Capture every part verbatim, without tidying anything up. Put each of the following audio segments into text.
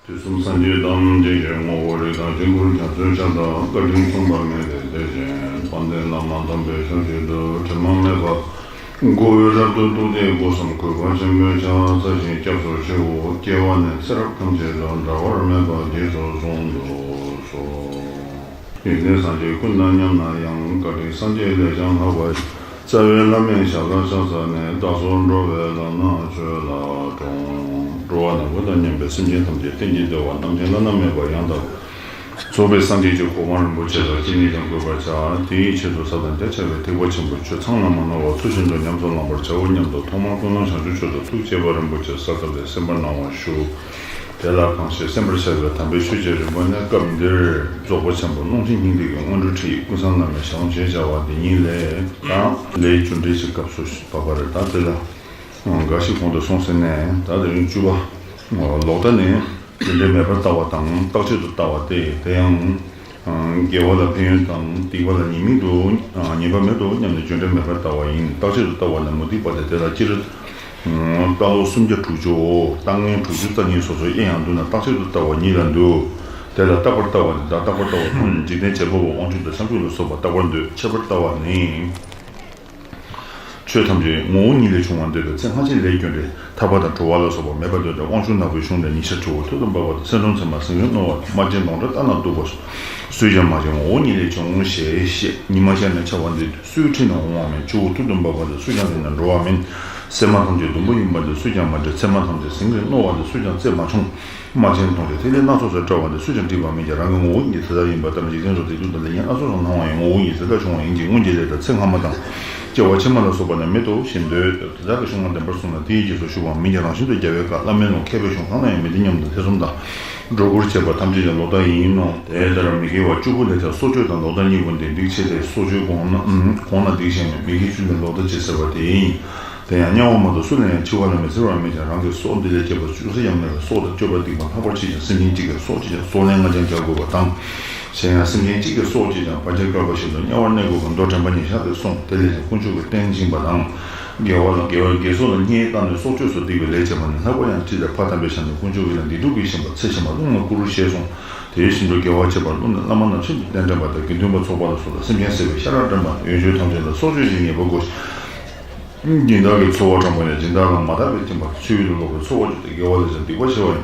དུས་གསུམ་སངས་རྒྱས་ཐམས་ཅད་ཀྱི་ངོ་བོ་རིགས་དང་དཀྱིལ་འཁོར་རྒྱ་མཚོའི་ཆར་དང་བཀའ་དྲིན་མཚུངས་པ་མེད་པའི་དེ་བཞིན་དཔལ་ལྡན་བླ་མ་དམ་པའི་ཞབས་ཀྱི་རྡུལ་དྲི་མ་མེད་པ། མགོ་བོས་རབ་ཏུ་གཏུགས་ཏེ། སྒོ་གསུམ་གུས་པ་ཆེན་པོས་ཕྱག་འཚལ་ཞིང་སྐྱབས་སུ་མཆིའོ། སྐྱེ་བ་ནས་ཚེ་རབས་ཐམས་ཅད་དུ་འབྲལ་བར་མེད་པ་རྗེས་སུ་བཟུང་དུ་གསོལ། ཡོན་ཏན་སངས་རྒྱས་ཀུན་དང་མཉམ་ན་ཡང་། བཀའ་དྲིན་སངས་རྒྱས་ལས་ཀྱང་ལྷག་པ་ཞིག་རྩ་བའི་བླ་མའི་ཞབས་ལ་ཕྱག་འཚལ་ནས། བདག་སོགས་འགྲོ་བའི་ལམ་སྣ་ཆོས་ལ་དྲོངས། འགྲོ་བ་ནམ་མཁའ་དང་མཉམ་པའི་སེམས་ཅན་ཐམས་ཅད་གཏན་གྱི་བདེ་བ་རྣམ་མཁྱེན་བླ་ན་མེད་པ་ཡང་དག་རྫོགས་པའི་སངས་རྒྱས་ཀྱི་གོ་འཕང་རིན་པོ་ཆེ་ལ་ཅི་ནས་ཀྱང་འགོད་པར་བྱ། དེའི་ཆེད་དུ་ཟབ་དང་རྒྱ་ཆེ་བའི་ཐེག་པ་ཆེན་པོའི་ཆོས་ཚང་ལ་མ་ནོར་བ་ཚུལ་བཞིན་དུ་ཉམས་སུ་བླང་བར་བྱའོ་སྙམ་དུ། ཐོག་མར་ཀུན་སློང་བྱང་ཆུབ་མཆོག་ཏུ་ཐུགས་བསྐྱེད་པ་རིན་པོ་ཆེ་ས་བཀའ་ལས་གསན་པར་གནང་བ་ཞུ། དེ་ལ་གང་ཞིག་གསན་པར་བྱ་བའི་དམ་པའི་ཆོས་ཀྱི་རིམ་པ་ནི། སྐབས་འདིར་རྫོགས་པ་ཆེན་པོ་ཀློང་ཆེན་སྙིང་ཐིག་གི་སྔོན་འགྲོ་ཁྲིད་ཀུན་བཟང་བླ་མའི་ཞལ་ལུང་ཞེས་བྱ་བ་འདི་ཉིད་ལས་དང་། ལས་རྒྱུ་འབྲས་ཀྱི་སྐབས་སུ་བབ་པ་རེད། ད་དེ་ལ་འགའ་ཞིག་གོང་དུ་སོང་ཟིན་ནས། ད་དེ་རིང་བཅུ་པ། ལོག་ལྟ་ནི་རྒྱུ་འབྲས་མེད་པར་ལྟ་བ་དང་། རྟག་ཆད་དུ་ལྟ་བ་སྟེ། དེ་ཡང་དགེ་བ་ལ་ཕན་ཡོན་དང་སྡིག་པ་ལ་ཉེས་དམིགས་དུ་ཉེས་པ་མེད་དོ་སྙམ་ནས་རྒྱུ་འབྲས་མེད་པར་ལྟ་བ་ཡིན། རྟག་ཆད་དུ་ལྟ་བ་ནི་མུ་སྟེགས་པ་སྟེ། དེ་ལ་སྤྱིར་ལྟ་ལོག་སུམ་བརྒྱ་དྲུག་ཅུའོ། ལྟ་ངན་དྲུག་ཅུ་རྩ་གཉིས་སོ་སོའི་དབྱེ་ཡང་འདུག་ན། རྟག་ཆད་དུ་ལྟ་བ་ཉིད་ལ་འདུ། དེ་ལ་རྟག་པར་ལྟ་བ་ནི་བདག་རྟག་པར་ལྟ་བ་དང་། འཇིག་རྟེན་བྱེད་པ་པོ་དབང་ཕྱུག་དང་བྱང་ཆུབ་ལ་སོགས་པ་རྟག་པར་འདོད། ཆད་པར་ལྟ་བ་ནི། ཆོས་ཐམས་ཅད་ངོ་བོ་ཉིད་ལས་བྱུང་བར་འདོད་པའི་ཚེ། སྔ་ཕྱི་ལས་རྒྱུ་འབྲས་ཐར་པ་དང་གྲོལ་བ་ལ་སོགས་པ་མེད་པར་འདོད་དེ། དབང་ཕྱུག་ནག་པོའི་གཞུང་ལས་ཉི་ཤར་ཆུ་བོ་ཐུར་དུ་འབབ་པ་དང་། མཚན་དྲུག་མཚན་མ་ཟིལ་གྱིས་རྣོ་བ་དང་། རྨ་ཆེན་ལོང་སྒྲ་ལྟ་ན་སྡུག་པ་སོགས། སུས་ཀྱང་མ་བྱས་ངོ་བོ་ཉིད་ལས་བྱུང་ཞེས་བཤད། ཉི་མ་ཤར་ནས་འཆར་བ་འདི་སུའི་འཁྲིས་ནས་འོང་བ་མིན། ཆུ་བོ་ཐུར་དུ་འབབ་པ་དང་སུས་ཀྱང་དེ་ནས་འགྲོ་བ་མིན། སྲན་མ་ཐམས་ཅད་ཟླུམ་པོ་ཡིན་པ་འདི་སུས་ཀྱང་མ་བསྒྲིབས། ཚེར་མ་ཐམས་ཅད་ཟིལ་གྱིས་རྣོ་བ་འདི་སུས་ཀྱང་རྩད་མ་ཆོད། རྨ་ཆེན་ལོང་སྒྲ་ཐིག་ལེ་སྣ་ཚོགས་སུ་བཀྲ་བ་འདི་སུས་ཀྱང་བསྒྲིབས་པ་མིན་ཀྱང་། རང་གི་ངོ་བོ་ཉིད་དེ་ལྟར་ཡིན་པ་ལྟར་ན། འཇིག་རྟེན་སོགས་སྡིག་སྡུག་དང་ལས་ངན་སྣ་ཚོགས་སུ་སྣང་བ་ཡང་ངོ་བོ་ཉིད་དེ་ལྟར་བྱུང་བ་ཡིན་གྱི། སྔོན་གྱི་ལས་དང་ཚེ་སྔ་མ་དང་། སྐྱེ་བ་ཕྱི་མ་ལ་སོགས་པ་ནི་མེད་དོ་ཞེས་འདོད། དེ་དག་གི་གཞུང་ལ་བདེན་པར་བཟུང་ན་དེའི་རྗེས་སུ་ཞུགས་པའང་མིན་ཀྱང་། རང་བཞིན་དུ་རྒྱལ་བའི་བཀའ། བླ་མའི་ལུང་། མཁས་པའི་གཞུང་གང་ལ་ཡང་མི་བདེན་སྙམ་དུ་ཐེ་ཚོམ་དང་སྒྲོ་སྐུར་བྱེད་པ་ཐམས་ཅད་ཀྱང་ལོག་ལྟ་ཡིན་ནོ། དེ་ལྟར་མི་དགེ་བ་བཅུ་པོ་ལས་ཀྱང་སྲོག་གཅོད་དང་ལོག་ལྟ་གཉིས་པོ་འདི་སྡིག་ཆེ་སྟེ། སྲོག་གཅོད་གོང་ན་གོང་ན་སྡིག་ཞན་མིན། མི་དགེ་བཅུ་ནི་ལོག་ལྟ་ཅེས་ཟེར་བ་དེ་ཡིན། དེ་ཡང་དམྱལ་བ་མ་གཏོགས་སུ་ལ་ཡང་འཆི་བ་ལ་མི་འཚེར་བ་མེད་ཀྱང་། རང་གི་སྲོག་འདི་ལས་སྐྱེས་པ་ཅུང་ཟད་ཡང་མེད་པར་སྲོག་དང་སྤྱོད་པ་སྡིག་པ་ལྷག་པར་ཆེ་ཞིང་། སེམས་ཅན་གཅིག་གིས་སྲོག་གཅོད་ཀྱང་སྲོག་ལན་ལྔ་ཀྱང་བརྒྱབ་དགོས་པ་དང་། གཞན་ཡང་སེམས་ཅན་གཅིག་གིས་སྲོག་གཅོད་ཀྱང་བར་ཆད་བཀག་པ་བཞིན་དུ་དམྱལ་བར་གནས་དགོས་པ་མདོར་དྲན་པ་ཉིད་བཞག་སྟེ་གསུངས། དེ་ལས་ཀྱང་དཀོན་མཆོག་གི་རྟེན་བཅིངས་པ་དང་། དགེ་བ་ལ་དགེ་བ་དགེ་སོགས་ལ་བསྙད་བཏང་ནས་སྲོག་གཅོད་སོགས་སྡིག་པའི་ལས་བྱས་པ་ནི། ལྷག་པར་ཡང་ཁྲིད་དེ་ཕ་དམ་པའི་ཞབས་ནས་དཀོན་མཆོག་གི་ལམ་བདེ་སྡུག་གིས་ཞེན་པ་ཚེ་ཕྱི་མ་རླུང་ལ་བསྐུར་རོ་ཞེས་གསུངས། དེ་བཞིན་དུ་དགེ་བ་བྱེད་པར་བསླུ་ནས། བླ་མ་རྣམས་ཤིན་ཏུ་གཏན་དྲན་པ་དང་། དགེ་འདུན་པ་ཚོགས་པ་ལ་སོགས་དང་། སེམས་ཅན་བསད་པའི་ཤ་ར་འདྲེན་པ་དང་། ཡོན་མཆོད་ཐམས་ཅད་ལ་སྲོག་གཅོད་ཀྱི་ཉེས་པ་བསྒོ་ཞིང་། སྦྱིན་བདག་གི་འཚོ་བ་བཀྲམ་པ་ཡང་། སྦྱིན་བདག་ལ་མ་དག་པའི་སྦྱིན་པ་དང་། ཆོས་ཡུལ་ལ་ལོག་པའི་འཚོ་བ་སྤྱོད་དེ། དགེ་བ་ལས་ཀྱང་སྡིག་པ་ཆེ་བ་ཡིན།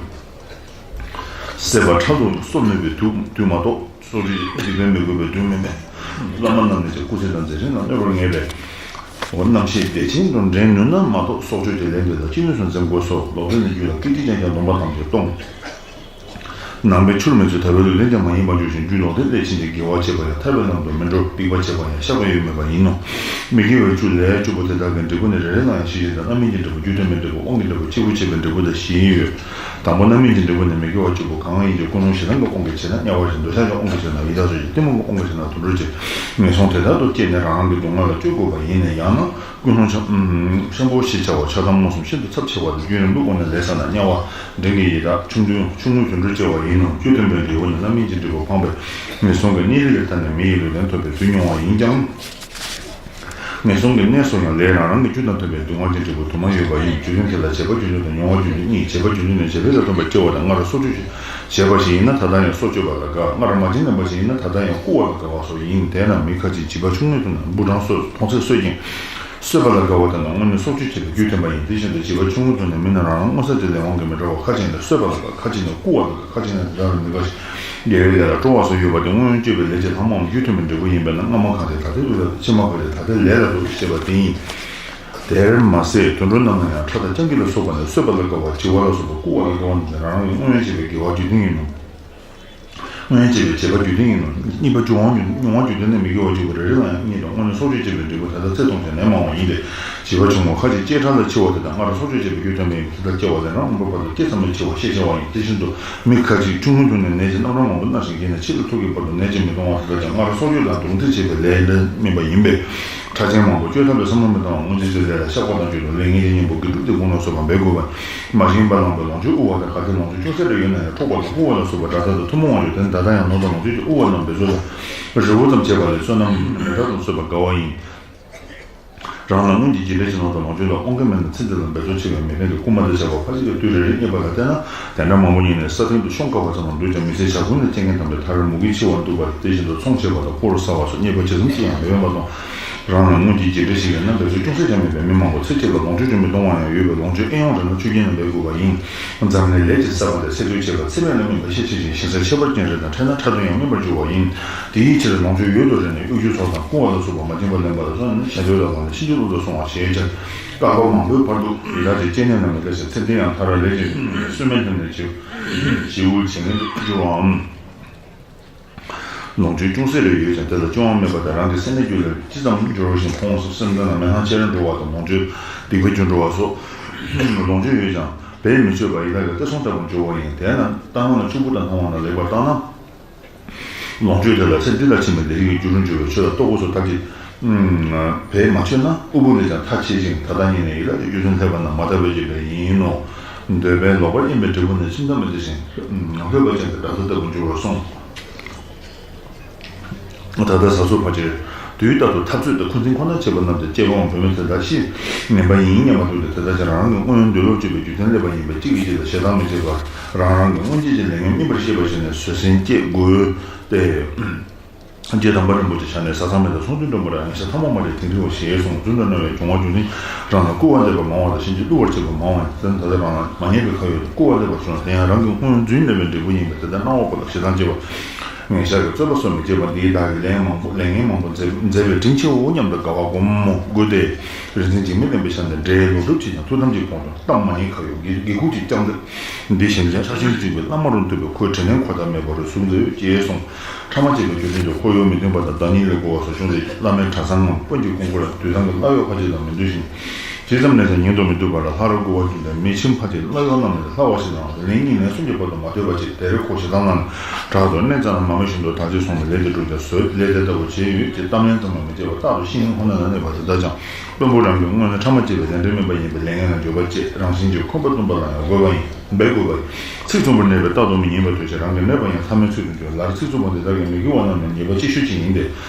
བསད་པ་ཕྲག་དོག་ནི་སྲོག་གནོད་པའི་དུས་དུས་མ་གཏོགས། སྲོག་གཅོད་འཇིག་རྟེན་མི་དགོས་པའི་དུས་མིན་པས། བླ་མ་རྣམས་ནི་ཀྱང་སྐུ་ཚེ་དང་མཛད་འཕྲིན་ལ་གནོད་པར་ངེས་པས། འོ། རྣམ་ཤེས་བདེ་ཆེན་དུ་འདྲེན་ནུས་ན་མ་གཏོགས། སྲོག་གཅོད་ཀྱི་ལས་འདི་ལ་ཅི་ནུས་སུ་འཛེམ་དགོས་སོ། ལོག་འདྲེན་ནི་རྒྱུད་ལ་སྐད་ཅིག་ཀྱང་ཀྱང་ལྡོངས་པ་ཐམས་ཅད་སྟོང་། ནང་པའི་ཆུར་མི་ཚུད་ཐར་པའི་ལུས་རྟེན་ཀྱང་མ་ཡིན་པར་འགྱུར་ཞིང་། རྒྱུ་ལོག་ལྟའི་ལས་ཕྱིན་ཏེ། དགེ་བ་བྱེད་པ་ཡང་ཐར་པའི་ལམ་དུ་མི་འགྲོ། སྡིག་པ་བྱེད་པ་ཡང་བཤགས་པའི་ཡུལ་མེད་པ་ཡིན་ནོ། མི་དགེ་བའི་བཅུ་ལས་བཅུ་པོ་དེ་དག་གི་འབྲས་བུ་ནི། རེ་རེ་ལ་ཡང་བཞི་ཡོད་དེ། རྣམ་སྨིན་གྱི་འབྲས་བུ། རྒྱུ་མཐུན་པའི་འབྲས་བུ། དབང་གི་འབྲས་བུ། སྐྱེས་བུ་བྱེད་པའི་འབྲས་བུ་དང་བཞི་ཡོད། དང་པོ་རྣམ་སྨིན་གྱི་འབྲས་བུ་ནི། མི་དགེ་བ་བཅུ་པོ་གང་ཡིན་གྱི། ཀུན་སློང་ཞེ་སྡང་གི་དབང་གིས་བྱས་ན་དམྱལ་བ་རེད། འདོད་ཆགས་ཀྱི་དབང་གིས་བྱས་ན་ཡི་དྭགས་སོགས་ཀྱི། གཏི་མུག་གི་དབང་གིས་བྱས་ན་དུད་འགྲོར་སྐྱེ། ངན་སོང་དེ་ལྟར་དུ་སྐྱེས་ནས་རང་རང་གི་སྡུག་བསྔལ་ལ་སྤྱོད་དགོས་པ་ཡིན་ན། ཡང་ན། ཀུན་སློང་འཆམ་འཆམ་པོ་ཞེས་བྱ་བ་ཆགས་སྡང་རྨོངས་གསུམ་ཤིན་ཏུ་ཚབས་ཆེ་བ་དང་། རྒྱུན་རིང་པོའི་སྒོ་ནས་ལས་བསགས་ན་དམྱལ་བ། འདྲེ་ངན་ཡི་དྭགས། ཆུང་ཆུང་ཆུང་ངུའི་དུད་འགྲོར་སྐྱེ་བ་ཡིན་ནོ། རྒྱུ་མཐུན་པའི་འབྲས་བུ་ནི། རྣམ་སྨིན་གྱི་འབྲས་བུ་འཕངས་པས་ངན་སོང་གི་གནས་ལུགས་ཀྱི་མཐའ་ནས་མི་ཡི་ལུས་རྟེན་ཐོབ་པའི་དུས་མྱོང་བ་ཡིན་ཀྱང་། ངན་སོང་གི་གནས་སུ་ཡང་ལས་རང་རང་གི་རྒྱུ་དང་མཐུན་པའི་སྡུག་བསྔལ་གྱི་འབྲས་བུ་དུ་མ་ཡོད་པ་ཡིན། རྒྱུ་མཐུན་དེ་ལ་བྱེད་པ་རྒྱུ་མཐུན་དང་མྱོང་བ་རྒྱུ་མཐུན་གཉིས། བྱེད་པ་རྒྱུ་མཐུན་ནི་བྱེད་པའི་ལས་སྟོན་པར་སྐྱེ་བ་དང་། སྔར་སྲོག་གཅོད་བྱས་པ་ཡིན་ན་ད་ལྟ་ཡང་སྲོག་གཅོད་པ་ལ་དགའ། སྔར་མ་བྱིན་ལེན་པ་ཞིག་ཡིན་ན་ད་ལྟ་ཡང་བརྐུ་བ་ལ་དགའ་བ་སོགས་ཡིན། དེས་ན་མི་ཁ་ཅིག་བྱིས་པ་ཆུང་ངུའི་དུས་ན་འབུ་སྦྲང་གསོད་མཐོང་ཚད་གསོད་ཅིང་། གསོད་པ་ལ་དགའ་བ་དེ་ནི་སྔོན་ནས་སྲོག་གཅོད་བྱས་པའི་རྒྱུ་མཐུན་པ་ཡིན། དེ་བཞིན་དུ་བྱིས་པ་ཆུང་ངུའི་དུས་ན་མི་རྣམས་རང་རང་མངོན་གསལ་དོད་ལས་དབང་གིས་མི་འདྲ་བར་ཁ་ཅིག་ནི་གསོད་པ་ལ་དགའ། ཁ་ཅིག་ནི་བརྐུ་བ་ལ་དགའ། ཁ་ཅིག་ནི་དེ་དག་ལ་མི་དགའ་ཞིང་། དགེ་བའི་ལས་ལ་སྤྲོ་བ་སོགས་ཡོད་པ་སྟེ། སྔོན་སྤྱོད་པའི་ལས་ཀྱི་ལྷག་མའམ་རྒྱུ་མཐུན་པའི་འབྲས་བུ་ཡིན་པས་ན། སྔ་མ་གང་བྱས་ད་ལྟའི་ལུས་ལ་སྡུག། ཕྱི་མ་གང་བྱས་ད་ལྟའི་ལས་ལ་སྡུག་ཅེས་པ་དེ་ཡིན། དེར་མ་ཟད་དུད་འགྲོ་རྣམས་ལ་ཡང་ཁྲག་དང་རྐྱང་རྐྱང་ལ་སོགས་པ་ནི་གསོད་པ་ལ་དགའ་བ། བྱི་བ་ལ་སོགས་པ་རྐུ་བ་ལ་དགའ་བ་རྣམས་ཀྱང་རང་རང་གི་སྔོན་བྱས་པའི་དགེ་བ་རྒྱུ་མཐུན་ཡིན་ནོ། སྔོན་བྱས་པའི་བྱས་པ་རྒྱུ་མཐུན་ཡིན་ནོ། གཉིས་པ་མྱོང་བ་རྒྱུ་མྱོང་བ་རྒྱུ་མཐུན་ནི་མི་དགེ་བ་བཅུ་པོ་རེ་རེ་ལ་ཡང་བསྙད་དོ། སྔོན་ནས་སྲོག་གཅོད་བྱས་པའི་འབྲས་བུ་ད་ལྟ་ཚེ་ཐུང་ཞིང་ནད་མང་བ་ཡིན་ཏེ། བྱིས་པ་ཆུང་ངུ་ཁ་ཅིག་བཅད་ཁྲག་ལ་འཆི་བ་དེ་དང་། སྔར་སྲོག་གཅོད་བྱས་པའི་རྒྱུ་མཐུན་པ་ཡིན་པས་དེ་ལྟར་སྐྱེ་བ་ལས་རང་དབང་པོའི་བར་དུ་སྐྱེ་ཚད་མེད་འཆི་བ་ཤས་ཆེ་བ་ཡིན། དེ་བཞིན་དུ་མི་ཁ་ཅིག་ཆུང་ངུའི་དུས་ནས་ནད་ཀྱི་རྣམ་གྲངས་མང་པོ་མནར་ཞིང་རྒས་ནས་ཕྱི་རུ་ཐུག་གི་བར་དུ་ནད་ཀྱིས་མི་གདུང་བ་དེ་དག་ཀྱང་སྔར་སྲོག་གཅོད་དང་གདུང་འཛིང་བྱས་པའི་ལས་ལས་སྨིན་པ་ཡིན་པས། ཁྲག་ཆེན་མང་པོ་གཅོད་ཐབས་ལས་བསམ་བློ་མི་གཏོང་བར་སྔོན་ཆད་ཀྱི་ལས་ལ་བཤགས་པ་དང་བཅས་ཏེ་ལས་ངན་གྱི་གཉེན་པོ་དགེ་སྒྲུབ་སྡིག་སྤོང་ལ་སོགས་པ་འབད་དགོས་པ། མ་བྱིན་པ་བླངས་པའི་ལོངས་སྤྱོད་དབུལ་བ་དང་། གལ་ཏེ་ལོངས་སྤྱོད་ཅུང་ཟད་རེ་ཡོད་ན་ཡང་འཕྲོག་པ་དང་བཀུ་བ་ལ་སོགས་པ་དགྲ་ཟླ་དང་ཐུན་མོང་བ་ཡོད་དེ་ནི་ད་ལྟ་ཡང་ནོར་དང་ལོངས་སྤྱོད་ཀྱི་དབུལ་བ་རྣམས་འབད་རྩོལ་ལ་རི་བོ་ཙམ་བྱས་པ་ལས་བསོད་ནམས་མི་དག་ཏུ་གསོད་པར་དགའ་བ་ཡིན། རང་ལ་སྔོན་གྱི་རྒྱུ་འབྲས་ཀྱི་ནང་དུ་ལོངས་སྤྱོད་ལ་དབང་གིས་མེད་ན་ཚེ་འདི་ལ་འབད་རྩོལ་ཆེ་བའི་མི་ཕན་གྱི་རྐུན་མ་དང་བཅས་པ་ཕར་ཕྱིན་གྱི་དུས་རེ་རེ་རྙེད་པ་ལ་བརྟེན་ན་དེ་འདྲ་མང་པོ་རྙེད་ནས་ས་སྟེང་དུ་ཤོང་དཀའ་བ་ཙམ་ལ་འདུག་ཀྱང་མི་ཚེ་ཞག་ཀུན་ལ་རྐྱེན་ངན་དམ་པའི་མཐར་མུ་གེས་འཆི་བར་འདུག་པ་དེ་བཞིན་དུ་ཚོང་བྱེད་པ་དང་ཕོ་བྲང་གསར་བ་སོགས་རྙེད་པ་ཇི་ཙམ་ཅི་ཡང་མི་ཕན་པ་དང་། རང་ལ་སྔོན་གྱི་རྒྱུ་འབྲས་ཤིག་ཡོད་ན་འབད་རྩོལ་ཅུང་ཟད་ཀྱང་མེད་པའི་མི་མང་པོ་ཚེ་གཅིག་ལ་ལོངས་སྤྱོད་ཀྱང་མི་གཏོང་བ་ཡང་ཡོད་པས་ལོངས་སྤྱོད་ཨེ་ཡོང་རེ་ན་ཆོས་རྒྱུན་ནང་འབད་དགོས་པ་ཡིན། འཛམ་གླིང་ལས་ཀྱི་ཟད་པ་དང་ཚེ་སྟོད་ཆད་པ་ཚེ་སྨད་ལ་སྨིན་པ་ཤས་ཆེ་ཞིང་ཞིང་ས་ཁྱད་པར་ཅན་རེ་དང་འཕྲད་ན་ཕྲག་དོག་ཡང་སྨིན་པར་འགྱུར་བ་ཡིན། དེའི་ཕྱིར་ལོངས་སྤྱོད་ཡོད་དོ་རེ་ནས་གཡོ་སྒྱུ་ཚོགས་དང་རྐུ་བ་ལ་སོགས་པ་མ་བྱིན་པར་ལེན་པ་ལ་སོགས་ནི་ཞེ་འདོད་ལ་དབང་ནས་ཕྱིན་ཅི་ལོག་ཏུ་སོང་བ་ཞེས་བྱ། བསྐལ་པ་མང་པོའི་བར་དུ་ཡི་དྭགས་དེ་སྐྱེ་གནས་ན་མི་འདའ་ཞིང་ཚེ་འདི་ཡང་མཐར་ལས་ཀྱི་སོས་མལ་དུ་ནས་བྱིའུ་བྱིའུ་བྱེད་ངན་དུ་འགྱུར་བའམ། ལོངས་སྤྱོད་ཅུང་ཟད་རེ་ཡོད་ཀྱང་དེ་ལ་སྤྱོད་དབང་མེད་པ་དང་རང་གི་སེམས་ནད་རྒྱུ་ལ་ཅི་ཙམ་འབྱོར་ཞིང་ཕོངས་སུ་སེམས་ཙམ་ལ་མེ་ལྷང་ཆེར་འགྲོ་བ་དང་ལོངས་སྤྱོད་སྡིག་པའི་རྒྱུ་འགྲོ་བ་སོགས། ལོངས་སྤྱོད་ཡོད་ཀྱང་འབད་མི་ཆོད་པ་ཡི་དྭགས་ཀྱི་བསྟོད་སྲུང་ལྟ་བུར་འགྱུར་བ་ཡིན། དེས་ན་ལྟ་སྒོམ་ལ་ཕྱུག་པོ་དང་སྣང་བ་ན་ལེགས་པར་བརྟགས་ན། ལོངས་སྤྱོད་དེ་ལ་ཚེ་འདི་ལ་ཕྱིན་པའི་ལས་རིགས་ཀྱི་རྒྱུ་རུ་འགྱུར་བའི་ཆོས་ལ་ལྟོ་གོས་སོགས་ཐབས་ཀྱིས་འབད་མ་ཆོད་ན་དབུལ་པོ་ལས་ཀྱང་ཐ་ཆད་ཅིང་ད་ལྟ་ཉིད་ནས་ཡི་དྭགས་ཀྱི་རྒྱུ་མཚན་ལྷོད་པ་རྣམས་མ་དག་པའི་རྒྱུ་ལས་ཡིན་ནོ། འདོད་པས་ལོག་པར་གཡེམ་པའི་འབྲས་བུ་ནི་ཁྱིམ་ཐབ་མི་བདེ་ཞིང་ལྷོད་པ་ཅན་གྱི་དགྲ་ལྷ་ལྟ་བུར་འགྱུར་བར་གསུངས། ད་ལྟ་ཟ་སོགས་ཕལ་ཆེར་དུས་རྟག་ཏུ་འཐབ་རྩོད་དང་འཁོན་འཛིན་ཁོ་ནར་བྱེད་པ་རྣམས་ཀྱང་སྐྱེ་བོའམ་བུད་མེད་དེ་དག་ཤི་ངན་པ་ཡིན་སྙམ་པ་འདུག་སྟེ། དེ་ལྟར་ཀྱང་རང་རང་གི་སྔོན་འདོད་ལོག་སྤྱོད་པའི་རྒྱུ་མཚན་སླེབས་པ་ཡིན་པས་གཅིག་གིས་གཅིག་ལ་ཞེ་སྡང་མི་བྱེད་པར་རང་རང་གི་སྔོན་ཆད་ཀྱི་ལས་ངན་སྨིན་པར་ཤེས་པ་ཞིག་ནས་བཟོད་བསྲན་བསྐྱེད་དགོས་ཏེ། རྗེ་དམ་པ་རིན་པོ་ཆེའི་ཞལ་ནས། བཟའ་ཚང་མེད་དང་ཚོང་དོན་འགྲོ་མ་རེད། ངེད་ཅག་ཐ་མག་མ་རེད་དེང་དུས་འོ་ཞེས་གསུངས། རྫུན་དང་རྣ་བའི་བྱུང་བ་རྒྱུ་མཚན་རང་ལ་སྐུར་བ་འདེབས་པ་མང་བ་དང་གཞན་གྱིས་བསླུ་བར་བྱེད་པ་མང་བ་ཡིན། དེ་ནི་ད་ལྟ་རང་ལ་མ་ཉེས་པའི་ཁ་ཡོད་དུ་སྐུར་བ་འདེབས་པ་བྱུང་ན་དེ་ཡང་རང་གི་སྔོན་རྫུན་སླེབས་པའི་འབྲས་བུ་ཡིན་པས་དེ་ལྟར་སྣང་བ་པོ་ལ་ཞེ་སྡང་སྐྱེ་བ། ངེད་ཅག་གིས་རྩོད་པ་སོགས་མི་བྱེད་པར་འདིའི་བདག་གིས་ལན་མང་པོ་ལས་ངན་མང་པོ་མཛད་མཛད་པས་དྲིན་ཆེའོ་སྙམ་དུ་དགའ་བ་སྒོམ་མོ་དགོས་ཏེ། རིག་འཛིན་འཇིགས་མེད་བསྟན་པའི་ཞལ་ནས། འདྲེ་ལོག་སྒྲུབ་བྱེད་ཀྱང་ཐུགས་དམ་གྱིས་སྤོང་དང་གཏམ་མ་ཉེས་ཁ་ཡོད་དགེ་དགེ་ཁུག་ཅིག་བརྐྱངས་ཏེ། འདི་བཞིན་ལས་ཕྲ་ཞིང་བརྩིགས་པའི་བླ་མ་རུ་འདུག་པས་ཁོའི་དྲིན་ལན་འཁོར་ཐབས་མེད་པ་རུ་གཟུགས་མཛེས་ཅེས་གསུངས། ཕྲ་མ་བྱས་པའི་རྒྱུ་མཚན་གྱིས་འཁོར་གཡོག་མི་མཐུན་པ་དང་བདག་ཉིད་ལས་རྒོལ་བ་སོགས་བྱུང་སྟེ་བླ་མའི་གྲྭ་ཚང་ངམ་དཔོན་གྱི་དགོངས་སྐོར་ལ་དུས་ཐང་གི་གླ་གཡོག་ཁ་ཅིག་དང་མི་འདུ་ཞིང་། ཇི་ཙམ་ནས་ཀྱང་ཉན་དུ་མི་བཏུབ་པ་ལ་ལྷ་རུ་བསྐུལ་བ་བྱུང་སྟེ་མི་ཁྱིམ་ཕ་གིར་གླ་གཡོག་རྣམས་ལས་ལྷག་པ་ཞིག་དང་ལན་གཉིས་ལན་གསུམ་གྱི་བར་དུ་མ་ཐོས་པ་བྱས། དེར་ཁོ་ཞེ་སྡང་ངང་ནས་དྲག་ཏུ་གནས་རྩ་ན་མ་མི་བཞིན་དུ་དག་ཅིག་སོང་ནས་ལས་དེ་སྒྲུབ་ཀྱང་བཟོད་ལས་དེ་ལྟ་བུ་བྱས་ཡོད་ཅེས་གཏམ་ལན་ཙམ་ཡང་མི་བྱེད་པར་རྟག་ཏུ་ཤི་ངན་ཁོ་ན་ལ་གནས་པ་དེ་དག་ཀྱང་། དཔོན་པོ་རང་གི་སྔོན་ན་ཕྲ་མ་བྱས་པའི་ལས་འབྲས་སྨིན་པ་ཡིན་པས་ལས་ངན་ལ་འགྱོད་པ་བཅས་རང་བཞིན་གྱིས་འཁོན་པ་སྟོན་པ་ལ་ཡང་དགོས་པ་ཡིན་འབད་དགོས་པ་ཡིན། ཚིག་རྩུབ་པོར་གནས་པས་རྟག་ཏུ་མི་ཉན་པ་ཐོས་ཤིང་རང་གིས་གནོད་པ་ཡང་ཐ་མའི་ཚུལ་དུ་འགྱུར། ལར་ཚིག་རྩུབ་པོ་འདི་དག་གིས་མི་དགེ་བ་རྣམས་ལ་ཉེས་པ་ཆེ་ཤོས་ཅིག་ཡིན་ཏེ།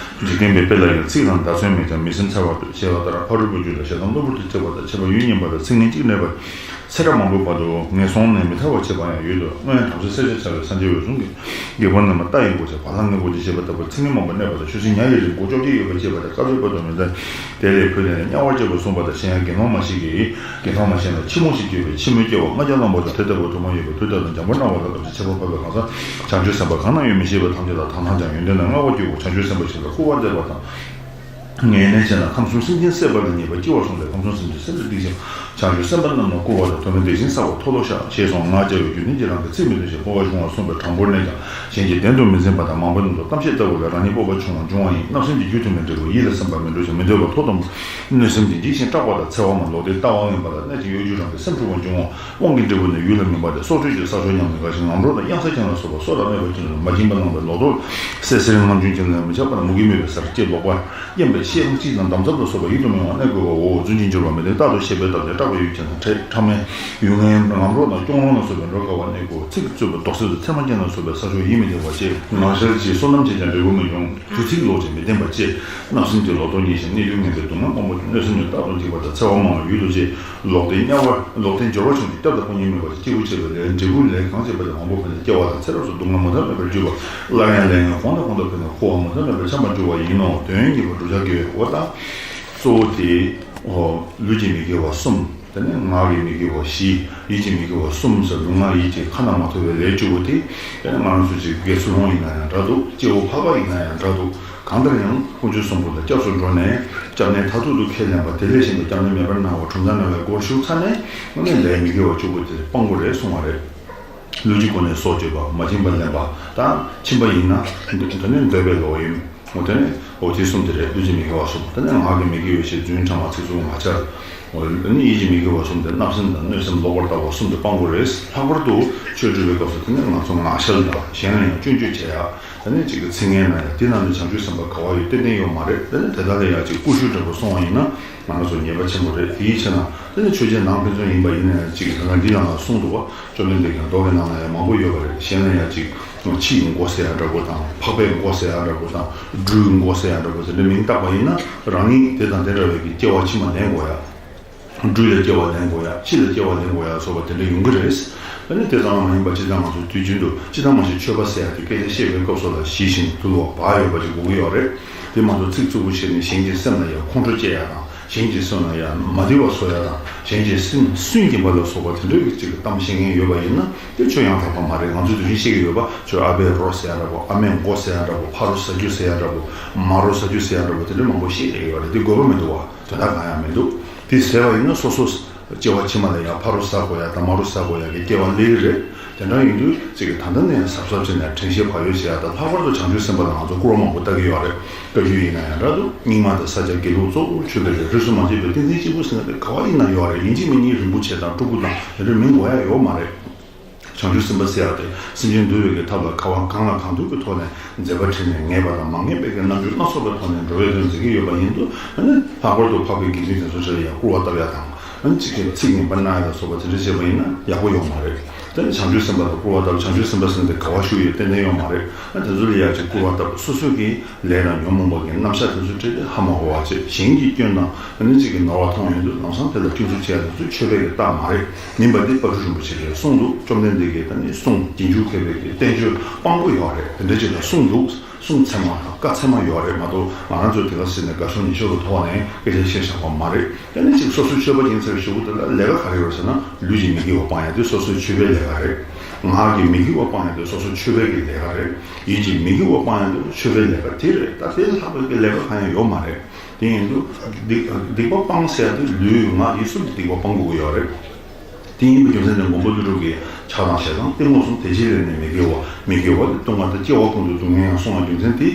འཇིག་རྟེན་པའི་དཔེ་ལ་ཡང་ཚིག་དང་བརྡ་མཚོན་མེད་ཀྱང་མི་སེམས་འཚེར་བར་འདུག་ཅེས་པ་ལྟར་ཕ་རོལ་པོའི་རྒྱུད་ལ་ཞེ་སྡང་གློ་བུར་དུ་སྐྱེ་བ་དང་ཆད་པ་ཡོད་སྙམ་པ་དང་ཚིག་ངན་གཅིག་གནས་པ། ཚེ་རབས་མང་པོའི་བར་དུ་ངན་སོང་ནས་མི་ཐར་བར་བྱེད་པ་ཡང་ཡོད་དོ། སྔོན་བྲམ་ཟེ་གསལ་བྱེད་བྱ་བའི་སངས་རྒྱས་པས་གཟུངས་ཀྱི་རྒྱལ་པོ་རྣམས་ལྟ་ཡི་གོ་ཅེས་བ་ལྷ་ངན་གོ་ཅེས་བྱས་པ་ལྟ་བུར་ཚིག་ངན་མང་པོ་གནས་པ་དང་ཆུ་སྲིན་ཉ་ཡི་རིགས་མགོ་བཅོ་བརྒྱད་ཡོད་པ་བཅས་པ་དེ་སྐབས་རེ་བར་དུ་མི་འདའ། དེ་ལས་ཕུད་ནས་དམྱལ་བར་སྐྱེ་བར་གསུངས་པ་དང་གཞན་ཡང་དགེ་སློང་མ་ཞིག་གིས་དགེ་སློང་མ་གཞན་ལ་ཕྱི་མོ་ཞིག་བསྐྱོད་པས་ཕྱི་མོས་སྐྱེ་བ་ལྔ་བརྒྱ་ལོན་པ་དང་དེ་ལྟ་བུ་དུ་མ་ཡོད་པས་དུས་རྟག་ཏུ་འཇམ་པོར་སྣང་བ་ལ་སྐབས་ཀྱི་ཁྱད་པར་འཕགས་པའི་གང་ཟག་བྱང་ཆུབ་སེམས་དཔའ་གང་ན་ཡོད་མི་ཤེས་པ་ཐམས་ཅད་ལ་དག་སྣང་ཀྱང་ཡོན་ཏན་དང་མངའ་བ་སྐྱེ་བོ་བྱང་ཆུབ་སེམས་དཔའ་ཞིག་ལ་སྐུར་བ་འདེབས་པ་དང་། ངན་གནས་ཆེ་ན་ཁམས་གསུམ་སེམས་ཅན་བསད་པ་ལ་ཉེས་པ་ལྕི་བར་གསུངས་ཏེ་ཁམས་གསུམ་སེམས་ཅན་སེམས་ལ་སྡིག་ཅིང་བྱང་ཆུབ་སེམས་དཔའ་རྣམས་ལ་བསྐུར་བ་དང་དོན་མེད་དེ་བཞིན་བསགས་པ་མཐོལ་ལོ་བཤགས་ཞེས་གསུངས། ངག་བཅད་པའི་རྒྱུ་མཐུན་གྱིས་རང་གི་ཚིག་མི་མཐུན་ཞིང་འཁོར་བ་བྱུང་བར་གསུངས་པས་དྲང་པོར་གནས་ཀྱང་གཞན་གྱི་བདེན་དུ་མི་འཛིན་པ་དང་མང་པོ་རྣམས་དང་གཏམ་བཤད་ལྟ་བུ་ལས་རང་ཉིད་སྤོབས་པ་ཆུང་བ་འབྱུང་བ་ཡིན། བརྣབ་སེམས་ཀྱི་རྒྱུ་མཐུན་པའི་འབྲས་བུ་ཡིད་ལ་སིམ་པ་མི་འགྲོ་ཞིང་མི་འདོད་པ་ཐོབ་དང་། གནོད་སེམས་ཀྱིས་འཇིགས་ཤིང་སྐྲག་པ་དང་འཚེ་བ་རྣམས་ལོག་ལྟའི་ལྟ་བ་ངན་པ་དང་གནད་ཀྱིས་གཡོ་སྒྱུ་རང་གི་སེམས་འཁྲུགས་པ་འབྱུང་བ། དབང་གི་འབྲས་བུ་ནི་ཡུལ་ལ་སྨིན་པ་སྟེ་སྲོག་གཅོད་ཀྱི་ས་ཕྱོགས་ཉམས་ནས་འགག་ཅིང་ངམ་རོ་དང་གཡང་ས་ཅན་ལ་སོགས་པ་སྲོག་ལ་གནོད་པ་ཅན་དུ་མ་བྱིན་པ་རྣམས་ལ་ལོག་རྟོག་སད་སེར་རྔམ་ཆུང་གྱིས་ལན་མི་ཆགས་པར་མུ་གེ་མེད་པའི་སར་སྐྱེ་ལོག་པར་གཡེམ་པའི་ཤེས་རབ་གཅིག་དང་འདམ་རྫབ་ལ་སོགས་པ་ཡིད་དུ་མི་འོང་བ་གནས་དགོས་པའོ། རྫུན་གྱིས་འགྱུར་བ་མི་བདེན། རྟག་ཏུ་བཤད་པས་བཏབ་སྟེ་སྐྲག་པའི་ཡུལ་ཅན་དང་ཕྲད་ཕྲ་མེན་ཡུལ་ངན་ངམ་རོ་དང་སྐྱོང་རོང་ལ་སོགས་པའི་འགྲོ་དཀའ་བ་གནས་དགོས། ཚིག་རྩུབ་པ་དོགས་སེལ་དང་མཚན་མ་ཅན་ལ་སོགས་པའི་ས་ཕྱོགས་ཡིད་མི་བདེ་བ་བཅས་ངག་འཆལ་གྱིས་བསོད་ནམས་བྱས་ཀྱང་འབྲས་བུ་མི་འབྱུང་། དུས་ཚིགས་ལོག་ཅིང་མི་བརྟན་པ་བཅས་བརྣབ་སེམས་ཀྱིས་ལོག་རྟོག་ཉེས་ཤིང་གནད་དུ་ངན་པའི་སྡུག་བསྔལ་མང་པོ་གནོད་སེམས་ནི་རྟག་ཏུ་འཇིགས་པ་དང་འཚེ་བ་མང་བ་ཡུལ་དུ་བཅས། ལོག་ལྟའི་དམྱལ་བ་ལོག་ལྟའི་འབྱོར་བ་ཆུང་ཞིང་སྐྱབས་དང་དཔུང་གཉེན་མེད་པ་ཅིག་སྐྱེ་བོ་བྱས་པའི་ལས་འབྲས་བུ་ལས་གང་བྱས་པ་དེ་མང་པོ་འཕེལ་ནས་སྐྱེ་བ་དང་ཚེ་རབས་སུ་སྡུག་བསྔལ་མུ་མཐའ་མེད་པར་བརྒྱུད་པ། སླར་ཡང་ལས་ངན་གོང་ནས་གོང་དུ་འཕེལ་ནས་འཁོར་བ་མུ་མཐའ་མེད་པར་འཁྱམས་པར་འགྱུར་བ་ཡིན་ནོ། དོན་གཉིས་པ་བསྒྲུབ་བྱ་དགེ་བའི་འོ་ད། གཙོ་བོ་དེ། ལུས་ཀྱི་མི་དགེ་བ་གསུམ། དེ་ནས་ངག་གི་མི་དགེ་བ་བཞི། ཡིད་ཀྱི་མི་དགེ་བ་གསུམ་ཟེར་ལུས་ངག་ཡིད་ཀྱི་ཁ་ན་མ་ཐོ་བའི་ལས་བཅུ་པོ་དེ། དེ་ནས་ང་རང་ཚོ་ཅིག་དགེ་ཚུལ་སློང་ཡིན་ན་ཡང་འདྲ་འདུག་སྐྱེ་བོ་འཕགས་པ་ཡིན་ན་ཡང་འདྲ་འདུག་གང་ལྟར་ཡང་དཀོན་མཆོག་གསུམ་པོ་ལ་སྐྱབས་སུ་འགྲོ་ནས་སྐྱབས་གནས་མཐར་ཐུག་ཏུ་ཁས་ལེན་པ་དེ་ལས་གཞན་པའི་སྐྱབས་གནས་མེད་པར་སྣང་བ་གྲུབ་མཐའ་སྣང་བའི་སྒོར་ཞུགས་ཚར་ནས་དངོས་གནས་ལས་མི་དགེ་བ་བཅུ་པོ་དེ་སྤང་དགོས་རེད་གསུང་བ་རེད། ལུས་ཀྱི་སྒོ་ནས་སྲོག་གཅོད་པ་མ་བྱིན་པར་ལེན་པ་དང་ཕྱིན་པ་ཡིན་ན་དེ་ནི་འདོད་པའི་ལོག་གཡེམ། འོ་དེ་ནི་འོ་དེ་གསུམ་དེ་རེད། ལུས་ཀྱི་མི་དགེ་བ་གསུམ། དེ་ནི་ངག་གི་མི་དགེ་བའི་ཆེད་རྫུན་ཕྲ་མ་ཚིག་རྩུབ་ངག་འཆལ། འོ་དེ་ནི་ཡིད་ཀྱི་མི་དགེ་བ་གསུམ་དེ་བརྣབ་སེམས་དང་གནོད་སེམས་ལོག་པར་ལྟ་བ་གསུམ་དེ་སྤང་དགོས་རེད། ལྷག་པར་དུ་ཆོས་སྒྲུབ་པའི་སྐབས་སུ་དེ་ནི་ང་ཚོ་ངག་འཆལ་དང་གཞན་ལ་ཡང་སྐྱོན་བརྗོད་བྱེད་ཡ། དེ་ནི་གཅིག་གི་ཚིག་ངན་ན་ཡང་དེ་རྣམས་ནི་བྱང་ཆུབ་སེམས་དཔའ་ག་བ་ཡོད་ཏན་ཏན་ཡོད་མ་རེད། དེ་ནི་དེ་དག་ལ་ཡང་གཅིག་ཀུ་ཤུ་འདྲ་པོ་སོང་བ་ཡིན་ན་ང་རང་ཚོ་ཉེས་པ་ཆེན་པོ་རེད། དེའི་ཕྱིར་ན་དེ་ནི་ཆོས་རྗེ་ནང་ཕན་ཚུན་ཡིན་པ་ཡིན་ན་ཡང་གཅིག་གི་ལྷ་ཁང་འདི་ནང་ལ་གསུངས་འདུག་བ། བཅོམ་ལྡན་འདས་ཀྱང་མདོ་གི་ནང་ལ་ཡང་མང་པོ་ཡོད་པ་རེད། གཞན་ལ་ཡང་གཅིག་ ཕྱི་ཡི་མགོ་ཟེར་ཡ་འདྲ་པོ་དང་། འཕགས་པའི་མགོ་ཟེར་ཡ་འདྲ་པོ་དང་། སྦྲུལ་མགོ་ཟེར་ཡ་འདྲ་པོ་དེ་འདྲ་མིང་བཏགས་པ་ཡིན་ན། རང་ཉིད་དེ་དང་དེ་འདྲ་བའི་གི་སྐྱེ་བ་ཕྱི་མ་ལེན་དགོས་ཡ། སྦྲུལ་ལ་སྐྱེ་བ་ལེན་དགོས་ཡ། ཁྱི་ལ་སྐྱེ་བ་ལེན་དགོས་ཡ་སོགས་པ་དེ་འདྲ་ཡོང་གི་རེད། ཨ་ནི་དེ་ཙམ་ལ་མ་ཡིན་པ་སྤྱིར་བཏང་ང་ཚོ་དུས་རྒྱུན་དུ་སྤྱིར་བཏང་མ་ཞིག་མཆོད་པ་ཟེར་ཡ་དེ་སྐད་ཆ་བཤད་པའི་སྐབས་སུ་ལ་ཞི་ཞིང་དུལ་བ་བག་ཡོད་པ་ཞིག་དགོས་ཀྱི་ཡོད་རེད། དེ་མ་གཏོགས་ཚིག་རྩུབ་པོ་བཤད་ནས་གཞན་གྱི་སེམས་ལ་ཡང་ཁོང་ཁྲོ་སྐྱེ་ཡ་དང་། གཞན་གྱི་སེམས་ལ་ཡང་མ་བདེ་བ་བཟོ་ཡ་དང་། གཞན་གྱི་སེམས་སུན་འབྱིན་པ་ལ་སོགས་པ་དེ་འདྲའི་གི་ཅིག་གཏམ་བཤད་མཁན་ཡོད་པ་ཡིན་ན། དེ་ཆོས་ཡང་དག་པ་མ་རེད། ང་ཚོས་དེ་བཞིན་བཤད་ཀྱི་ཡོད་པ། ཁྱོད་ཨ་ཕའི་རོ་ཟེར་ཡ་འདྲ་པོ། ཨ་མའི་མགོ་ཟེར་ཡ་འདྲ་པོ། ཕ་རོ་ཟ་རྒྱུ་ཟེར་ཡ་འདྲ་པོ། མ་རོ་ཟ་རྒྱུ་ཟེར་ཡ་འདྲ་པོ་དེ་འདྲ་མང་པོ་བཤད་ཀྱི་ཡོད་རེད། དེ་དགོས་པ་མི་འདུག་བ། དོན་དག་གང་ཡང་མི་འདུག། དེ་ཟེར་བ་ཡིན་ན་སོ་སོ་སྐྱེ་བ་ཕྱི་མ་ལ་ཡང་ཕ་རོ་ཟ་དགོས་ཡ་དང་མ་རོ་ཟ་དགོས་ཡ་གི་སྐྱེ་བ་སླེབས་ཀྱི་རེད། དེ་འདྲ་ཡིན་དུས་ཅིག་གི་ད་ལྟ་ནས་གཟབ་གཟབ་བྱས་ནས་དྲན་ཤེས་བག་ཡོད་བྱེད་ཡ་དང་། ལྷག་པར་དུ་བྱང་ཆུབ་སེམས་དཔའ་ལ་ང་ཚོ་སྐུར་བ་མང་པོ་བཏབ་ཀྱི་ཡོད་རེད། བཀའ་བརྒྱུད་ཡིན་ན་ཡང་འདྲ་འདུག། རྙིང་མ་དང་ས་སྐྱ་དགེ་ལུགས་གཙོ་བོར་ཆོས་པའི་རིས་སུ་མ་ཆད་པའི་ཏིང་འཛིན་གཅིག་པུ་ཟེར་ན་དེ་ག་བ་ཡིན་ན་ཡོད་རེད། ཡིན་གཅིག་མིན་གཉིས་རིན་པོ་ཆེ་དང་སྤྲུལ་སྐུ་དང་དེ་འདྲ་མིང་དགོས་ཡ་ཡོད་མ་རེད། བྱང་ཆུབ་སེམས་དཔའ་ཟེར་ཡ་དེ་སེམས་ཅན་འདུལ་བའི་གི་ཐབས་ལ་དཀའ་བ་གང་ལ་གང་འདུལ་གྱི་ཐོག་ནས་མཛད་པ་བྲིས་ནས་ངེས་པ་དང་མ་ངེས་པའི་གི་རྣམ་འགྱུར་སྣ་ཚོགས་པའི་ཐོག་ནས་འགྲོ་བའི་དོན་མཛད་ཀྱི་ཡོད་པ་ཡིན་དུས། ཨ་ནི་ལྷག་པར་དུ་འཕགས་པའི་དགེ་འདུན་དེ་ཚོ་ཆ་ལ་ཡང་སྐུར་བ་བཏབ་ཡ་དང་། ཨ་ནི་ཅིག་གི་ཚིག་ངན་པ་གནང་ཡ་ལ་སོགས་པ་དེ་འདྲ་བྱས་པ་ཡིན་ན་ཡག་པོ་ཡོད་མ་རེད། དེ་ནི་བྱང་ཆུབ་སེམས་དཔའ་ལ་སྐུར་བ་བཏབ། བྱང་ཆུབ་སེམས་དཔའ་ཟེར་ན་དེ་ག་བ་བཞུགས་ཡོད་ཏན་ཏན་ཡོད་མ་རེད། ཨ་དེ་ཚོ་ལ་ཡ་ཅིག་སྐུར་བ་བཏབ། སོ་སོ་གི་ལས་དང་ཉོན་མོངས་པ་གི་རྣམ་གཞག་དེ་ཚོ་བྲིས་ཏེ་ཧ་མ་གོ་བ་བྱས། གཞན་གྱི་སྐྱོན་དང་ཨ་ནི་ཅིག་གི་ནོར་བ་མཐོང་ཡོང་དུས་ལམ་སང་དེ་ལ་སྐྱོན་འཛུགས་བྱེད་ཡ་དེ་ཚོ་ཆོས་པའི་གི་རྟགས་མ་རེད། མིན་པ་འདི་དཔལ་སྤྲུལ་རིན་པོ་ཆེ་གིས་གསུངས་འདུག། བཅོམ་ལྡན་འདས་ཀྱིས་ད་ནི་གསུངས། རྗེས་འཇུག་མཁས་པའི་གི་བསྟན་བཅོས་དཔང་པོ་ཡོད་རེད། དེ་འདྲ་ཅིག་ལ་གསུངས་འདུག། གསུང་ཚད་མ་དང་བཀའ་ཚད་མ་ཡོད་རེད་མ་གཏོགས། ང་རང་ཚོས་དེ་ག་ཟེར་ནས་དགའ་ཕྱོགས་ཉེས་ཕྱོགས་ཀྱི་ཐོག་ནས་སྐད་ཆ་བཤད་བཞག་པ་མ་རེད། དེ་ནི་ཅིག་སོ་སོའི་ཆོས་པ་ཡིན་ཚར་བའི་གཞུག་གུ་དེ་ལ་ལས་ཀ་ག་རེ་ཡོད་ཟེར་ན། ལུས་ཀྱི་མི་དགེ་བ་སྤང་ཡ་དེ་སོ་སོའི་ཆོས་པའི་ལས་ཀ་རེད། ངག་གི་མི་དགེ་བ་སྤང་ཡ་དེ་སོ་སོའི་ཆོས་པའི་གི་ལས་ཀ་རེད། ཡིད་ཀྱི་མི་དགེ་བ་སྤང་ཡ་དེ་ཆོས་པའི་ལས་ཀ་དེ་རེད། ད་དེ་ལས་ལྷག་པའི་གི་ལས་ཀ་གང་ཡང་ཡོད་མ་རེད། དེ་ཡིན་དུས་སྡིག་སྡིག་པ་སྤང་ཟེར་ཡ་དེ་ལུས་ངག་ཡིད་གསུམ་གྱི་སྡིག་པ་སྤང་དགོས་ཀྱི་ཡོད་རེད། དེ་ཡིན་པའི་རྒྱུ་མཚན་ནི་མགོན་པོ་ཀླུ་སྒྲུབ་ཀྱིས་ཆགས་སྡང་ཞེ་སྡང་གཏི་མུག་གསུམ་དེ་བཞིན་གླས་ནས་མི་དགེ་བ། མི་དགེ་བ་དེ་སྡུག་བསྔལ་དང་སྐྱེ་བ་ཀུན་ཏུ་སྡུག་བསྔལ་ཡང་གསུངས་པའི་རྒྱུ་མཚན་དེ།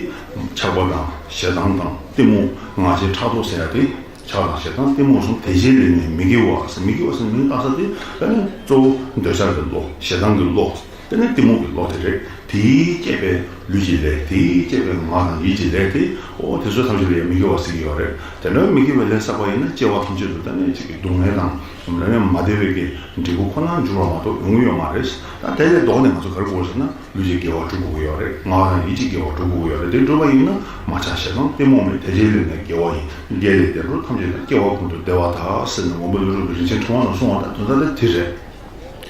ཆགས་པ་དང་ཞེ་སྡང་དང་གཏི་མུག་ང་རྒྱལ་ཕྲག་དོག་ཟེར་ཡ་དེ། ཆགས་སྡང་ཞེ་སྡང་གཏི་མུག་གསུམ་དེ་བཞིན་གླས་ནས་མི་དགེ་བ་ཟེར། མི་དགེ་བ་ཟེར་མིང་བཏགས་ས་དེ་ད་ནི་གཙོ་བོ་འདོད་ཆགས་ཀྱི་བློ། ཞེ་སྡང་གི་བློ། དེ་ནི་གཏི་མུག་གི་བློ་དེ་རེད། དེས་བསྐྱེད་པའི་ལུས་ཀྱི་ལས། དེས་བསྐྱེད་པའི་ངག་དང་ཡིད་ཀྱི་ལས་དེ། ཨོ་དེ་ཚོ་ཐམས་ཅད་ལ་ཡང་མི་དགེ་བ་ཟེར་གྱི་ཡོད་རེད། དེ་འདྲ་མི་དགེ་བའི་ལས་བསགས་པ་ཡིན་ན་སྐྱེ་བ་ཐམས་ཅད་དུ་ད་ནི་ཅིག་གི་སྡུག་བསྔལ་དང་། ཨ་ནི་མ་བདེ་བའི་གི་འབྲས་བུ་ཁོ་ན་འབྱུང་བ་མ་གཏོགས་ཡོང་གི་ཡོད་མ་རེད། ད་དེ་ལས་ལྡོག་ནས་ང་ཚོ་ག་རེ་དགོས་ཟེར་ན། ལུས་ཀྱི་དགེ་བ་སྒྲུབ་དགོས་ཀྱི་ཡོད་རེད། ངག་དང་ཡིད་ཀྱི་དགེ་བ་སྒྲུབ་དགོས་ཀྱི་ཡོད་རེད། དེ་སྒྲུབ་པ་ཡིན་ན། མ་ཆགས་ཞེ་སྡང་གཏི་མུག་མེད། དེ་བཞིན་གླས་ནས་དགེ་བ་ཡིན། དགེ་ལས་འདས་པ་ཐམས་ཅད་དང་། སྐྱེ་བ་ཀུན་ཏུ་བདེ་བ་དག་ཟེར་ནས་མགོན་པོ་ཀླུ་སྒྲུབ་ཀྱིས་རིན་ཆེན་ཕྲེང་བ་ནང་གསུངས་པ་ལྟར་དོན་དག་དེ་དེ་རེད།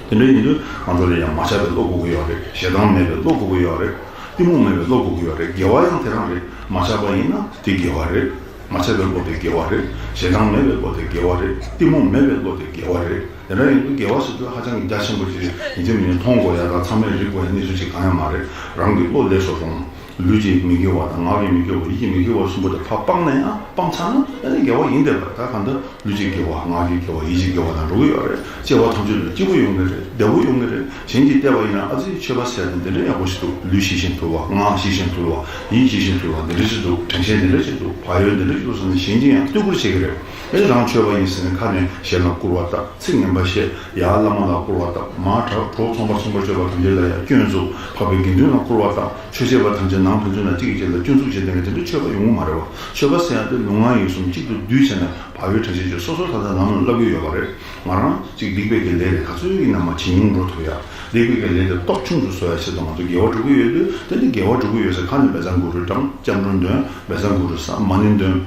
དེ་འདྲ་ཡིན་དུས་ང་ཚོ་ལ་ཡང་མ་ཆགས་པའི་བློ་དགོས་ཀྱི་ཡོད་རེད། ཞེ་སྡང་མེད་པའི་བློ་དགོས་ཀྱི་ཡོད་རེད། གཏི་མུག་མེད་པའི་བློ་དགོས་ཀྱི་ཡོད་རེད། དགེ་བ་ཡང་དེ་རང་རེད། མ་ཆགས་པ་ཡིན་ན་དེ་དགེ་བ་རེད། མ་ཆགས་པའི་བློ་དེ་དགེ་བ་རེད། ཞེ་སྡང་མེད་པའི་བློ་དེ་དགེ་བ་རེད། གཏི་མུག་མེད་པའི་བློ་དེ་དགེ་བ་རེད། དེ་འདྲ་ཡིན་དུས་དགེ་བ་ཟེར་དུས་ཧ་ཅང་གི་རྒྱ་ཆེན་པོ་ཅིག་རེད། ཡིན་གཅིག་མིན་གཅིག་མཐོང་དགོས་ཡ་དང་ཚང་མས་རིག་དགོས་ཡ་གནས་ཚུལ་ཅིག་གང་ཡང་མ་རེད། རང་གི་བློ་ལེགས་སོ་རུང་། ལུས་ཀྱི་མི་དགེ་བ་དང་། ངག་གི་མི་དགེ་བ། ཡིད་ཀྱི་མི་དགེ་བ་གསུམ་པོ་དེ་ཕར་སྤངས་ནས། ཨ་སྤངས་ཚར་ན་ཨ་ནི་དགེ་བ་ཡིན་བསྡད་པ་རེད། ད་གང་ལྟར་ལུས་ཀྱི་དགེ་བ། ངག་གི་དགེ་བ། ཡིད་ཀྱི་དགེ་བ་དང་འགྲོ་གི་ཡོད་རེད། སྐྱེ་བ་ཐམས་ཅད་དུ་སྐྱིད་པོ་ཡོང་གི་རེད། བདེ་བོ་ཡོང་གི་རེད། གཞན་གྱིས་བལྟས་པ་ཡིན་ན། ཨ་ཙི་ཆོས་པ་ཟེར་ཡ་དེ་འདི་འདྲ་ཡག་པོ་ཞིག་འདུག། ལུས་ཞི་ཞིང་དུལ་བ། ངག་ཞི་ཞིང་དུལ་བ། ཡིད་ཞི་ཞིང་དུལ་བ། འདི་འདྲ་ཞིག་འདུག། དྲན་ཤེས་འདི་འདྲ་ཞིག་འདུག། བག་ཡོད་འདི་འདྲ་ཞིག་འདུག་ཟེར་ནས་གཞན་གྱིས་ཡང་བསྟོད་བཀུར་བྱེད་ཀྱི་རེད། ཨེ་རང་ཆོས་པ་ཡིན་ཟེར་ནས་ཁ་ནས་གཞན་ལ་སྐུར་བ་བཏབ། ཚིག་ངན་པ་བཤད། ཡར་བླ་མ་ལ་སྐུར་བ་བཏབ། མར་གྲོགས་གྲོགས་ཚོང་པ་ཚོང་པ་སྤྱོད་པ་ཐམས་ཅད་ལ་ཡང་སྐྱོན་བཙུགས། འཕགས་པའི་དགེ་འདུན་ལ་སྐུར་བ་བཏབ། ཆོས་བྱེད་པ་ཐམས་ཅད་ནང་ཕན་ཚུན་ལ་གཅིག་གིས་གཅིག་ལ་སྐྱོན་འཛུགས་བྱེད་མཁན་གྱི་དེ་འདྲའི་ཆོས་པ་ཡོང་གི་མ་རེད་བ། ཆོས་པ་ཟེར་ཡ་དེ་ལུས་ངག་ཡིད་གསུམ་གཅིག་ཏུ་བསྡུས་བྱས་ནས་བག་ཡོད་དྲན་ཤེས་ཀྱིས་སོ་སོ་ད་ལྟ་ལམ་ལ་བསླབ་ཀྱི་ཡོད་པ་རེད། ང་རང་གཅིག་སྡིག་པའི་གི་ལས་དེ་ག་ཚོད་ཡིན་ན་མ་ཇེ་ཉུང་འགྲོ་ཐུབ་ཡ། སྡིག་པའི་གི་ལས་དེ་སྟོབས་ཆུང་དུ་བཟོ་ཡ་ཆེད་དུ་ང་ཚོ་དགེ་བ་སྒྲུབ་ཀྱི་ཡོད་དུས། དེ་ནི་དགེ་བ་སྒྲུབ་ཀྱི་ཡོད་ཟེར་ཁ་ནས་འབེ་ཚང་གུ་རུ་བགྲང་། སྐྱབས་འགྲོ་འདོན། འབེ་ཚང་གུ་རུ་བསགས། མ་ཎི་འདོན།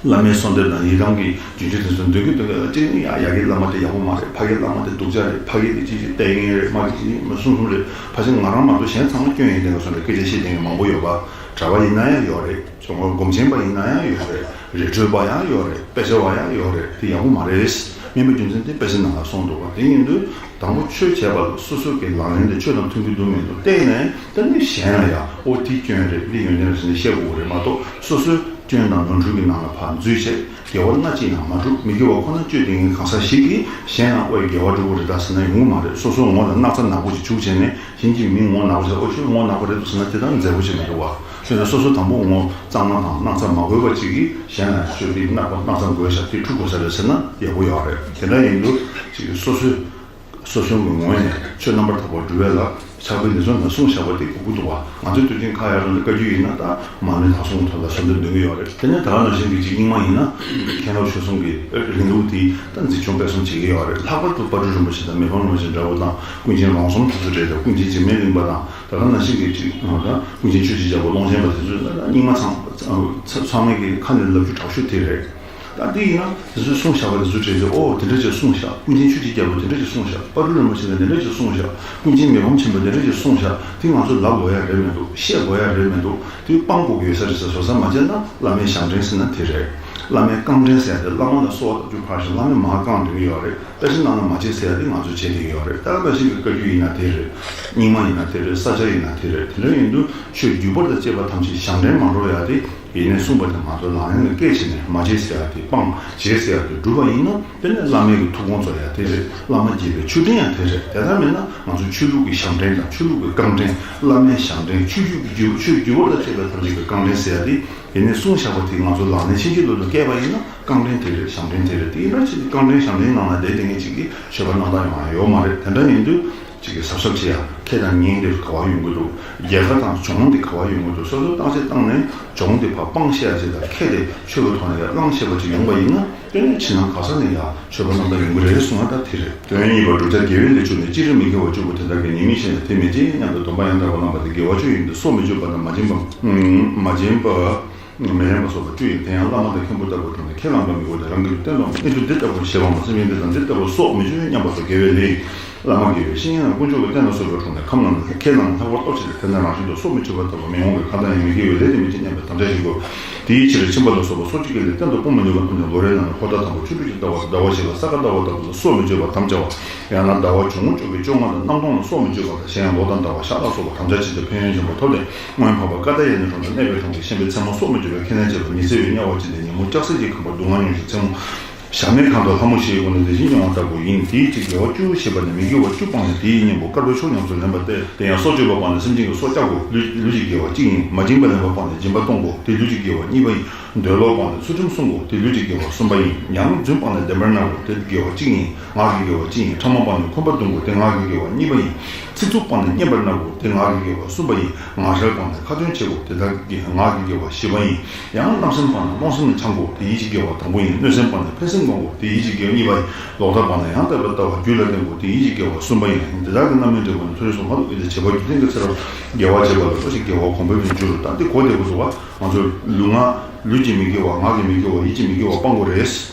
བླ་མའི་གསོལ་འདེབས་དང་ཡི་དམ་གྱི་རྒྱུན་ཆད་དེ་ཚོ་འདོན་གྱི་འདོན་གྱི། གཅིག་ནི་ཡ་ཡ་གི་བླ་མ་དེ་ཡག་པོ་མ་རེད། ཕ་གི་བླ་མ་དེ་སྡུག་ཅག་རེད། ཕ་གི་དེ་ཅི་ཅི་བལྟས་མཁན་རེད། མ་གི་ཅི་ཅི་མ་གསུང་གསུང་རེད། ཕལ་ཆེར་ང་རང་མ་གཏོགས་གཞན་ཚང་མ་སྐྱོན་ཡིན་བསྡད་པ་བཟོ་འདྲ་སྐད་ཆ་བཤད་བསྡད་མཁན་མང་པོ་ཡོད་པ། གྲྭ་པ་ཡིན་ན་ཡང་ཡོད་རེད། ཇོ་མོ་སྒོམ་ཆེན་པ་ཡིན་ན་ཡང་ཡོད་རེད། རི་ཁྲོད་པ་ཡང་ཡོད་རེད། དཔེ་ཆ་བ་ཡང་ཡོད་རེད། དེ་ཡག་པོ་མ་རེད། མིན་པའི་རྒྱུ་མཚན་དེ་དཔེ་ཆ་ནང་ལ་གསུངས་འདུག་པ། དེ་ཡིན་དུས་དང་པོ་ཆོས་བྱས་པ་ལ་སོ་སོ་གི་ལག་ལེན་དེ་ཆོས་དང་མཐུན་གྱི་འདུག་མི་འདུག་བལྟས་ནས། དེ་ནས་གཞན་ལ་ཡང་ཨོ་དེ་སྐྱོན་རེད། འདི་ཡོན་ཏན་རེད་ཟེར་ནས་བཤད་དགོས་ཀྱི་རེད་མ་གཏོགས། སོ་སོའི་སྐྱོན་དང་ནོར་འཁྲུལ་གྱི་ནང་ལ་ཕར་འཛུལ་བྱས། དགེ་བ་སྣ་གཅིག་ཡང་མ་སྒྲུབ། མི་དགེ་བ་ཁོ་ན་སྤྱོད་བསྡད་མཁན་གང་ཟག་ཞིག་གིས་གཞན་ལ་ཨོའི་དགེ་བ་སྒྲུབ་ཀྱི་རེད་ད་ཟེར་ན་ཡོང་གི་མ་རེད། སོ་སོ་ངོ་ལ་སྣག་ཚ་ནག་པོ་ཞིག་བྱུགས་བྱས་ནས། གཞན་གྱིས་མི་ངོ་ནག་པོ་ཟེར། ཨོ་ཁྱོད་ངོ་ནག་པོ་རེད་འདུག་ཟེར་ན་དེ་ལྟར་མཛེས་པོ་ཅིག་མི་འདུག་བ། དེ་ནས་སོ་སོ་དང་པོ་ངོ་གཙང་མ་དང་སྣག་ཚ་མ་དགོས་པ་ཅིག་གིས་གཞན་ལ་ཁྱོད་འདི་ནག་པོ་སྣག་ཚ་དགོས་ཤག། དེ་འཁྲུ་དགོས་ས་རེད་ཟེར་ན་ཡག་པོ་ཡོད་རེད། དེ་འདྲ་ཡིན་དུས་ཅིག་སོ་སོའི་ སོ་སོའི་ངོས་ནས་ཆོས་རྣམ་པར་དག་པ་སྒྲུབ་པའི་ལ་ཕྱག་དཔེ་འདི་ཚོ་ནང་གསུངས་བཞག་པ་དེ་དགོས་ཀྱི་འདུག་བ། ང་ཚོའི་དུས་ཆེན་ཁག་ཡར་ལ་བཀའ་བརྒྱུད་ཡིན་ན་ད་མར་མེ་མདའ་སྲུང་ཐོག་ལ་ཟབ་འདོན་འདོན་གྱི་ཡོད་རེད། དེ་ནས་ད་ག་ནང་བཞིན་གྱི་ཅིག་རྙིང་མ་ཡིན་ན་མཁན་སློབ་ཆོས་གསུམ་གྱི་རིང་ལུགས་དེ་ད་འཛིན་སྐྱོང་སྤེལ་གསུམ་བྱེད་ཀྱི་ཡོད་རེད། ལྷག་པར་དུ་དཔལ་སྤྲུལ་རིན་པོ་ཆེ་དང་མི་ཕམ་རིན་པོ་ཆེ་འདྲ་བོ་དང་ཀུན་མཁྱེན་རོང་ཟོམ་དེ་ཚོ་གྲས་དང་ཀུན་མཁྱེན་འཇིགས་མེད་གླིང་པ་དང་ད་ག་ནང་བཞིན་གྱི་ཅིག་ད་ཀུན་མཁྱེན་ཆོས་ཀྱི་རྒྱལ་པོ་ཀློང་ཆེན་པ་དེ་ཚོ་ད་རྙིང་མ་ཚང་ཚང་མའི་གི་ཁ་ནས་ལབ་རྒྱུ་དྲག་ཤོས་དེ་རེད། ད་འདི་ཡིན་ན་དེ་ཚོས་གསུངས་བཞག་པ་དེ་ཚོ་དྲན་ཚེ་ཨོ་དེ་འདྲ་ཅིག་གསུངས་བཞག་ཀུན་མཁྱེན་ཆོས་ཀྱི་རྒྱལ་པོ་དེ་འདྲ་ཅིག་གསུངས་བཞག་དཔལ་སྤྲུལ་རིན་པོ་ཆེ་ལ་དེ་འདྲ་ཅིག་གསུངས་བཞག་ཀུན་མཁྱེན་མི་ཕམ་ཆེན་པོ་དེ་འདྲ་ཅིག་གསུངས་བཞག་དེ་ང་ཚོ་ལབ་དགོས་ཡ་རེད་མི་འདུག་བཤད་དགོས་ཡ་རེད་མི་འདུག་དེ་སྤང་དགོས་ཀྱི་ཡོད་ས་རེད་ཟེར་བཟོ་ས་མ་བྱས་ན་བླ་མའི་ཞབས་འདྲེན་ཟེར་ན་དེ་རེད། བླ་མའི་རྐང་འདྲེན་ཟེར་ཡ་དེ་བླ་མ་ལ་གསོལ་བ་བཏབ་རྒྱུ་ཕར་ཞོག་བླ་མས་མར་བསྐང་སྡོད་ཀྱི་ཡོད་རེད། བཀའ་དྲིན་གནང་ན་མ་བྱེད་ཟེར་ཡ་དེ་ང་ཚོས་བྱེད་བསྡད་ཀྱི་ཡོད་རེད། ད་ག་ནང་བཞིན་གྱི་བཀའ་བརྒྱུད་ཡིན་ན་དེ་རེད། རྙིང་མ་ཡིན་ན་དེ་རེད། ས་སྐྱ་ཡིན་ན་དེ་རེད། དེ་འདྲ་ཡིན་དུས་ཆོས་བརྒྱུད་པ་དང་བཅས་པ་ཐམས་ཅད་ཞབས་འདྲེན་མ་འགྲོ་ཡ་དེ། ཡིན་ནས་གསུངས་པ་དེ་ང་ཚོ་ལག་ལེན་ལ་བཀལ་བྱས་ནས་མ་བྱེད་ཟེར་ཡ་དེ་སྤང་བྱེད་ཟེར་ཡ་དེ་སྒྲུབ་པ་ཡིན་ན་དེ་ནས་བླ་མའི་གི་ཐུགས་དགོངས་རྫོགས་ཡ་དེ་རེད། བླ་མ་དགྱེས་པའི་མཆོད་སྤྲིན་ཡང་དེ་རེད། དེ་ལྟར་མིན་ན་ང་ཚོ་ཆོས་ལུགས་ཀྱི་ཞབས་འདྲེན་དང་ཆོས་ལུགས་ཀྱི་རྐང་འདྲེན། བླ་མའི་ཞབས་འདྲེན། ཆོས་བརྒྱུད་ཀྱི་རྒྱུད་ཆོས་བརྒྱུད་པ་དང་བཅས་པའི་ཐམས་ཅད་ཀྱི་རྐང་འདྲེན་ཟེར་ཡ་དེ་ཡིན་ནས་གསུངས་བཞག་པ་དེ་ང་ཚོ་ལག་ལེན་ཤེས་བྱའི་ལུགས་ལ་བཀལ་བ་ཡིན་ན་རྐང་འདྲེན་དེ་རེད། ཞབས་འདྲེན་དེ་རེད། དེ་ཡིན་པ་ཅིག་རྐང་འདྲེན་ཞབས་འདྲེན་ནང་ལ་བསྡད་བསྡད་མཁན་ཅིག་གིས་ཆོས་པ་རྣམ་དག་ཡོང་ཡ་ཡོད་མ་རེད། དེ་འདྲ་ཡིན་དུས། གཅིག་གིས་གཟབ་གཟབ་བྱེད་ཡ། ཁེ་དང་ཉེན་དེ་ག་བ་ཡོང་གི་འདུག་རྒྱལ་ཁ་དང་གྱོང་དེ་ག་བ་ཡོང་གི་འདུག་སོ་སོ་བཏང་ཆ་བཏང་ནས་གྱོང་དེ་ཕར་སྤང་ཤེས་ཡ་ཅིག་དང་ཁེ་དེ་ཆོས་ཀྱི་ཐོག་ནས་ཡར་བླང་ཤེས་པ་ཅིག་ཡོང་པ་ཡིན་ན་དེ་ནས་ཕྱི་ནང་ག་ས་ནས་ཡང་ཆོས་པ་རྣམ་དག་ཡོང་གི་རེད་གསུང་བ་ད་དེ་རེད། དོན་གཉིས་པ་བསྒྲུབ་བྱ་དགེ་བའི་ལས་བཅུ་ནི། ཅི་རིགས་མི་དགེ་བ་བཅུ་པོ་དེ་དག་གི་ཉེས་དམིགས་ཤེས་ནས་དེ་མི་བྱེད་སྙམ་པའི་སྡོམ་པ་ཡང་དག་པར་བླངས་པ་དེ་དགེ་བ་བཅུ་ཡིན་ཏེ། སྲོག་མི་གཅོད་པ་དང་མ་བྱིན་པ། མ་བྱིན་པ། མི་ལེན་པ་སོགས་པ་བཅུ་ཡིན། དེ་ཡང་བླ་མ་དང་མཁན་པོ་ལྟ་བུའི་དྲུང་ནས་ཁས་བླངས་པ་མི་དགོས་ཏེ། རང་གི་རྟེན་དང་ཨེ་ཏུ་འདི་ལྟ་བུ་ཞེས་པ་མ་སེམས་ཅན་འདི་དང་འདི་ལྟ་བུ་སྲོག་མི་གཅོད་སྙམ་པ་སོགས་དགེ་བའི་ལས་ཡིན། བླ་མ་དགེ་བའི་བཤེས་གཉེན་དང་དཀོན་མཆོག་གི་རྟེན་ལ་སོགས་པའི་དྲུང་ནས་ཁམས་རྣམས་ལ་ཁས་བླངས་ལྷག་པར་སྟོབས་ཆེ་སྟེ། དེ་ནས་རང་བཞིན་དུ་སྲོག་མི་གཅོད་པ་ལྟ་བུ་མི་འོང་བའི་ཁ་ཏ་ཡང་མི་དགེ་བའི་ལས་དེ་མི་བྱེད་སྙམ་པའི་དམ་བཅའ་བཞེས་དགོས། དེའི་ཕྱིར་ཁྱིམ་པ་ལ་སོགས་པ་སྲོག་གཅོད་ཀྱི་ལས་གཏན་དུ་སྤོང་མི་ནུས་པ་རྣམས་ཀྱང་ལོ་རེའི་ནང་ནས་ཧོར་ཟླ་དང་པོ་ཆུ་སྦྲུལ་གྱི་ཟླ་བ་དང་ཟླ་བ་བཞི་པ་ས་ག་ཟླ་བ་ལྟ་བུ་ལ་སྲོག་མི་གཅོད་པར་དམ་བཅའ་བ། ཡང་ན་ཟླ་བ་གྱོང་གུན་གཅོག་པའི་བཅོ་ལྔ་དང་གནམ་སྟོང་ལ་སྲོག་མི་གཅོད་པ་དང་། གཞན་ཡང་ལོ་དང་ཟླ་བ་ཞག་ལ་སོགས་པ་དམ་བཅའ་བྱས་ཏེ་ཕན་ཡོན་ཆེན་པོ་ཐོབ་སྟེ། སྔོན་འཕགས་པ་ཀ་ཏྱ་ཡ་ནི་གྲོང་དུ་གནས་པའི་གྲོང་ཁྱེར་ཤན་པའི་མཚན་མོ་སྲོག་མི་གཅོད་པའི་ཁས་ལེན་བྱས་པ། ཉི་ཚེ་བའི་དམྱལ་བར་ཕྱིན་ཏེ་ཉིན་མོ་ལྕགས་སྲེག་གི་ཁང་པར་སྡུག་བསྔལ་མྱོང་ཞིང་མཚན་མོ་ཞག་མའི་ཁང་དུ་ལྷ་མོ་ཞིག་གི་སྒོ་ནས་བདེ་སྐྱིད་མྱོང་བ་ལྟ་བུ་ཡིན། དེའི་ཕྱིར་དགེ་བ་བཅུ་ཞེས་པ་ནི་མི་དགེ་བ་བཅུ་སྤངས་ནས་དེའི་གཉེན་པོ་དཀར་པོའི་ཕྱོགས་ཉམས་སུ་ལེན་པ་སྟེ། དེ་ཡང་སྲོག་གཅོད་པ་སྤངས་ནས་སེམས་ཅན་གྱི་སྲོག་བཅད་དགོས། ལུས་ལུས་ཀྱི་དགེ་བ་གཅིག་ཡིན། མ་བྱིན་པ་ལེན་པ་སྤངས་ནས་སྦྱིན་པ་གཏོང་དགོས། དེ་ལུས་ཀྱི་དགེ་བ་གཉིས་པ་ཡིན། འདོད་ལོག་སྤངས་ནས་ཚུལ་ཁྲིམས་སྲུང་དགོས། དེ་ལུས་ཀྱི་དགེ་བ་གསུམ་པ་ཡིན། ཡང་རྫུན་སྤངས་ནས་བདེན་པར་སྨྲ་དགོས། དེ་དགེ་བ་གཅིག་ཡིན། ངག་གི་དགེ་བ་གཅིག་ཡིན། ཕྲ་མ་སྤངས་ནས་འཁོན་པ་བརྡུང་དགོས། དེ་ངག་གི་དགེ་བ་གཉིས་པ་ཡིན། ཚིག་རྩུབ་སྤངས་ནས་སྙན་པར་སྨྲ་དགོས། དེ་ངག་གི་དགེ་བ་གསུམ་པ་ཡིན། ངག་འཁྱལ་སྤངས་ནས་ཁ་ཏོན་བྱེད་དགོས། དེ་དག་གི་ངག་གི་དགེ་བ་བཞི་པ་ཡིན། ཡང་བརྣབ་སེམས་སྤངས་ནས་རླུང་སེམས་ལ་འཆང་དགོས། དེ་ཡིད་ཀྱི་དགེ་བ་དང་པོ་ཡིན། གནོད་སེམས་སྤངས་ནས་ཕན་སེམས་སྒོམ་དགོས། དེ་ཡིད་ཀྱི་དགེ་བ་གཉིས་པ་ཡིན། ལོག་ལྟ་སྤངས་ནས་ཡང་དག་པའི་ལྟ་བ་རྒྱུད་ལ་བརྟེན་དགོས། དེ་ཡིད་ཀྱི་དགེ་བ་གསུམ་པ་ཡིན། དེ་དག་གི་རྣམ་སྨིན་འབྲས་བུ་ནི། མཐོ་རིས་སུ་སྔར་དུ་བསྐྱེད་དེ་བྱེད་པ་རྒྱུ་མཐུན་གྱི་ཚེ་རབས་དགེ་བ་བྱེད་པ་ལ་ལྟོས་ཤིག་དགེ་བ་གོང་འཕེལ་དུ་འགྱུར། ད་འདི་གོ་བདེ་པོ་འདུག་བ། ང་ཚོ་ལུས་ངག་ལུས་ཀྱི་མི་དགེ་བ། ངག་གི་མི་དགེ་བ། ཡིད་ཀྱི་མི་དགེ་བ་སྤང་དགོས་རེད།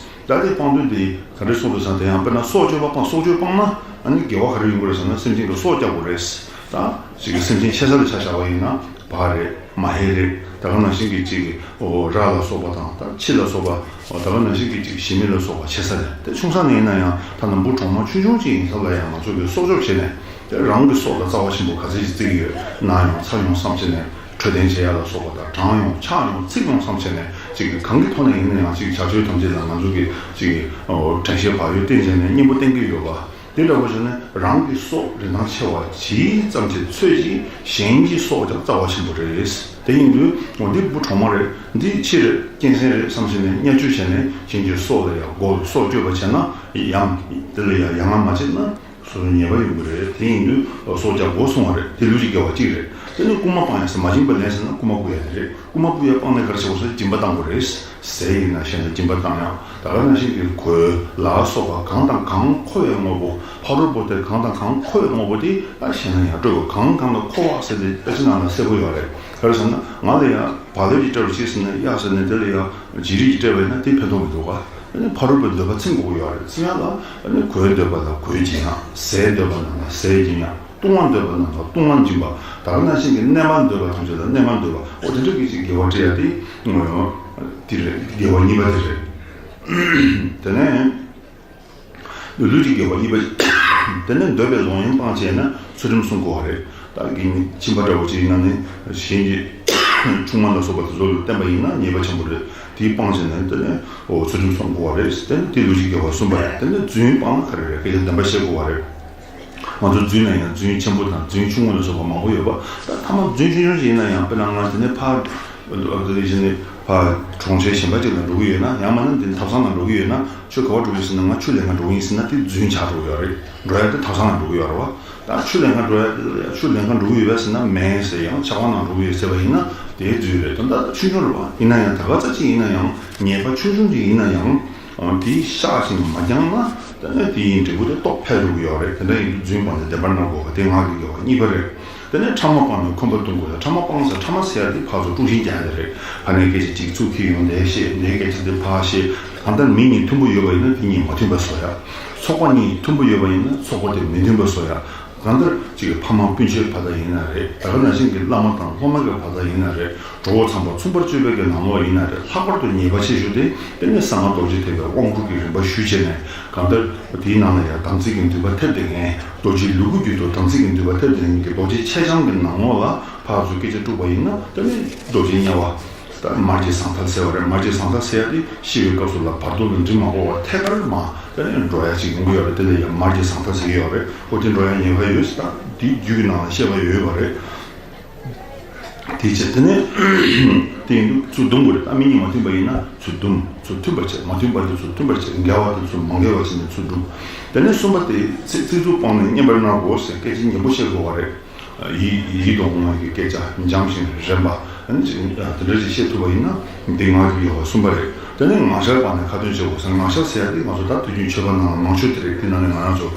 ད་དེ་སྤང་དོན་དེ་ག་རེ་གསུངས་འདུག་ཟེར་ན། དེ་ཡང་དཔེར་ན་སྲོག་གཅོད་པ་སྤངས། སྲོག་གཅོད་སྤངས་ན་ཨ་ནི་དགེ་བ་ག་རེ་ཡོང་གི་རེད་ཟེར་ན། སེམས་ཅན་གྱི་སྲོག་སྐྱབས་དགོས་རེད། ད་ཅིག་གི་སེམས་ཅན་ཆེ་ས་ལ་ཆ་བཞག་པ་ཡིན་ན་བག་རེད། མ་ཧེ་རེད། ད་ག་ནང་བཞིན་གྱི་ཅིག་གི་ཨོ་ར་ལ་སོགས་པ་དང་། ད་ཁྱི་ལ་སོགས་པ། ཨོ་ད་ག་ནང་བཞིན་གྱི་ཅིག་ཞི་མི་ལ་སོགས་པ་ཆེ་ས་རེད། དེ་ཆུང་ས་ནས་ཡིན་ན་ཡང་ཐ་ན་འབུ་གྲོག་མ་ཆུང་ཆུང་ཅིག་ཡིན་ཐབས་ལ་ཡང་ང་ཚོ་གི་སྲོག་སྐྱོབ་བྱས་ནས། དེ་རང་གི་སྲོག་ལ་རྩ་བ་ཆེན་པོ་ག་ཚད་ཅིག་བརྩི་གི་ཡོད་ན་ཡང་ཚ་ཡོང་བསམ་བྱས་ནས། འཕྲོད་བསྟེན་བྱེད་ཡ་ལ་སོགས་པ་དང་། གྲང་ཡོང་ཆག་ཡོང་ཚིག་ཡོང་བསམ་བྱས་ནས་ཅིག་གང་གི་ཐོག་ནས་ཡིན་ན་ཡང་ཅིག་བྱ་སྤྱོད་ཐམས་ཅད་ལ་ང་ཚོ་གིས་ཅིག་དྲན་ཤེས་བག་ཡོད་བསྟེན་བྱས་ནས་གཉེན་པོ་བསྟེན་གྱི་ཡོད་པ། དེ་འདྲ་པོ་བྱས་ནས་རང་གི་སྲོག་རིན་ཐང་ཆེ་བ་ཇི་ཙམ་གྱིས་འཚོལ་ཅིག་གཞན་གྱི་སྲོག་ཀྱང་རྩ་བ་ཆེན་པོ་རེད། དེ་ཡིན་དུས་འོ་འདི་འབུ་གྲོག་མ་རེད། འདི་ཁྱི་རེད། གཅན་གཟན་རེད་བསམ་བྱས་ནས་བརྙས་བཅོས་བྱས་ནས་གཞན་གྱི་སྲོག་ལ་ཡང་རྒོལ། སྲོག་གཅོད་པ་བྱས་ན་ཡང་དེ་ལ་ཡང་ཡ་ང་མ་བྱས་ན། སོ་སོ་ཉེས་པ་ཡོང་གི་རེད། དེ་ཡིན་དུས་སྲོག་སྐྱབས་དགོས་གསུང་བ་རེད། དེ་ལུས་ཀྱི་དགེ་བ་གཅིག་རེད། དེ་ནས་རྐུན་མ་སྤང་ཡ་ཟེར། མ་བྱིན་པ་ལེན་ཟེར་ན་རྐུན་མ་རྐུ་ཡ་དེ་རེད། རྐུན་མ་རྐུ་ཡ་སྤངས་ནས་ག་རེ་བྱེད་དགོས་ཟེར་ན་སྦྱིན་པ་གཏང་དགོས་རེད། ཟས་ཡིན་ན་བཤད་ན་སྦྱིན་པ་གཏང་ཡ། ད་ག་ནང་བཞིན་གྱི་གོས་ལ་སོགས་པ་གང་དང་གང་མཁོ་བའི་དངོས་པོ། ཕ་རོལ་པོ་དེ་གང་དང་གང་མཁོ་བའི་དངོས་པོ་དེ་ད་བཤད་ན་ཡང་སྤྲོད་དགོས། གང་གང་ལ་མཁོ་བ་ཟེར་དེ་ཨ་ཅེ་ནང་ལ་གསལ་པོ་ཡོད་རེད། ག་རེ་ཟེར་ན་ང་ལ་ཡང་བག་ལེབ་ཅིག་སྤྲད་རོགས་བྱེད་ཟེར་ན་ཡ་ཟེར་ནས་དེ་ལ་ཡང་བྱི་རིལ་ཅིག་སྤྲད་པ་ཡིན་ན་དེ་ཕན་ཐོགས་མི་འདུག་ག་ཨ་ནི་ཕ་རོལ་པོའི་འདོད་པ་ཚིམ་དགོས་ཀྱི་ཡོད་རེད། ཚིམ་ཡ་ལ་ཨ་ནི་གོས་འདོད་པ་ལ་གོས་སྦྱིན་ཡ། ཟས་འདོད་པ་རྣམས་ལ་ཟས་སྦྱིན་ཡ། བཏུང་བ་འདོད་པ་རྣམས་ལ་བཏུང་བ་སྦྱིན་པ། ད་ག་ནང་བཞིན་གྱི་གནས་མལ་འདོད་པ་ཐམས་ཅད་ལ་གནས་མལ་འདོད་པ། འོ་དེ་འདྲ་གི་ཅིག་དགེ་བ་སྤྲད་ཡ་དེ་ངོ་ཡོང་དེ་རེད། དགེ་བ་གཉིས་པ་དེ་རེད། དེ་ནས་ལུས་ཀྱི་དགེ་བ་གཉིས་པ། དེ་ནས་འདོད་པའི་ལོག་གཡེམ་སྤང་བྱས་ན་ཚུལ་ཁྲིམས་སྲུང་དགོས་པ་རེད། ད་གིན་ཁྱིམ་པ་འདྲ་བོ་ཅིག་ཡིན་ན་ནི་གཞན་གྱི་ཆུང་མ་ལ་སོགས་པ་དེ་ཚོ་ལ་བསྟན་པ་ཡིན་ན་ཉེས་པ་ཆེན་པོ་རེད། དེའི་སྤང་བྱས་ནས་དེ་ནས་འོ་ཚུལ་ཁྲིམས་སྲུང་དགོས་པ་རེད། དེ་ནས་དེ་ལུས་ཀྱི་དགེ་བ་གསུམ་པ་རེད། དེ་ནས་རྫུན་སྤང་ན་ག་རེ་རེད། སྐད་ཆ་བདེན་པ་བཤད་དགོས་པ་རེད། ང་ཚོ་རྫུན་ན་ཡང་རྫུན་ཆེན་པོ་དང་རྫུན་ཆུང་ངུ་ལ་སོགས་པ་མང་པོ་ཡོད་པ། ད་ཐ་མ་རྫུན་ཆུང་ཆུང་ཞིག་ཡིན་ན་ཡང་དཔེར་ན་ང་དེ་ནས་ཕར། ཨ་ཨ་དེ་བཞིན་ནི་ཕ་གྲོང་ཁྱེར་གཞན་པ་ཅིག་ལ་འགྲོ་གི་ཡོད་ན། ཡང་མིན་ན་འདི་ཐབ་ཚང་ལ་འགྲོ་གི་ཡོད་ན། ཁྱོད་ག་པར་འགྲོ་གི་ཡོད་ཟེར་ན། ང་ཆུ་ལེན་ག་འགྲོ་གི་ཡིན་ཟེར་ན། དེ་རྫུན་ཆགས་འགྲོ་གི་ཡོད་རེད། འགྲོ་ཡ་དེ་ཐབ་ཚང་ལ་འགྲོ་གི་ཡོད་རེད་བ། ད་ཆུ་ལེན་ག་འགྲོ་ཡ་དེ་ལ་ཡ་ཆུ་ལེན་ག་འགྲོ་གི་ཡོད་པས་ཟེར་ན། མེད་ཟེར། ཡང་ཆབ་ཁང་ནང་འགྲོ་གི་ཡོད་ཟེར་བ་ཡིན་ན། དེ་རྫུན་རེད། ད་ད་ཆུང་ཆུང་རེད་བ། ཡིན་ན་ཡང་ད་ག་ཚོད་ཅིག་ཡིན་ན་ཡང་། ཉེས་པ་ཆུང་ཆུང་ཅིག་ཡིན་ན་ཡང་། ཨང་། དེའི་ཤག་ཅིག་མ་འགྱངས་ན། ད་ནི་དེ་ཡི་འབྲས་བུ་དེ་ཏོག་ཕེབས་འགྲོ་གི་ཡོད་རེད། དེ་འདྲ་ཡིན་དུས་རྫུན་སྤངས་ཏེ་བདེན་པར་གནས་དགོས་པ་དེ་ང་གི་དགེ་བ་གཉིས་པ་རེད། དེ་ནས་ཕྲ་མ་སྤངས་ནས་འཁོན་པ་གཏོང་དགོས་ལ། ཕྲ་མ་སྤངས་ཟེར། ཕྲ་མ་ཟེར་ཡ་དེ་ཕར་ཚུར་དཀྲུག་ཤིང་རྒྱག་ཡ་དེ་རེད། ཕ་ནས་སྐད་ཆ་གཅིག་ཚུར་འཁྱེར་ཡོང་དེ་བཤད། དེའི་སྐད་ཆ་དེ་ཕར་བཤད། གང་ལྟར་མི་གཉིས་མཐུན་པོ་ཡོད་པ་ཡིན་ན་དེ་གཉིས་མ་མཐུན་པ་བཟོ་ཡ། ཚོགས་པ་གཉིས་མཐུན་པོ་ཡོད་པ་ཡིན་ན་ཚོགས་པ་དེ་མི་མཐུན་པ་བཟོ་ཡ། གང་ལྟར་གཅིག་གི་ཕ་མ་སྤུན་མཆེད་བར་དག་ཡིན་ན་རེད། ད་ག་ནང་བཞིན་གྱི་བླ་མ་དང་སློབ་མ་གི་བར་དག་ཡིན་ན་རེད། གྲོགས་པོ་ཚངས་པ་མཚུངས་པར་སྤྱོད་པའི་གི་ནང་ལོགས་ཡིན་ན་རེད། ལྷག་པར་དུ་ཉེས་པ་ཆེ་ཤོས་དེ་དེ་ནི་གསང་སྔགས་རྡོ་རྗེ་ཐེག་པའི་དབང་སྒྲུབ་ཀྱི་རིམ་པ་ཞུས་བྱས་ནས། གང་ལྟར་དེའི་ནང་ལ་ཡང་དམ་ཚིག་གི་མདུད་པ་ཐེབས་ཏེ་ངས། རྡོ་རྗེའི་ལུ་གུ་རྒྱུད་དུ་དམ་ཚིག་གི་མདུད་པ་ཐེབས་ཏེ་ངས་ཀྱི་རྡོ་རྗེ་མཆེད་ལྕམ་གྱི་ནང་ལོགས་ལ་ཕར་ཚུར་སྐད་ཆ་དཀྲུགས་པ་ཡིན་ན། དེ་ནི་རྡོ་རྗེ་དམྱལ་བ། ད་མར་གྱི་ཟང་ཐལ་ཟེར་བ་རེད། མར་གྱི་ཟང་ཐལ་ཟེར་ཡ་དེ་ཤི་བའི་སྐབས་སུ་ལ་བར་དོ་ལ་འདྲི་མ་དགོས་པར་ཐད་ཀར་མར་དེ་ནས་འགྲོ་ཡ་ཅིག་ཡོང་གི་ཡོད་རེད། དེ་ལ་ཡང་མར་གྱི་ཟང་ཐལ་ཟེར་གྱི་ཡོད་རེད། འོ་དེ་འགྲོ་ཡ་ཉེན་ཁ་ཡོད་ཟེར། ད་དེ་རྒྱུད་ཀྱི་ནང་ལ་བཤད་པ་ཡོད་པ་རེད། དེ་བྱས་དེ་ནས་དེ་ཡིན་དུས་ཚུར་བརྡུང་དགོས་རེད། ད་མི་གཉིས་མ་མཐུན་པ་ཡིན་ན་ཚུར་བརྡུང་། ཚུར་མཐུན་པར་བྱེད། མ་མཐུན་པ་དེ་ཚུར་མཐུན་པར་བྱེད། འགལ་བ་དེ་ཚུར་མ་འགལ་བར་བྱས་ནས་ཚུར་བརྡུང་། དེ་ནས་གསུམ་པ་དེ་ཚིག་ཚིག་རྩུབ་སྤངས་ནས་སྙན་པར་སྨྲ་དགོས་ཟེར། སྐད་ཆ་སྙན་པོ་བཤད་དགོས་པ་རེད། ཡིད་ཡིད་དུ་འོང་བའི་སྐད་ཆ་འཇམ་ཞིང་རན་པ། ཨ་ནི་ཅིག་དེ་འདྲ་ཞིག་བཤད་ཐུབ་པ་ཡིན་ན་འདི་ང་གི་ཡོ་ག་གསུམ་པ་རེད། དེ་ནས་ངག་འཆལ་སྤངས་ནས་ཁ་ཏོན་བྱེད་དགོས་ཟེར། ངག་འཆལ་ཟེར་ཡ་དེ་ང་ཚོ་ད་དུས་རྒྱུན་ཆོས་པ་ནང་ལ་མང་ཤོས་དེ་རེད། དེ་ནང་ནས་ང་རང་ཚོ་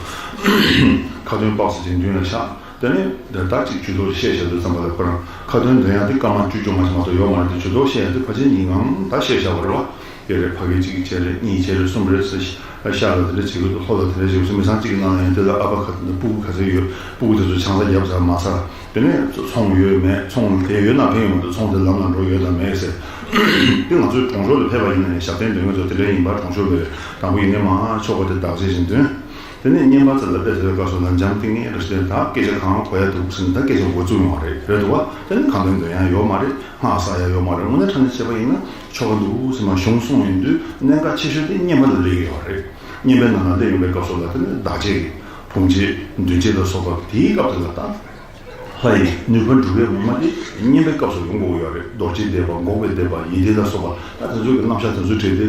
ཁ་ཏོན་དཔག་ཚད་ཅིག་མདུན་ལ་བཞག་དེ་ནས་ད་ཅིག་ཇུས་གཏོགས་བཤད་བཞག་དུས་ཙམ་པ་ལ། ཁོ་རང་ཁ་ཏོན་འདོན་ཡ་དེ་སྐར་མ་བཅུ་བཅོ་ལྔ་ཞིག་མ་གཏོགས་ཡོད་མ་རེད་དེ། ཇུས་གཏོགས་བཤད་ཡ་དེ་ཕལ་ཆེར་ཉིན་གང་ད་བཤད་བཞག་པ་རེད་བ། དེ་རེད། ཕ་གི་གཅིག་བྱས་རེད། གཉིས་བྱས་རེད། གསུམ་རེད་ཟེར། ཤག་ལ་དེ་འདྲ་བྱེད་ཀྱི་འདུག་ལྷོ་ལ་དེ་འདྲ་བྱེད་ཀྱི་འདུག་མི་ཚང་གཅིག་གི་ནང་ལ་ཡང་དེ་ལ་ཨ་ཕ་ཁ་སྤུ་གུ་ག་ཚོད་ཡོད། སྤུ་གུ་དེ་ཚོ་ཆང་ས་བརྒྱབ་ཚར་མ་ཚར། དེ་ནས་ཚོང་ཡོད་མེད། ཚོང་དེ་ཡོད་ན་ཕན་ཡོད་མ་གཏོགས་ཚོང་དེ་ལམ་ལ་འགྲོ་ཡོད་དམ་མེད་ཟེར། དེ་ང་ཚོའི་གྲོང་ཆོག་ལ་ཕེབས་པ་ཡིན་ན་ཡང་ཞབས་བརྟན་འདོན་མཁན་ཚོ་དེ་འདྲ་ཡིན་པ། གྲོང་ཆོག་ལ་དང་པོ་ཡིན་ནའི་མ་ཆོག་པ་དེ་བདག་གཅེས་བཞིན་འདོན། དེ་ནས་བསྙེན་པ་ཚོ་ལ་དཔེ་དེ་ཚོའི་སྐབས་སུ་ལ་འཇམ་ཐིང་ངེ་རེ་ཞིག་ད་སྐད་ཆ་གང་གོ་ཡ་འདུག་ཟེར་ནས་ད་སྐད་ཆ་འགོ་བཙུགས་ཡོང་བ་རེད། རེད་འདུག་བ། དེ་ནས་ཁ་ཏོན་འདོན་ཡ་ཡོད་མ་རེད། སྔགས་བསགས་ཡ་ཡོད་མ་རེད། དངོས་གནས་དྲང་གནས་བྱས་པ་ཡིན་ན་ཆོ་ག་འདུག་ཟེར་མ་གཞུང་གསུངས་ཡོང་དུས་གནད་འགག་ཆེ་ཤོས་དེ་བསྙེན་པ་ལ་སླེབས་ཡོད་རེད། བསྙེན་པའི་ནང་ལ་སླེབས་ཡོང་པའི་སྐབས་སུ་ལ་དེ་ནི་བདག་གཅེས་ཀྱི་བུམ་གཅིག་མདུན་གཅིག་ལ་སོགས་པ་དེའི་སྐབས་དེ་ལ་ད་ལྷ་ཡི་ནུས་པ་འགྲུབ་པའི་ངོ་མ་དེ་བསྙེན་པའི་སྐབས་སུ་ཡོང་དགོས་ཡོད་རེད། རྡོ་རྗེ་བཟླས་པ། འགོག་པའི་བཟླས་པ། ཡིད་བཟླས་ལ་སོགས་པ། ད་དེ་ཚོ་གི་རྣམ་གཞག་དེ་ཚོ་བྲིས་ཏེ་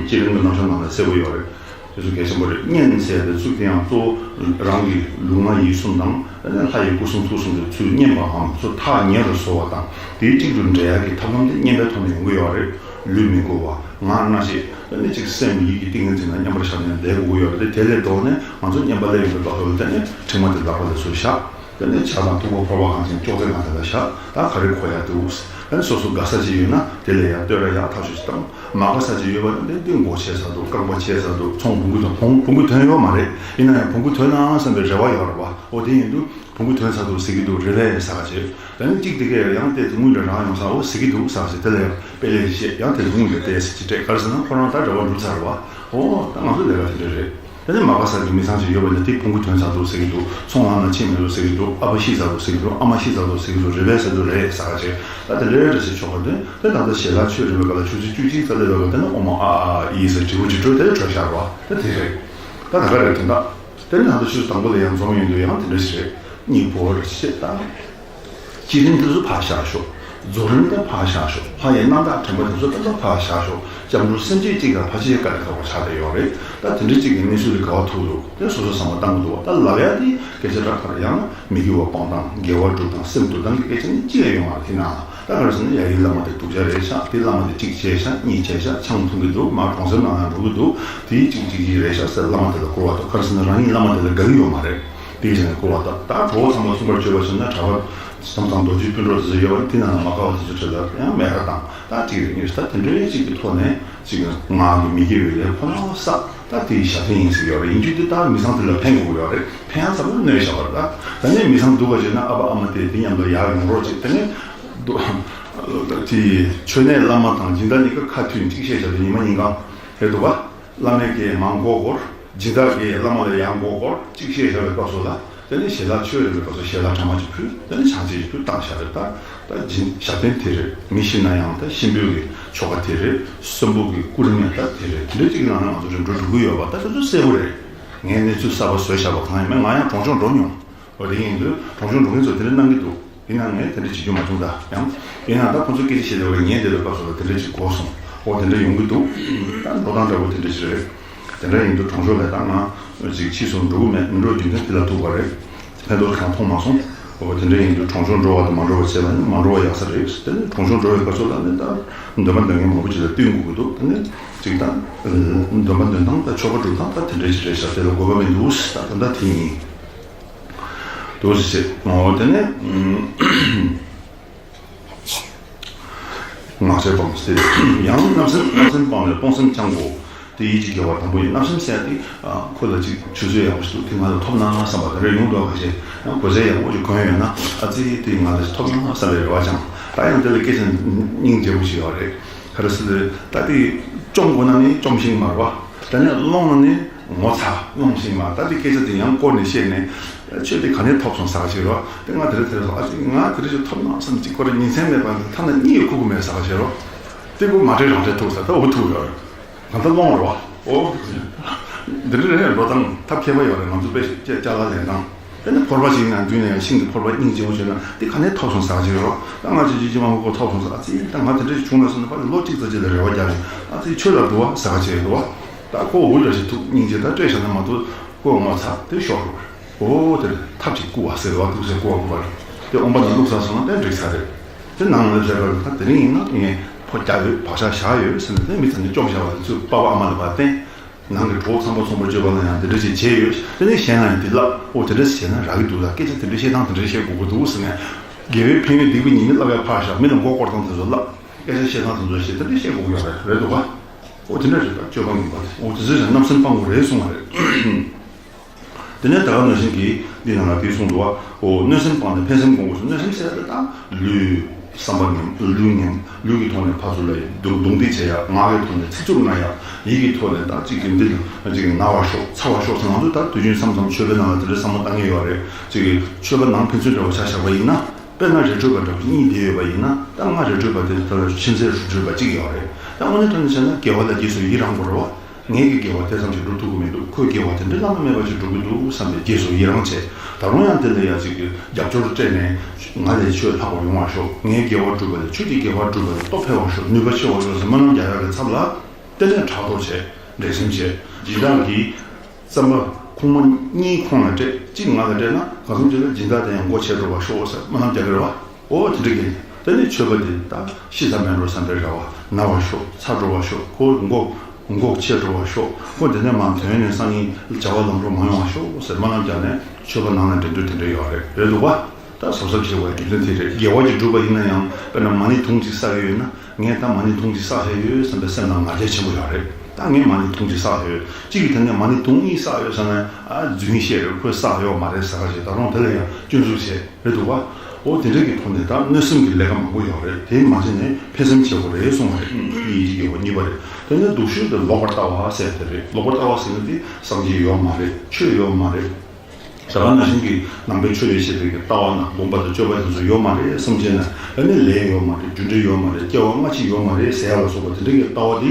སྤྱིར་བཏང་གི་རྣམ་གཞག་ནང་ལ་གསལ་པོ་ཡོད་རེད། དེ་ཚོ་གལ་ཆེན་པོ་རེད། བསྙེན་ཟེར་ཡ་དེ་ཚིག་དེ་ཡང་གཙོ་བོ་རང་གི་ལུས་ངག་ཡིད་གསུམ་དང་། ཨ་ནི་ལྷ་ཡི་སྐུ་གསུང་ཐུགས་གསུམ་དེ་ཚུར་བསྙེན་པའམ་ཚུར་ཐག་ཉེ་རུ་བཟོ་བ་དང་། དེའི་གཅིག་ཏུ་འདྲེས་ཡག་གི་ཐབས་ལམ་དེ་བསྙེན་པའི་ཐོག་ནས་ཡོང་གི་ཡོད་རེད། ལུས་མི་འགུལ་བ། ངག་སྣང་ཞིག་ཨ་ནི་གཅིག་སེམས་ཡིད་ཀྱི་ཏིང་ངེ་འཛིན་ལ་མཉམ་པར་བཞག་ནས་བསྡད་དགོས་ཀྱི་ཡོད་རེད་དེ། དེ་ལས་ལྡོག་ནས་ང་ཚོ་བསྙེན་པ་སླེབས་ཡོང་པའི་སྐབས་སུ་ལ་དེ་ནས་མཁྲིག་མ་དེ་ལག་པ་ལ་ཚུར་བཞག་དེ་ནས་ཇ་དང་ཐུག་པ་ཕོར་པ་གང་ཅི་ཅོག་ཙེ་གང་དེ་ལ་བཞག་ད་ག་རེ་གོ་ཡ་འདུག་ཨ་ནི་སོ་སོ་དགའ་ས་ཅིག་ཡོད་ན་དེ་ལ་ཡང་བསྟོད་ར་ཡག་ཐག་ཆོད་ཅིག་བཏང་། མ་དགའ་ས་ཅིག་ཡོད་པ་ནི་འདི་མགོ་ཆད་ས་འདུག་རྐང་པ་ཆད་ས་འདུག་ཚོང་བོང་གུ་ཐོན། བོང་བོང་གུ་ཐོན་ཡོད་མ་རེད། ཡིན་ན་ཡང་བོང་གུ་ཐོན་ན་བསམ་པའི་རེ་བ་ཡོད་རེད་པ། འོ་དེ་ཡིན་དུས་བོང་གུ་ཐོན་ཚར་འདུག་ཟེར་གྱི་འདུག་རེད་པས་ཟེར་ག་བྱེད། ད་ནི་གཅིག་དེ་གས་ཡང་དེ་དངུལ་འདྲ་རང་ཡོང་ས། འོ་ཟེར་གྱི་འདུག་ཟེར་ག་བྱེད། དེ་ལ་ཡང་དཔེ་ལེགས་བཤད་ཡང་དེ་དངུལ་འདྲ་དེ་ཟེར་གྱི་སྤྲད་ག་རེ་ཟེར་ན། ཁོ་རང་ད་རེ་བ་འགྲུབ་ཚར་བ། འོ་ད་ང་ཚོ་ལས་ཀ་དེ་འདྲ་རེད། དེ་ནས་མ་དགའ་ས་ཀྱི་མི་ཚང་ཅིག་ཡོད་པ་ནི་དེ་བོང་གུ་ཐོན་ཚར་འདུག་ཟེར་གྱི་འདུག་ཚོང་ལམ་ན་ཕྱིན་མི་འདུག་ཟེར་གྱི་འདུག་ཨ་ཕ་ཤི་ཚར་འདུག་ཟེར་གྱི་འདུག་ཨ་མ་ཤི་ཚར་འདུག་ཟེར་གྱི་འདུག་རེད་པས་ཟེར་འདུག་རེད་ཟེར་ག་བྱེད། ད་དེ་འདྲའི་འདྲ་ཞིག་ཆོག་པ་དེ། དེ་ད་ལྟ་ཞལ་ལག་མཆོད་རན་པའི་སྐབས་ལ་ཆུ་ཚོད་བཅུ་གཅིག་ཙམ་སླེབས་པའི་སྐབས་དེ་ནི་ཨོ་མ་ཨ་ཨ་ཨི་ཟེར་དྲིལ་བུ་ཅིག་དཀྲོལ་དེ་གྲོལ་བཞག་པ་དེ་དེ་རེད། ད་ད་ག་རེད་དོན་དག་དེ་ནས་ང་ཚོ་ཆུ་ཚོད་དང་པོ་ལ་ཡང་འཛོམས་ཡོང་དུས་ཡང་དེ་འདྲ་ཞིག་རེད། གཉིས་པོ་རེ་བཤད་ད། བསྐྱེད་རིམ་དེ་ཚོ་ཕར་བཞག་ཤོག་རྫོགས་རིམ་དེ་ཕར་བཞག་ཤོག་ལྷ་ཡི་རྣམ་དག་དྲན་པ་དེ་ཚོ་ད་ལྟ་ཕར་བཞག་ཤོག་སྐྱབས་འགྲོ་སེམས་བསྐྱེད་གཅིག་ལ་ཕལ་ཆེར་དཀའ་ལས་ཁག་པོ་ཆགས་བསྡད་ཡོད་རེད། ད་དེ་འདྲ་གཅིག་གི་གནས་ཚུལ་དེ་ག་པར་ཐུག་འདུག་དེ་སོ་སོ་བསམ་བློ་བཏང་གི་འདུག་ད་ལབ་ཡ་དེ་སྐད་ཆ་རགས་ཁར་ཡང་མི་དགེ་བ་སྤང་སྟངས། དགེ་བ་སྒྲུབ་སྟངས། སེམས་སྡུག་སྟངས་ཀྱི་སྐད་ཆ་ནི་གཅིག་ཡང་ཡོང་བ་རེད། དེ་ན་ད་ག་རེ་ཟེར་ན་ཡ་གི་བླ་མ་དེ་སྡུག་ཅག་རེད་ཤག་དེ་བླ་མ་དེ་གཅིག་བྱས་ཤག་གཉིས་བྱས་ཤག་ཆང་འཐུང་གི་འདུག་མར་གྲོང་གསེབ་ནང་ཡང་འགྲོ་གི་འདུག་དེའི་གཅིག་གཅིག་གཅིག་རེད་ཤག་ཟེར་བླ་མ་དེ་ལ་སྐུར་བ་བཏབ། ག་རེ་ཟེར་ན་རང་ཉིད་བླ་མ་དེ་ལ་དགའ་གི་ཡོད་མ་རེད། དེ་བྱས་ནས་སྐུར་བ་བཏབ། ད་གྲོགས་པོ་ཚང་མ་མཚུངས་པར་སྤྱོད་པར་བྱས་ན་གྲྭ་པ་དམ་གཙང་རྡོ་རྗེ་སྤུན་གྲོགས་དེ་ཚོ་ཡོད་པ་དེ་ནང་ལ་མ་དགའ་བ་དེ་ཚོ་གྲལ་ལ་ཡང་མེད་པ་དང་། ད་གཅིག་རེ་གཉིས་རེ་ད་དེ་འདྲའི་གཅིག་གི་ཐོག་ནས་གཅིག་གི་ངག་གི་མི་དགེ་བའི་ལས་ཁོ་ན་བསགས། ད་དེའི་ཞབས་བརྟན་ཡིན་ཟེར་ཡོད་རེད། ཡིན་རྒྱུ་དེ་ད་མི་ཚང་དེ་ལ་ཕན་དགོས་ཀྱི་ཡོད་རེད། ཕན་ཡ་ཚ་པོ་གནོད་བཞག་པ་རེད། ད་ད་ནས་མི་ཚང་སྡུག་པ་བྱས་ན་ཨ་ཕ་ཨ་མ་དེ་དེ་མཉམ་དུ་ཡར་ཡོང་རོགས་བྱེད། དེ་ནས་དེ་མཆོད་གནས་བླ་མ་དང་སྦྱིན་བདག་གཉིས་ཀ་ཁ་མཐུན་གཅིག་བཤད་བཞག་པའི་ཉི་མ་ཉིན་གང་རེད་འདུག་ག་བླ་མས་ཀྱིས་མར་མགོ་སྐོར། སྦྱིན་བདག་གིས་བླ་མ་ལ་ཡར་མགོ་སྐོར་གཅིག་བཤད་བཞག་པའི་སྐབས་སུ་ལ། དེ་ནས་ཞལ་ལག་མཆོད་རན་པའི་སྐབས་སུ་ཞལ་ལག་གྲངས་མང་ཅིག་ཕུལ། དེ་ནས་ཆང་ཅིག་ཕུལ་བཏང་བཞག་རེད། ད་ད་སྦྱིན་ཞབས་བརྟན་དེ་རེད། མི་ཤི་ན་ཡང་ད་གཤིན་པོའི་གི་ཆོ་ག་དེ་རེད། གསོན་པོ་གི་སྐུ་རིམ་ཡང་ད་དེ་རེད། དེ་འདྲ་གཅིག་གི་ནང་ནས་ང་ཚོ་རིམ་གྲོ་སྒྲིག་གི་ཡོད་པ་ད་དེ་ཚོ་གསལ་པོ་རེད། ངས་གནས་ཚུལ་གསར་པ་བཟོས་བཞག་པ་གང་ཡིན་མིན། ང་ཡང་གྲོང་ཆོག་འགྲོ་མྱོང་། འོ་དེ་ཡིན་དུས་གྲོང་ཆོག་འགྲོ་མཁན་ཚོ་དེ་འདྲ་གནང་གི་འདུག་ཡིན་ན་ངས་དེ་འདྲ་བྱེད་རྒྱུ་མ་བྱུང་ད། ཡང་ཡིན་ན་ད་ཁོང་ཚོ་སྐད་ཆ་བཤད་བསྡད་པ་ངས་བསྡད་པའི་སྐབས་སུ་ལ་དེ་འདྲ་ཅིག་གོ་སོང་། ཨོ་དེ་འདྲ་ཡོང་གི་འདུག་ད་འགྲོ་སྟངས་འདྲ་བོ་དེ་འདྲ་ཅིག་རེད། དེ་འདྲ་ཡིན་དུས་གྲོང་ཆོག་ལ་ད་ང་ཅིག་ཕྱིས་སུ་འགྲོ་གི་མེད། མི་འགྲོ་རྒྱུ་མཚན་དེ་ལ་ཐུག་པ་རེད། ཕན་ཐོགས་གང་མཐོང་མ་སོང་། ཨོ་དེ་འདྲ་ཡིན་དུས་གྲོང་ཆོག་འགྲོ་བ་དང་མ་འགྲོ་བ་བྱས་པ་ནི་མ་འགྲོ་བ་ཡག་ས་རེད། དེ་ནི་གྲོང་ཆོག་འགྲོ་བའི་སྐབས་སུ་ལ་ནི་ད་འདོན་པ་འདོན་མཁན་མང་པོ་ཅིག་ལ་བསྟུན་དགོས་ཀྱི་འདུག་ད་ནི་ཅིག་ད་འདོན་པ་འདོན་སྟངས་དང་ཆོ་ག་སྒྲུབ་སྟངས་ད་དེ་འདྲ་ཅིག་རེད་ཤག་དེ་ལ་དགོས་པ་མི་འདུག་ད་ད་ལྟ་དེ་ཡིན། འདུག་ཟེར་བྱས། འོ་དེ་ནས་ངག་བཅད་སྤངས་ཏེ། ཡང་བརྣབ་སེམས་བརྣབ་སེམས་སྤངས་ནས་སྤོང་སེམས་འཆང་དགོས། དེ་ཡིད་ཀྱི་དགེ་བ་དང་པོ་ཡིན། བརྣབ་སེམས་ཟེར་ཡ་དེ་ཁོ་ལ་ཅིག་ཆུ་ཚོད་ཡག་པོ་ཞིག་འདུག་དེ་ང་ལ་ཐོབ་ན་བསམ་པ་དེ་འདྲ་ཡོང་འདུག་ཁ་ཤས་ཡང་གོ་ས་ཡག་པོ་ཞིག་གོན་ཡོད་ན་ཨ་ཙི་དེ་ང་ལ་ཐོབ་ན་བསམ་པའི་རེ་བ་འཆང་། ད་ཡང་དེ་ལ་སྐད་ཆ་སྙིང་རྗེ་པོ་ཞིག་ཡོད་རེད། ག་རེ་ཟེར་ན་ད་དེ་བཅོམ་དགོས་ན་ནི་བཅོམ་ཤིང་མ་རེད་པ། ད་ནི་སློང་ན་ནི་ངོ་ཚ་སློང་ཤིང་མ། ད་དེ་སྐད་ཆ་དེ་ཡང་བསྐོར་ནས་བཤད་ནས་ཆོས་དེ་ག་ནས་ཐོབ་སོང་ཟེར་བ་ཞིག་རེད་པ། དེ་ང་དེ་རེད་དེ་རེད་སོང་། ཨ་ཙི་ང་དེ་རེད་ཅིག་ཐོབ་ན་བསམ་ཅིག་ཁོ་རང་ཉིན་མཚན་མེད་པ་ཐ་ན་གཉིད་ཡང་ཁུག་གི་མེད་ཟེར་བ་ཞིག་རེད། དེ་བུ་མ་འདྲེ་རང་འདྲེ་ཐུག་ཟེར་ད་འུ་ཐུག་ཡོད་རེད། གང་ལྟར་སློང་བ་རེད་པ། འོ། འདི་རེད་རེད། འགྲོ་སྟངས་ཐབས་མཁས་པ་ཡོད་རེད། ང་ཚོ་དཔེ་ཅ་ཅ་ལག་ལེན་སྟངས། དེ་ནི་ཕོར་པ་ཞིག་ཡིན་ན་མདུན་ནས་ཡང་ཤིང་གི་ཕོར་པ་སྙིང་རྗེ་པོ་བྱས་ན་དེ་ག་ནས་ཐོབ་སོང་ཟེར་གྱི་ཡོད་རེད། ད་ང་ཚོས་ཅི་ཅི་མ་མ་གོ་ཐོབ་སོང་ཟེར། ཨ་ཙི་ད་ང་དེ་འདྲ་ཞིག་བྱུང་ན་བསམ་ན་ཕ་ལོ་གཅིག་ཙམ་ཅིག་ལ་རེ་བ་རྒྱག་ནས་ཨ་ཙི་ཆོས་ལ་འདུ་བ་ཟེར་གྱི་ཡོད་རེད་པ། ད་ཁོ་འུ་འདྲ་ཞིག་ཐུག་སྙིང་རྗེ་ད་སྤྲད་བཞག་ན་མ་གཏོགས་ཁོ་ངོ་ཚ་དེ་ཤོར་རེད། འོ་དེ་ཐབས་ཅིག་བསྐུལ་བ་ཟེར་བ་འདུག་ཟེར་བསྐུལ་བ་བསྐུལ་བ་རེད། དེ་འོང་པ་དང་བླུགས་ཚར་སོང་ན་དེ་འགྲིག་ས་རེད། དེ་ནང་ལ་བཞག་པ་ད་དེ་རིང་ཡིན་ན་ངས་ཕོ་རྒྱག་ཡོད་བག་ཆགས་བཞག་ཡོད་ཟེར་ནས་དེ་མི་ཚང་མས་བཅོམ་བཞག་པ་དེ་ཚོས་པ་ཕ་ཨ་མ་ལ་ཕར་བསྟན། ནང་གི་གྲོགས་ཚང་པོ་ཚོང་པ་སྤྱོད་པ་ལ་ཡང་འདི་འདྲ་ཞིག་བྱས་ཡོད། དེ་ནས་གཞན་ལ་ཡང་དེ་ལབ། ཨོ་དེ་འདྲ་ཞིག་བྱས་ན་རག་གི་འདུག་ད་སྐད་ཆ་དེ་འདྲ་བཤད་སྟངས་དེ་འདྲ་བཤད་དགོས་ཀྱི་འདུག་ཟེར་ནས། དགེ་བའི་ཕན་ཡོན་སྡིག་པའི་ཉེས་དམིགས་བསླབ་པའི་ཕར་བཞག་མི་ལ་མགོ་སྐོར་སྟངས་དེ་ཚོ་ལབ། སྐད་ཆ་བཤད་སྟངས་དེ་ཚོ་བཤད། དེ་འདྲ་བཤད་དགོས་ཀྱི་ཡོད་རེད། རེད་འདུག་ག་ཨོ་དེ་འདྲ་རེད། ད་སྤྱོད་པ་ཡིན་པ་རེད། ཨོ་དེ་ཚོས་ཀྱང་བརྣབ་སེམས་སྤང་དགོས་རེད་གསུངས་པ་རེད། དེ་ནས་ད་ག་ནང་བཞིན་གྱིས་འདི་ནང་ལ་དེ་གསུངས་འདུག་བ། ཨོ་གནོད་སེམས་སྤངས་ནས་ཕན་སེམས་སྒོམ་དགོས་སོ། གནོད་སེམས་ཟེར་ཡ་དེ་ད་ལུས་བསམ་པ་ངན། ལུས་ངན། ལུས་ཀྱི་ཐོག་ནས་ཕར་ཚུར་ལ་རྡུང་རྡུང་རྡེག་བྱེད་ཡ། ངག་གི་ཐོག་ནས་ཚིག་རྩུབ་ངན་ཡ། ཡིད་ཀྱི་ཐོག་ནས་ད་ཅིག་གི་འདི་ཅིག་ན་བར་ཤོག་ཚ་བར་ཤོག་ཟེར། ང་ཚོ་ད་དུས་རྒྱུན་མཚམས་མཚམས་ཆོས་པའི་ནང་ལ་དེ་འདྲའི་བསམ་བློ་བཏང་མཁན་ཡོད་རེད། ཅིག་གི་ཆོས་པ་ནང་ཕན་ཚུན་འདྲ་བོ་ཆ་བཞག་པ་ཡིན་ན། དཔེར་ན་རི་ཁྲོད་པ་འདྲ་བོ་གཉིས་བསྡད་ཡོད་པ་ཡིན་ན། ད་སྔར་རི་ཁྲོད་པ་དེ་ད་ལྟ་ཁྱིམ་མཚེས་རི་ཁྲོད་པ་གཅིག་ཡོད་རེད། ད་དངོས་གནས་དྲང་གནས་བྱས་ན་དགེ་བ་ལ་རྗེས་སུ་ཡི་རང་དགོས་རེད་བ། ངེད་ཀྱི་དགེ་བ་དེ་ཙམ་ཞིག་སྒྲུབ་ཐུབ་ཀྱི་མི་འདུག་ཁོའི་དགེ་བ་དེ་འདྲ་བླ་ན་མེད་པ་ཞིག་སྒྲུབ་ཀྱི་འདུག་བསམ་པའི་རྗེས་སུ་ཡི་རང་བྱས། ད་རུང་ཡང་དེ་ལ་ཡ་ཅིག་གི་རྒྱབ་སྐྱོར་སྤྲད་ནས་ང་ལས་ཆོས་ལྷག་པ་ཡོང་བར་ཤོག་ངའི་དགེ་བ་སྒྲུབ་པ་ལས་ཁྱོད་ཀྱི་དགེ་བ་སྒྲུབ་པ་ལས་སྟོབས་འཕེལ་བར་ཤོག་ནུས་པ་ཆེ་བར་ཤོག་ཟེར་སྨོན་ལམ་རྒྱག་ཡག་གི་ཚབ་ལ། དེ་ནས་ཕྲག་དོག་བྱས། འགྲན་སེམས་བྱས། སྦྱིན་བདག་གིས་བསམ་པ་ཁུག་མ་གཉིས་ཁོང་ལ་སྤྲད། གཅིག་ང་ལ་སྤྲད་ན་གང་འཚམ་ཅིག་ལ་སྦྱིན་བདག་དེ་ཡང་མགོ་ཆེ་འགྲོ་བར་ཤོག་ཟེར་སྨོན་ལམ་རྒྱག་གི་རེད་བ། ཨོ་དེ་འདྲ་གི། དེ་ནས་ཆོས་པ་དེ་ད་ཤི་ས་མེད་འགྲོ་བསམ་པའི་རེ་བ། ན་བར་ཤོག་ཚ་འགྲོ་བར་ཤོག་ཁོ་མགོ་མགོ་ཆེ་འགྲོ་བར་ཤོག་ཁོ་དེ་ནས་མར་དོན་ནས་སང་ཉིན་བྱ་བ་ལམ་འགྲོ་མ་ཡོང་བར་ཤོག་ཟེར་སྨོན་ལམ་རྒྱག་ནས་ཆོས་པ་ནང་ལ་འགྲན་བསྡུར་དེ་འདྲ་ཡོད་རེད། རེད་འདུག་བ། ད་གཟབ་གཟབ་བྱེད་དགོས་རྒྱུ་མཚན་དེ་རེད། དགེ་བ་ཅིག་སྒྲུབ་པ་ཡིན་ན་ཡང་དཔེར་ན་མ་ཎི་དུང་གཅིག་བསགས་ཡོད་ན། ངས་ད་མ་ཎི་དུང་གཅིག་བསགས་བཞག་ཡོད་བསམ་པའི་སེམས་ནང་ང་རྒྱལ་ཆེན་པོ་ཡོད་རེད། ད་ངས་མ་ཎི་དུང་གཅིག་བསགས་ཡོད། གཅིག་གིས་དེ་ནས་མ་ཎི་དུང་གཉིས་བསགས་ཡོད་ཟེར་ན་ཨ་རྫུན་བཤད་རེད། ཁོས་བསགས་ཡོད་མ་རེད་ཟེར་བ་ཞིག་ད་རུང་དེ་ལ་ཡང་སྐྱོན་འཛུགས་བྱས། རེད་འདུག་བ། འོ་དེ་འདྲ་གི་ཐོག་ནས་ད་གནོད་སེམས་ཀྱི་ལས་ཀ་མང་པོ་ཡོད་རེད། དེ་མ་བྱས་ནས་ཕན་སེམས་བྱེད་དགོས་རེད་གསུངས་པ་རེད། ཡིད་ཀྱི་དགེ་བ་གཉིས་པ་རེད། དེ་ནས་སྡུག་ཤོས་དེ་ལོག་པར་ལྟ་བ་ཟེར་དེ་རེད། ལོག་པར་ལྟ་བ་ཟེར་ན་དེ་སངས་རྒྱས་ཡོད་མ་རེད། ཆོས་ཡོད་མ་རེད། ད་ག་ནང་བཞིན་གྱི་ནང་པའི་ཆོས་ལས་བཤད་པའི་གི་ལྟ་བ་ན་སྒོམ་པ་དང་སྤྱོད་པ་དེ་ཚོ་ཡོད་མ་རེད་བསམ་བྱས་ན། ཨ་ནི་ལས་ཡོད་མ་རེད། རྒྱུ་འབྲས་ཡོད་མ་རེད། སྐྱེ་བ་སྔ་ཕྱི་ཡོད་མ་རེད་ཟེར་ཡ་ལ་སོགས་པ་དེ་འདྲ་གི་ལྟ་བ་དེ་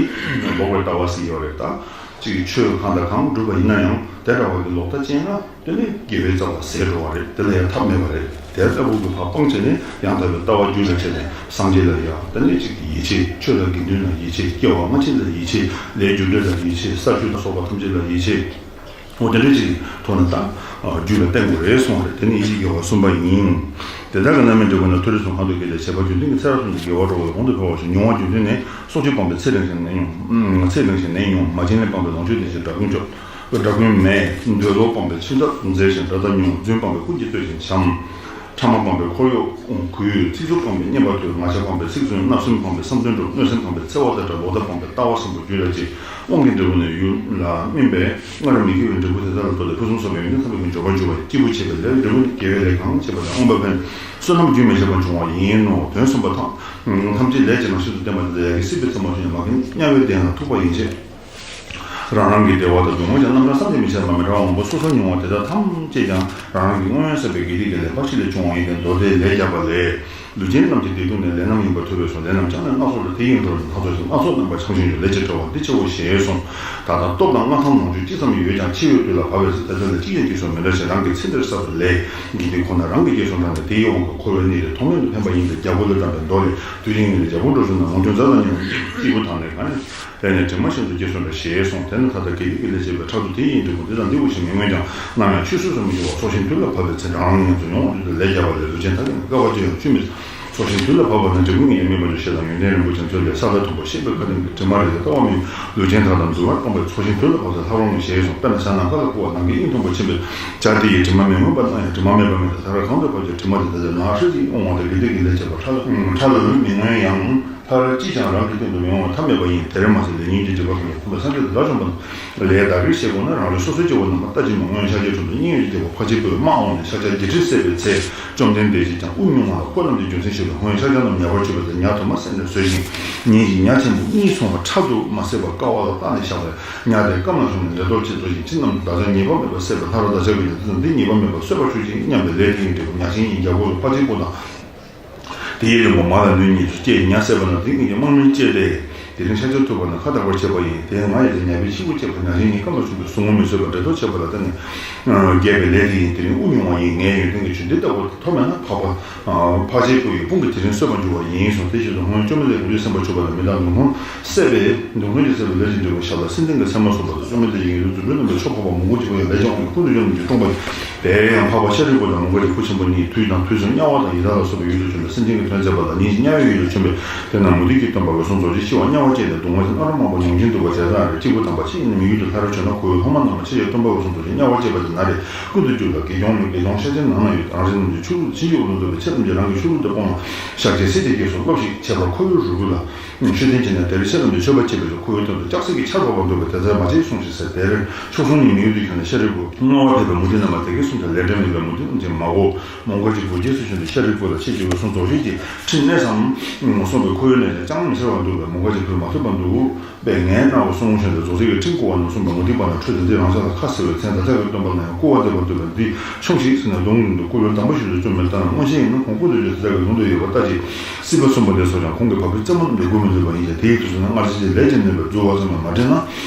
ལོག་པའི་ལྟ་བ་ཟེར་ཡོད་རེད། ད་ཅིག་ཆོས་གང་དང་གང་སྒྲུབ་པ་ཡིན་ན་ཡང་དེ་འདྲ་བ་གི་ལོག་ལྟ་སྐྱེས་ན་དེ་ནི་དགེ་བའི་རྩ་བ་ཟད་འགྲོ་བ་རེད། དེ་ལ་ཡང་ཐབས་མེད་པ་རེད། དེ་ལྟ་བུ་གི་ཕར་སྤང་བྱས་ནས་ཡང་དག་པའི་ལྟ་བ་རྒྱུད་ལ་བྱས་ནས་སངས་རྒྱས་ལ་ཡང་དེ་ནི་ཅིག་ཡིད་ཆེས། ཆོས་ལ་དགེ་འདུན་ལ་ཡིད་ཆེས། སྐྱེ་བ་སྔ་ཕྱི་ལ་ཡིད་ཆེས། ལས་རྒྱུ་འབྲས་ལ་ཡིད་ཆེས། ས་བཅུ་ལ་སོགས་པ་ཐམས་ཅད་ལ་ཡིད་ཆེས། འོ་དེ་འདྲ་ཅིག་ཐོག་ནས་ད་རྒྱུད་ལ་བརྟེན་དགོས་རེད་གསུངས་པ་རེད། དེ་ནི་ཡིད་ཀྱི་དགེ་བ་གསུམ་པ་ཡིན། དེ་དག་གི་རྣམ་སྨིན་འབྲས་བུ་ནི། མཐོ་རིས་སུ་གང་དུ་སྐྱེས་ཏེ། བྱས་པ་རྒྱུ་མཐུན་གྱི་ཚེ་རབས་གསུམ་དུ་དགེ་བ་འགྲོ་བའི་གོང་དུ་འཕེལ་བར་ཤོག་མྱོང་བ་རྒྱུ་མཐུན་ནི། སྲོག་གཅོད་སྤངས་པའི་ཚེ་རིང་ཞིང་ནད་ཉུང་། ཚེ་རིང་ཞིང་ནད་ཉུང་། མ་བྱིན་ལེན་སྤངས་པའི་ལོངས་སྤྱོད་ལྡན་ཞིང་དགྲ་རྐུན་གཅོད། དགྲ་རྐུན་མེད། འདོད་ལོག་སྤངས་པའི་འཆིང་ཐག་འཛེགས་ཤིང་དགྲ་ཟླ་ཉུང་། རྫུན་སྤངས་པའི་ཀུན་གྱིས་བསྟོད་ཅིང་བྱམས། ཕྲ་མ་སྤངས་པས་འཁོར་གཡོག་ཁུར། ཚིག་རྩུབ་སྤངས་པས་སྙན་པ་ཐོས། ངག་འཁྱལ་སྤངས་པས་ཚིག་བཙུན། བརྣབ་སེམས་སྤངས་པས་བསམ་དོན་འགྲུབ། གནོད་སེམས་སྤངས་པས་འཚེ་བ་དང་བྲལ། ལོག་ལྟ་སྤངས་པས་ལྟ་བ་གསུམ་པོ་རྒྱུད་ལ་སྐྱེ། དབང་གི་འབྲས་བུ་ནི་ཡུལ་ལ་སྨིན་པས། སྔར་མི་དགེ་བའི་འབྲས་བུ་དེ་དག་ལ་ལྟོས་ཏེ་ཕུན་སུམ་ཚོགས་པའི་ཡོན་ཏན་ཐམས་ཅད་ཀྱི་འབྱོར་པར་འགྱུར་བ་ཡིན། སྐྱེས་བུ་བྱེད་པའི་ལས་འབྲས་བུ་ནི་དགེ་བའི་ལས་གང་བྱས་པ་དེ་མངོན་པར་ཕན། བསོད་ནམས་རྒྱུན་མི་ཆད་པར་འབྱུང་བ་ཡིན་ནོ། དོན་གསུམ་པ་ཐམས་ཅད་ལས་ཀྱི་རང་བཞིན་དུ་བསྟན་པ་དེ་ལ་ཡ་གི་སྲིད་པའི་མཚན་མ་ཞིག་མ་མཁན་དམྱལ་བའི་གདན་ལ་ཐུག་པ་ཡིན་ཕྱིར། རང་རང་གི་བདེ་བ་དང་གདུང་བ་ཀྱང་རྣམ་གྲངས་བསམ་གྱིས་མི་ཁྱབ་པ་མི་འདྲ་བ་མང་པོ་སོ་སོར་མྱོང་བ་དེ་དག་ཐམས་ཅད་ཀྱང་རང་རང་གི་སྔོན་བསགས་པའི་དགེ་སྡིག་གི་ལས་འབའ་ཞིག་ལས་བྱུང་བ་ཡིན་ཏེ། མདོ་སྡེའི་ལས་རྒྱགས་པ་ལས། ལུས་ཅན་རྣམས་ཀྱི་བདེ་སྡུག་ནི། ལས་རྣམས་ཡིན་པར་ཐུབ་པས་སོ། ལས་རྣམས་ཀྱང་ནི་སྣ་ཚོགས་ལ། དེ་ཡི་འགྲོ་བ་སྣ་ཚོགས་ཤིང་། སྣ་ཚོགས་རྣམ་པར་འཁྱམས་ཤིང་འགྱུར། ལས་ཀྱི་གྲོགས་པོ་འདི་ཕྱིར་རོ་ཞེས་གསུངས། ད་ལྟ་སྟོབས་དང་མངའ་ཐང་ལོངས་སྤྱོད་ཅི་ཙམ་ཡོད་ཀྱང་འཆི་བའི་དུས་ལ་བབ་པའི་ཚེ་དེ་ཚོ་ལ་གཅིག་ཀྱང་རྗེས་སུ་མི་འབྲང་ཞིང་། རང་གི་ཚེ་འདིར་བསགས་པའི་ལས་ཀྱི་དེ་ཁོ་ན་རང་གི་རྗེས་སུ་འབྲང་སྟེ། དེའི་དབང་གིས་འཁོར་བའི་གནས་ལས་ཐོག་མེད་དུ་འཕེན་པ་ཡིན་པས། རྒྱལ་པོ་ལས་བརྩམས་པའི་མདོ་ལས། དུས་གཅིག་ཉིད་ལས་རྒྱལ་པོ་འགྲོ་ཞིང་ན། ངོ་སྤྲོད་མཛད་དང་མཉམ་དུ་སྐྱེས་བུ་དག་ནི་གང་ནས། དེ་ནས་དྲི་མ་བཞིན་དུ་སྐྱེས་སོ་འདྲ་ཞེས་གསུངས། དེ་ནས་ད་ལྟ་དགེ་སྡིག་གི་ལས་བྱེད་པའི་ཕྲག་དོག་དེ་ཡིས་འབྲས་བུ་འདི་དང་འདི་འོ་ཞེས་མི་མངོན་ཀྱང་། ནམ་ཡང་ཆུད་ཟོས་སུ་མི་འགྱུར་བར་ཚོགས་ཞིང་དུས་ལ་བབ་པའི་ཚེ་རང་རང་ཉིད་དུ་ཡོང་བ་ཉིད་དུ་ལས་རྒྱལ་བ་ལས། ལུས་ཅན་ཐམས་ཅད་ནི་བསྐལ་པ་སྤྱི་ཡོངས་འཆི་མེད། ཚོགས་ཞིང་དུས་ལ་བབ་པ་ན། འབྲས་བུ་ངེས་ཀྱང་སྨིན་པར་འགྱུར། ཞེས་དང་། ཡོན་ཏན་རིན་པོ་ཆེ་མཚོན་པའི་ས་དང་དུམ་བུར་ཤེས་པའི་ཁ་ཏོན་གྱི་དྲི་མ་རེ་ལས་ལྟ་བ་མིན། ལུས་ཅན་དག་དང་འདུལ་བར་གཏོང་བས་ཚོགས་ཞིང་དུས་ལ་བབ་ཚེ་ལྷག་རོ་ངེས། ཞེས་གསུངས། དཔེར་ན་བྱ་ནམ་མཁའ་ལ་བསྐོར་བ་ནམ་མཁའི་དབྱིངས་མཐོན་པོར་ཕྱིན་པས། བྱ་དེ་ཡིས་དྲི་མ་མི་མངོན་པར་སྣང་ཡང་། དྲི་མ་མེད་པར་མིན་ཏེ། ལྷ་རབ་གང་དུ་བབ་ཀྱང་དྲི་མ་དེ་དག་ལས་ནག་ཧྲིལ་ཅིག་འོང་བ་དང་། དགེ་སྡིག་གི་ལས་བྱེད་པ་ཕྲ་ལ་ཕྲ་ལ་ལུས་མི་མངོན་ཡང་། ལྷ་རབ་ཅིས་ཀྱང་རང་གི་སྟེང་དུ་མི་འོང་བ་ཐབས་མེད་པ་ཡིན། དེར་མ་ཟད་ལས་ཉོན་གྱི་སྒྲིབ་པ་གང་ཡང་ཕོངས་པའི་སངས་རྒྱས་དང་དགྲ་བཅོམ་པ་རྣམས་ལས་བདག་གིར་ཤེས་དགོས་ན། རང་ལུས་སོ་སོའི་སྐྱེ་བོ་རྣམས་ལ་ལྟ་ཅི་སྨོས། སྔོན་ཤཱཀྱའི་དྲུང་དུ་མཉན་ཡོད་ཀྱི་རྒྱལ་པོ་ཕ་གཅིག་པུས་དམག་འོང་ནས་ཤཱཀྱ་བརྒྱད་ཁྲིར་བསད་པའི་ཚེ། བཅོམ་ལྡན་འདས་ཀྱིས་ཀྱང་དབུགས་དབྱུང་བ་ལ། ཁོ་རྣམས་ཀྱིས་རྒྱུ་མཚན་ཞུས་པས། སྔོན་ཤཱཀྱ་རྣམས་ཉ་པར་གྱུར་པ་དེ་ཉ་དུ་མ་བསད་ནས་ཟོས་ཤིང་། ཉིན་ཞིག་ཉ་ཆེན་པོ་གཉིས་འཁྲུགས་པ་ཕྲག་དུ་མ་བསད་པར་ཀ་བ་ལ་བཏགས་ནས་བཞག་པས། ཉ་དེ་རྐངམ་ལ་ཞོན་ནས་ལས་ལྡོག་ཅེས་ཟློས་ཤིང་། ཁྱི་རྣམས་ཀྱིས་བདག་ཅག་ཉེས་པ་མེད་པར་བསད་པས། ལྷ་རབ་བདག་ཅག་གིས་ཀྱང་དེ་ཙམ་འདི་ཉེས་པ་མེད་པར་གསོད་པར་གྱུར་ཅིག་སྙམ་པའི་ལས་དེ་ཡི་འབྲས་བུ་ཉ་ཆེན་གཉིས་རྒྱལ་པོ་ལ་ཕ་གཅིག་པུ་དང་། དེའི་རིང་པོ་མ་ལ་ནུ་གཉིས་སུ་སྐྱེས། ཉ་བསད་པ་ན་དེ་གཉིས་ཀྱིས་དམག་མི་བཅས་ཏེ། དེ་རིང་ཤཱཀྱ་ཐུབ་པ་ནི་ཁ་དག་པར་བྱེད་པ་ཡིན། དེས་ང་ཡི་ཚེ་ཉ་པའི་ཁྱི་གུ་བཅད་པ། ཉ་ཆེན་གཉིས་རྐངམ་ལ་ཞོན་པའི་ཟུག་རྔུ་མི་བཟོད་པར་འགྲེ་ལྡོག་བྱས་པ་ལ་བརྟེན་ནས་བརྒྱབ་པའི་ལས་དེ་ཡིན། དེ་རིང་དབུགས་དབྱུང་བ་ཡིན། ངའི་ཡོན་ཏན་གྱི་ཆུ་འདི་ལྟ་བུ་ཐོབ་མེད་ན། འཕགས་པ་འཕགས་སྐྱེས་ཀྱི་དཔུང་གིས་དེ་རིང་གསོད་པར་འགྱུར་བ་ཡིན་གསུངས། དེ་བཞིན་དུ་སྔོན་བཅོམ་ལྡན་འདས་དགེ་འདུན་སེམས་དཔའ་གྱུར་པ་དང་། མི་དང་སྡུག་བསྔལ་བསད་པས། སྡུག་བསྔལ་གྱིས་བསད་པའི་ལས་ཀྱི་འབྲས་བུ་ཞབས་ལ་སེམས་ལྡན་གྱི་སེམས་མ་བཟུང་བར་དུ། བཅོམ་ལྡན་འདས་ཀྱི་ཡུལ་དུ་རྫུ་འཕྲུལ་རྣམ་པའི་མཆོག་འཕགས་པ་མང་པོ་ཅིག་ཁོ་ཡང་ལས་ཀྱང་འོང་། ཀུན་ཏུ་བཅོམ་ལྡན་འདས་ཀྱིས་སྟོན་པ་ཡིན། དེ་ཡང་འཕགས་པ་ཤཱ་རིའི་བུ་དང་མོའུ་འགལ་གྱི་བུ་ཆེན་པོ་གཉིས་དུས་དང་དུས་སུ་དམྱལ་བ་དང་ཡི་དྭགས་ལ་སོགས་པའི་ཡུལ་དུ་བྱོན་པས། སེམས་ཅན་གྱི་དོན་མཛད་པ་ལ། ཉིན་ཞིག་དམྱལ་བའི་ཡུལ་དུ་བྱོན་པས། དེ་ན་མུ་སྟེགས་ཀྱིས་སྟོན་པ་འོད་སྲུང་རྡོ་རྗེ་འཆི་བ་དམྱལ་བར་སྐྱེས་ཏེ། སྡུག་བསྔལ་སྣ་ཚོགས་མང་པོ་མྱོང་བཞིན་འདུག་པ་དེ་ཙམ་རེ། སྐྱེས་བུ་དམ་པ་ཁྱེད་ཉིད་མི་ཡུལ་དུ་ལྷ་རུ་བྱོན་ན། ཁོ་བོས་སློབ་མ་རྣམས་ལ་ཁྱེད་ཀྱིས་སྟོན་པ་འོད་སྲུང་རྡོ་རྗེ་དམྱལ་བར་སྐྱེས་པ་དེ་ན་རེ། ཀུན་ཏུ་རྒྱུ་ལ་དགེ་སྦྱོང་མེད། དགེ་སྦྱོང་ཤ་ཆེན་ནང་ན་ཡོད། རང་རིགས་རྣམས་ཀྱི་ཆོས་ལུགས་ཕྱིན་ཅི་ལོག་ཏུ་འདུག་པས། ཁྱེད་རྣམས་ཀྱིས་རང་གི་ཆོས་ལུགས་དེ་སྤོང་ལ། ཤཱཀྱའི་སྲས་དེ་སྐྱེས་སོ། སློབས་ཤིག་ཅེས་པར་ཁོ་བོའི་རུས་ཁུངས་ལ་མཆོད་རྟེན་བྱས་ནས། དེར་ཁྱེད་རྣམས་ཀྱིས་མཆོད་པ་བྱེད་པའི་ཚེ། ཁོ་བོའི་སྟེང་དུ་ལྕགས་སྲེག་གི་ཆར་བབས་པ་འདུག་པས། དེ་ཚེ་མ་བྱེད་གསུངས་ཤིག་ཟེར། དེར་མཆོག་ཟུང་གཉིས་མི་ཡུལ་དུ་བྱོན་ནས་ཤཱ་རིའི་བུ། བསྔོ་བ་ཕེབས་པས། མུ་སྟེགས་རྣམས་ལ་དེ་སྐད་གསུངས་ཏེ། ལས་འབྲས་མེད་པའི་མུ་སྟེགས་རྣམས་ཀྱིས་མ་གོ། མོའུ་འགལ་གྱི་བུ་རྗེས་སུ་བྱོན་ཏེ། ཤཱ་རིའི་བུ་ལ། ཁྱེད་ཀྱིས་འོད་སྲུང་རྡོ་རྗེ་གི་ཁྲི་གནས་སམ་གསུངས་པས། ཁོ་བོའི་གནས་དེར་ཅང་མི་འཚེར་བར་འདུག་པས། མོའུ་འགལ་གྱི་བུས་མ་ཐུབ་པར་འདུག་པས། ངས་གནང་བ་སྲུང་ངོ་ཞེས་ཏེ། རྫོགས་ཚིག་གིས་ཁྲི་བསྐོར་བ་ན། གསུངས་པས། མུ་སྟེགས་པ་རྣམས་ཁྲོས་ཏེ། འདིས་རང་ཅག་ལ་ཁ་བཟེར་བའི་མཚན། བདག་ཅག་གི་སྟོན་པ་ལ་ཡང་སྐུར་བ་འདེབས་པར་འདོད་པས། འདིས་ཆོམས་ཤིག་ཟེར་ནས་གདོང་བསྒྱུར་ཏེ་སྐུ་ལུས་དམ་པ་ཞིག་ཏུ་བཅོམ་པས་ལྟར། མངོན་ཤེས་ཡིན་ན་གོང་བཀུར་དུ་བརྗོད། དེ་དག་གི་ལུང་དུ་ཡོད་པར་ལྟ་ཅི། སྲིད་པ་གསུམ་པོ་འདི་སོགས་ཀྱང་། ཁོང་གི་བ་སྤུའི་རྩེ་མོ་རྣམས་ཀྱིས་བསྒུལ་མི་ནུས་པ་ཡིན་ཞིང་། དེའི་དུས་སུ་ནི་སྔར་བཞིན་གྱི་ལས་ཀྱིས་ནུས་པས། རྫུ་བ་ཙམ་ཡང་མ་དྲན་ན།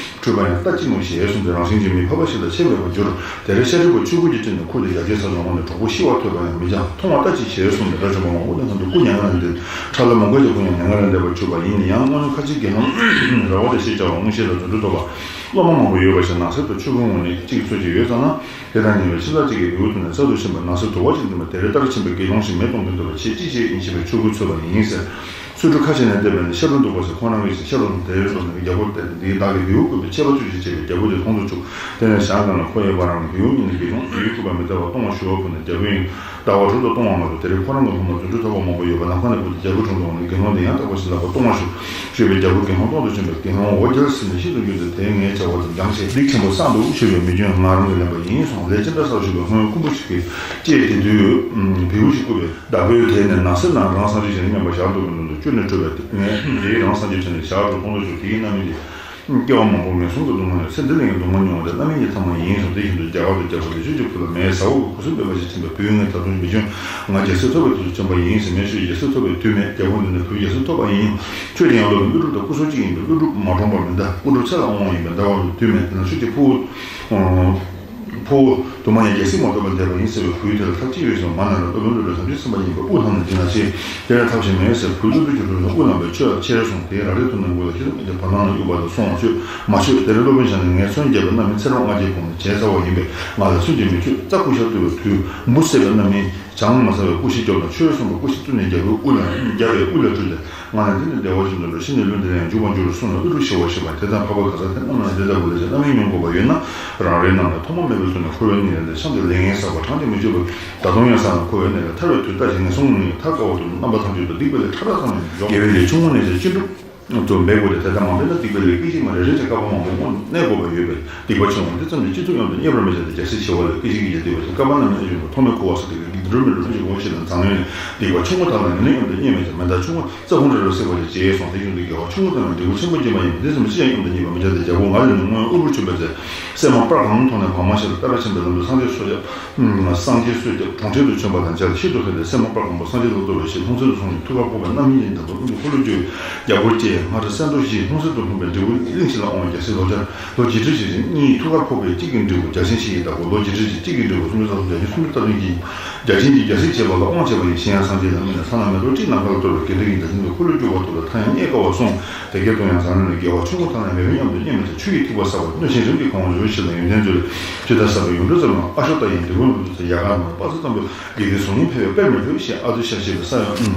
འཁྲུལ་པ་ཡང་ལྟ་ཅི་སྨོས། ཞེས་གསུངས་ཏེ། རང་བཞིན་གྱིས་མི་ཕལ་པ་ཞིག་ལ་ཆས་མེད་པར་གྱུར། དེ་ནས་ཤཱ་རིའི་བུས་ཆོས་གོས་ཀྱི་སྤྲིན་ནི་ཁུར་ཏེ་ཡར་རྒྱས་ས་ལ་འོངས་ནས། གྲོགས་པོ་ཤི་བ་ཐོས་པ་ཡང་མི་འགྱངས། མཐོང་བ་ལྟ་ཅི། ཞེས་གསུངས་ནས་དགྲ་བཅོམ་པ་མང་པོ་དེ་མཉམ་དུ་སྐུ་མྱ་ངན་ལས་འདས། ཁྲ་ལ་མོའུ་འགལ་གྱི་བུ་ཡང་མྱ་ངན་ལས་འདས་པར་གྱུར་པ་ཡིན། ཡང་སྔོན་ཁ་ཆེའི་དགེ་སློང་ར་བ་ཏ་ཞེས་བྱ་བ་མངོན་ཤེས་དང་རྫུ་འཕྲུལ་ཐོབ་པ། སློབ་མ་མང་པོ་ཡོད་པ་ཞིག་ནགས་གསེབ་ཏུ་ཆོས་གོས་འོང་ནས་གཅིག་འཚོལ་གྱི་ཡོད་ཙང་ན། དེ་དང་ཉེ་བའི་ཕྱི་ལ་གཅིག་གིས་བེའུ་བཏུལ་ནས་གསར་དུ་བཤམས་པའི་ནགས་གསེབ་དུ་བ་ཅིག་འདུག་པས། དེར་སྟར་ཕྱིན་པའི་དགེ་སློང་ཞིག་མེ་གཏོང་གིན་འདུག་པས། ཁྱེད་ཅི་བྱེད་ཡིན་ཞེས་པས། ཆོས་གོས་འཚོལ་བ་ཡིན་ཟེར། སོ་དྲུག་ཁ་ཕྱེ་ནས་བལྟས་པས་ནི་ཤ་དྲུག་འདུག་པ་ཟེར། ཁོང་རྣམ་གཉིས་ཀྱིས་ཤ་དྲུག་དང་དེར་སོང་ནས་རྒྱལ་པོ་དེར། འདིས་བདག་གིས་བེའུ་བཀོལ་བས་ཆད་པ་གཅོད་ཅིག་ཅེས་པས། རྒྱལ་པོ་དེ་མཐོང་དུ་བཅུག་དེ་ནས་ཞག་གང་ལ་ཁོ་ཡི་བར་ནས་བེའུ་གཉིས་ནི་དགེ་སློང་བེའུ་བཀོལ་བ་མི་ལྟ་བར་གཏོང་བར་ཞུ་བ་ཕུལ་ནས། རྒྱལ་པོ་ཡང་ཟླ་བ་དྲུག་ཏུ་གཏོང་བ་མ་གཏོགས། དེར་ཁོ་རང་གི་སློབ་མ་རྫུ་འཕྲུལ་ཐོབ་པ་མང་པོ་ཡོད་པ་ནམ་མཁའ་ནས་བུད་དེ་རྒྱལ་པོའི་དྲུང་དུ་འོངས་ནས། དགེ་སློང་དེ་ཡང་རྟག་པ་ཞིག་ལ་བར་གཏོང་བར་ཞུ། ཞུས་པས། རྒྱལ་པོས་དགེ་སློང་གཏོང་དུ་ཕྱིན་པས། དགེ་སློང་འོ་བརྒྱལ་ཟིན་ནས་ཤིན་ཏུ་འགྱོད་དེ། དེས་ངའི་བྱ་བ་དེ་འགྱངས་ཤིག་སྡིག་ཆེན་པོ་བསགས་འདུག་ཞུས་པས། མི་འགྱོད། ང་རང་གིས་ལེན་པ་ཡིན་གསུངས། ལས་ཅི་འདྲ་བསགས་ཞུས་པས། སྔོན་རྐུན་པོ་ཞིག་གིས་བཅད་དེ་དུས་བེའུ་ཞིག་བརྐུས་པས། བདག་པོས་དེད་ནས་ནགས་གསེབ་ན་རང་སངས་རྒྱས་བྱས་ནས་མཉམ་པར་ཞག་དྲུག་གི་ནང་དུ་བཅུག་ནས་བྲོས་པས། ངས་དེས་རང་སངས་རྒྱས་བྱས་ནས་ཞག་དྲུག་གཏོང་དུ་བཅུག་དེའི་རྣམ་སྨིན་གྱིས། སྐྱེ་བ་མང་པོ་ངན་སོང་གི་སྡུག་བསྔལ་ལས་ཚེ་འདི་ལས་ཀྱང་སྡུག་བསྔལ་མྱོང་བ་དེ་རྣམ་སྨིན་གྱི་མཚན་མ་ཡིན་གསུངས། དེ་བཞིན་དུ་རྒྱ་གར་དུ་རྒྱལ་པོ་ལས་ཆོས་ཀྱི་བུ་ལ་མའི་ཟ་འོག་གི་ཁུ་སིམ་སྦས་པ་ཞིག་བྱིན་པས། བུས་ངས་ད་དུང་མི་འབྱོན། ང་རྒྱལ་སྲས་ཐོབ་པའི་དུས་སུ་བྱོན་པ་ཡིན་ཟེར། མས་ཞུས། རྒྱལ་སྲས་ཐོབ་པའི་དུས་མེད། རྒྱལ་པོ་འདི་ནི་བུས་རྒྱལ་སྲས་ཐོབ་པ་ཡིན། ཁྱོད་ཀྱིས་ཡང་སློབ་པའི་ཀླུ་སྒྲུབ་དང་སྐུ་གསུམ་གཅིག་ཡིན་པས། ཀླུ་སྒྲུབ་མ་གྲོངས་པར་མི་འདའ། ཀླུ་སྒྲུབ་ཚེ་ལ་དབང་བ་ཡིན་པས། འདའ་བ་ལ་དུས་མེད། དེ་ན་ཁྱོད་ཀྱི་ཕུ་བོ། ཕུ་བོ་དུ་མ་ཡང་རྒྱལ་སྲས་མ་ཐོབ་པར་འདས་པ་ཡིན་ཟེར་བས། བུས་དེ་ལ་ཐབས་ཅི་ཡོད་ཟེར། མ་ན་རེ་སློབ་དཔོན་ཀླུ་སྒྲུབ་བྱང་ཆུབ་སེམས་དཔའ་ཡིན་པས། དབུ་ལྷམ་ནི་འདི་ན་ཆེ། དེ་ལས་ཐབས་གཞན་མེད་ཟེར། བུས་ཀླུ་སྒྲུབ་ཀྱི་རུས་ལ་དབུ་ལྷམ་པས་ཆོད་ལ་ཁྱེར་སོང་། དེས་རང་རེའི་ཐུགས་ནང་དབུ་ལ་ཁྱེར་སོང་། དེ་བར་སྣང་ན་དབྱུག་པ་དང་སོང་བ་ཆོད་མ་ཆོད། དེར་སློབ་དཔོན་ཞལ་ནས། ངས་མཚོན་བརྒྱབ་པའི་རྣམ་སྨིན་ཚེ་རབས་ལྔ་བརྒྱའི་གོང་ནས་བྱས་ཚར་བ་ཡིན་པས། ང་ལ་མཚོན་གྱིས་མི་ཆོད། རྩྭ་ཀུ་ཤ་བཏུལ་བའི་དུས། འབུ་བསད་པའི་རྣམ་སྨིན། ཇ་མ་ཟ་བའི་སྐུ་ཤི་སྐྱོབ་དང་། ཆོས་གསུངས་པའི་སྐུ་ཤི་བཏུལ་ནས་རྒྱལ་པོའི་དབུ་ལ་བརྒྱབ་པས་དབུ་ལ་སྤྲུལ་ཏེ། ང་ལ་འདི་ནི་བདེ་བ་ཅན་དུ་འགྲོ། ཕྱི་ནས་ལུས་འདི་ལ་ཡང་འཇུག་པར་འགྱུར་གསུངས་ནས་དབུ་སྐྲ་བཤུ་བར་བྱེད་པ། དེ་ལྟར་འཕགས་པ་ག་ས་དེ་རྣམས་ལ་འདི་ལྟ་བུ་ལས་ཀྱང་རྣམ་སྨིན་མྱོང་དགོས་པ་ཡོད་ན། རང་རེའི་རྣམ་སྨིན་ཐོག་མ་མེད་པའི་དུས་ནས་འཁོར་བའི་གནས་ལས་འདས། གཤམ་དུ་ལས་ངན་བསགས་པ་གྲངས་ཀྱིས་མི་ཆོད་པ། ད་དུང་ཡང་བསགས་ན་འཁོར་བའི་གནས་ལས་ཐར་བའི་དུས་ལྟ་ཞིག་ངན་སོང་ནས་ཐར་དཀའ་བར་འདུག་རྣམ་པ་ཐམས་ཅད་དུ་སྡིག་པའི་ལས་ཕྲ་རགས་ཙམ་ཡང་མི་འཇོག་དགེ་བའི་ལས་ཆུང་ངུ་ནས་ཀྱང་ཅི་འགྲུབ་ཏུ་འབད་དགོས་ཏེ། དེ་ལྟར་མ་འབད་ན་སྡིག་པའི་ལས་སྐད་ཅིག་མ་རེ་རེ་བཞིན་བསྐལ་པ་མང་པོའི་སྔོན་གནས་དགོས་པ་ཡོད་པས། སྡིག་པ་ཆེ་བ་འདི་ཙམ་གྱིས་ཅི་ཐུབ་སྙམ་དུ་རྙེད་པར་མི་བྱ་སྟེ། རྒྱལ་སྲས་ཆེ་བ་ལ་སྐད་ཅིག་གིས་ཀྱང་སྡིག་པ་ཆེ། བསྐལ་པ་རྣམས་ནི་ཨེ་འབྱུང་བར། ཐོག་མེད་འཁོར་བ་སོགས་སྡིག་པའི་སྡིག་ འགྲོ་མི་འགྲོ་ལུགས་ཀྱི་དབང་ཤེས་དང་མཛངས་སློབ་ནི། སྡིག་པ་ཆུང་ངུ་དག་ལ་ཉེ་ལ་སྙོམས་དང་བསྙེན་མེད་ཅིང་། མེ་སྟག་ཆུང་ངུ་རྩྭ་ཕུང་འདྲ་རུ་བསྲེགས་པ་ལས་བྱས་སོང་། དེ་བཞིན་དུ་དགེ་བ་ཆུང་ངུ་དག་ལ་འབྲས་བུ་ཆེན་པོ་སྐྱེས་མ་ཡིན་པ། འདི་ཙམ་ཅི་ཡང་སྙམ་དང་བརྙས་པ་མི་བྱ་སྟེ། རྒྱལ་པོ་ང་ལས་ནི་སྔོན་ཨུ་རུ་ཆུ་བེད་ཙེ་སྲན་མ་སྤར་གང་མཐོང་ནས་བག་མ་ཆད་དང་ལྟར་ཕྱིན་པའི་ལམ་དུ་སངས་རྒྱས་སོ་སྐྱབས། སངས་རྒྱས་སོ་སྐྱབས་གྲོང་ཁྱེར་དུ་བྱོན་པ་དང་མཇལ་ཏེ་ཤིན་ཏུ་དད་དེ་སྲན་མ་སྤར་གང་པོ་སངས་རྒྱས་ལ་གཏོར་བའི་ཕྱིར་ལྷུང་བཟེད་དུ་སོང་ནས་ཐུགས་ཁར་ཕོག་པས་རྣམ་སྨིན་ཅན་དམ་པའི་དབུས་སུ་འཁོར་ལོས་སྒྱུར་བའི་རྒྱལ་པོར་སྐྱེས། སྔར་སྲན་ཐོར་བཞིས་ལྷུང་བཟེད་དུ་ལྷུང་བས་འབྲས་བུ་གླིང་བཞི་ལ་དབང་བའི་རྒྱལ་སྲིད་ལོ་བརྒྱ། ལོ་བརྒྱད་ཁྲི་བཞི་བཞི་གཉིས་ཐུགས་ཁར་ཕོག་པས་གཅིག་གི་འབྲས་བུ་བརྒྱ་བྱིན་ཞིག་གིས་བདག་པོ། ལོ་བརྒྱད་ཁྲི་བཞི་གཅིག་གི་འབྲས་བུ་སུམ་ཅུ་རྩ་གསུམ་བརྒྱ་བྱིན་སུམ་ཅུ་རྩ་བདུན་གྱིས་བརྒྱ་བྱིན་གྱིས་རྒྱལ་སྲིད་བྱེད་པ་ལ་དབང་བྱེད་པ་ཡིན། གཞན་ཡང་སངས་རྒྱས་ལ་སྨིན་ནས་ས་ལ་མེ་ཏོག་སྤྲིན་ནམ་མཁའ་ལ་གཏོར་བའི་དགེ་འདུན་གྱི་བརྒྱ་བྱིན་དུ་འཁོར་ལོས་སྒྱུར་བར་འདོད་པས་ཐ་སྙད་རྙེད་དཀའ་བར་གསུངས། དེ་སྐད་གསུངས་ཡང་མཛངས་སློབ་ནི་དགེ་བ་ཆུང་ངུ་དག་ལ་འབྲས་བུ་མཉམ་དུ་བསྙེན་མི་བྱ། ཆུ་ཡི་ཐིགས་པ་བསགས་པ་གནོད་ཆེན་རིམ་གྱིས་གང་བ་འཇོམས་ཤིང་ལ་ཡོན་ཏན་འཛོལ་བའི་ཇི་ལྟར་བསགས་པའི་ཡོངས་གྲོལ་ཙམ་ལ་ཨ་ཤོ་ཏ་ཡི་འབྲས་བུ་མི་འདུག་ཟེར། ཡལ་ག་ནང་དཔག་ཚད་ཙམ་པོ་དགེ་སྡིག་གཟུགས་བརྙན་ཕལ་བའི་དཔེར་མི་འདུག་ཞེས་ཨ་ཏུ་ཤ་ཞེས་པའི་ས་ཡོམ།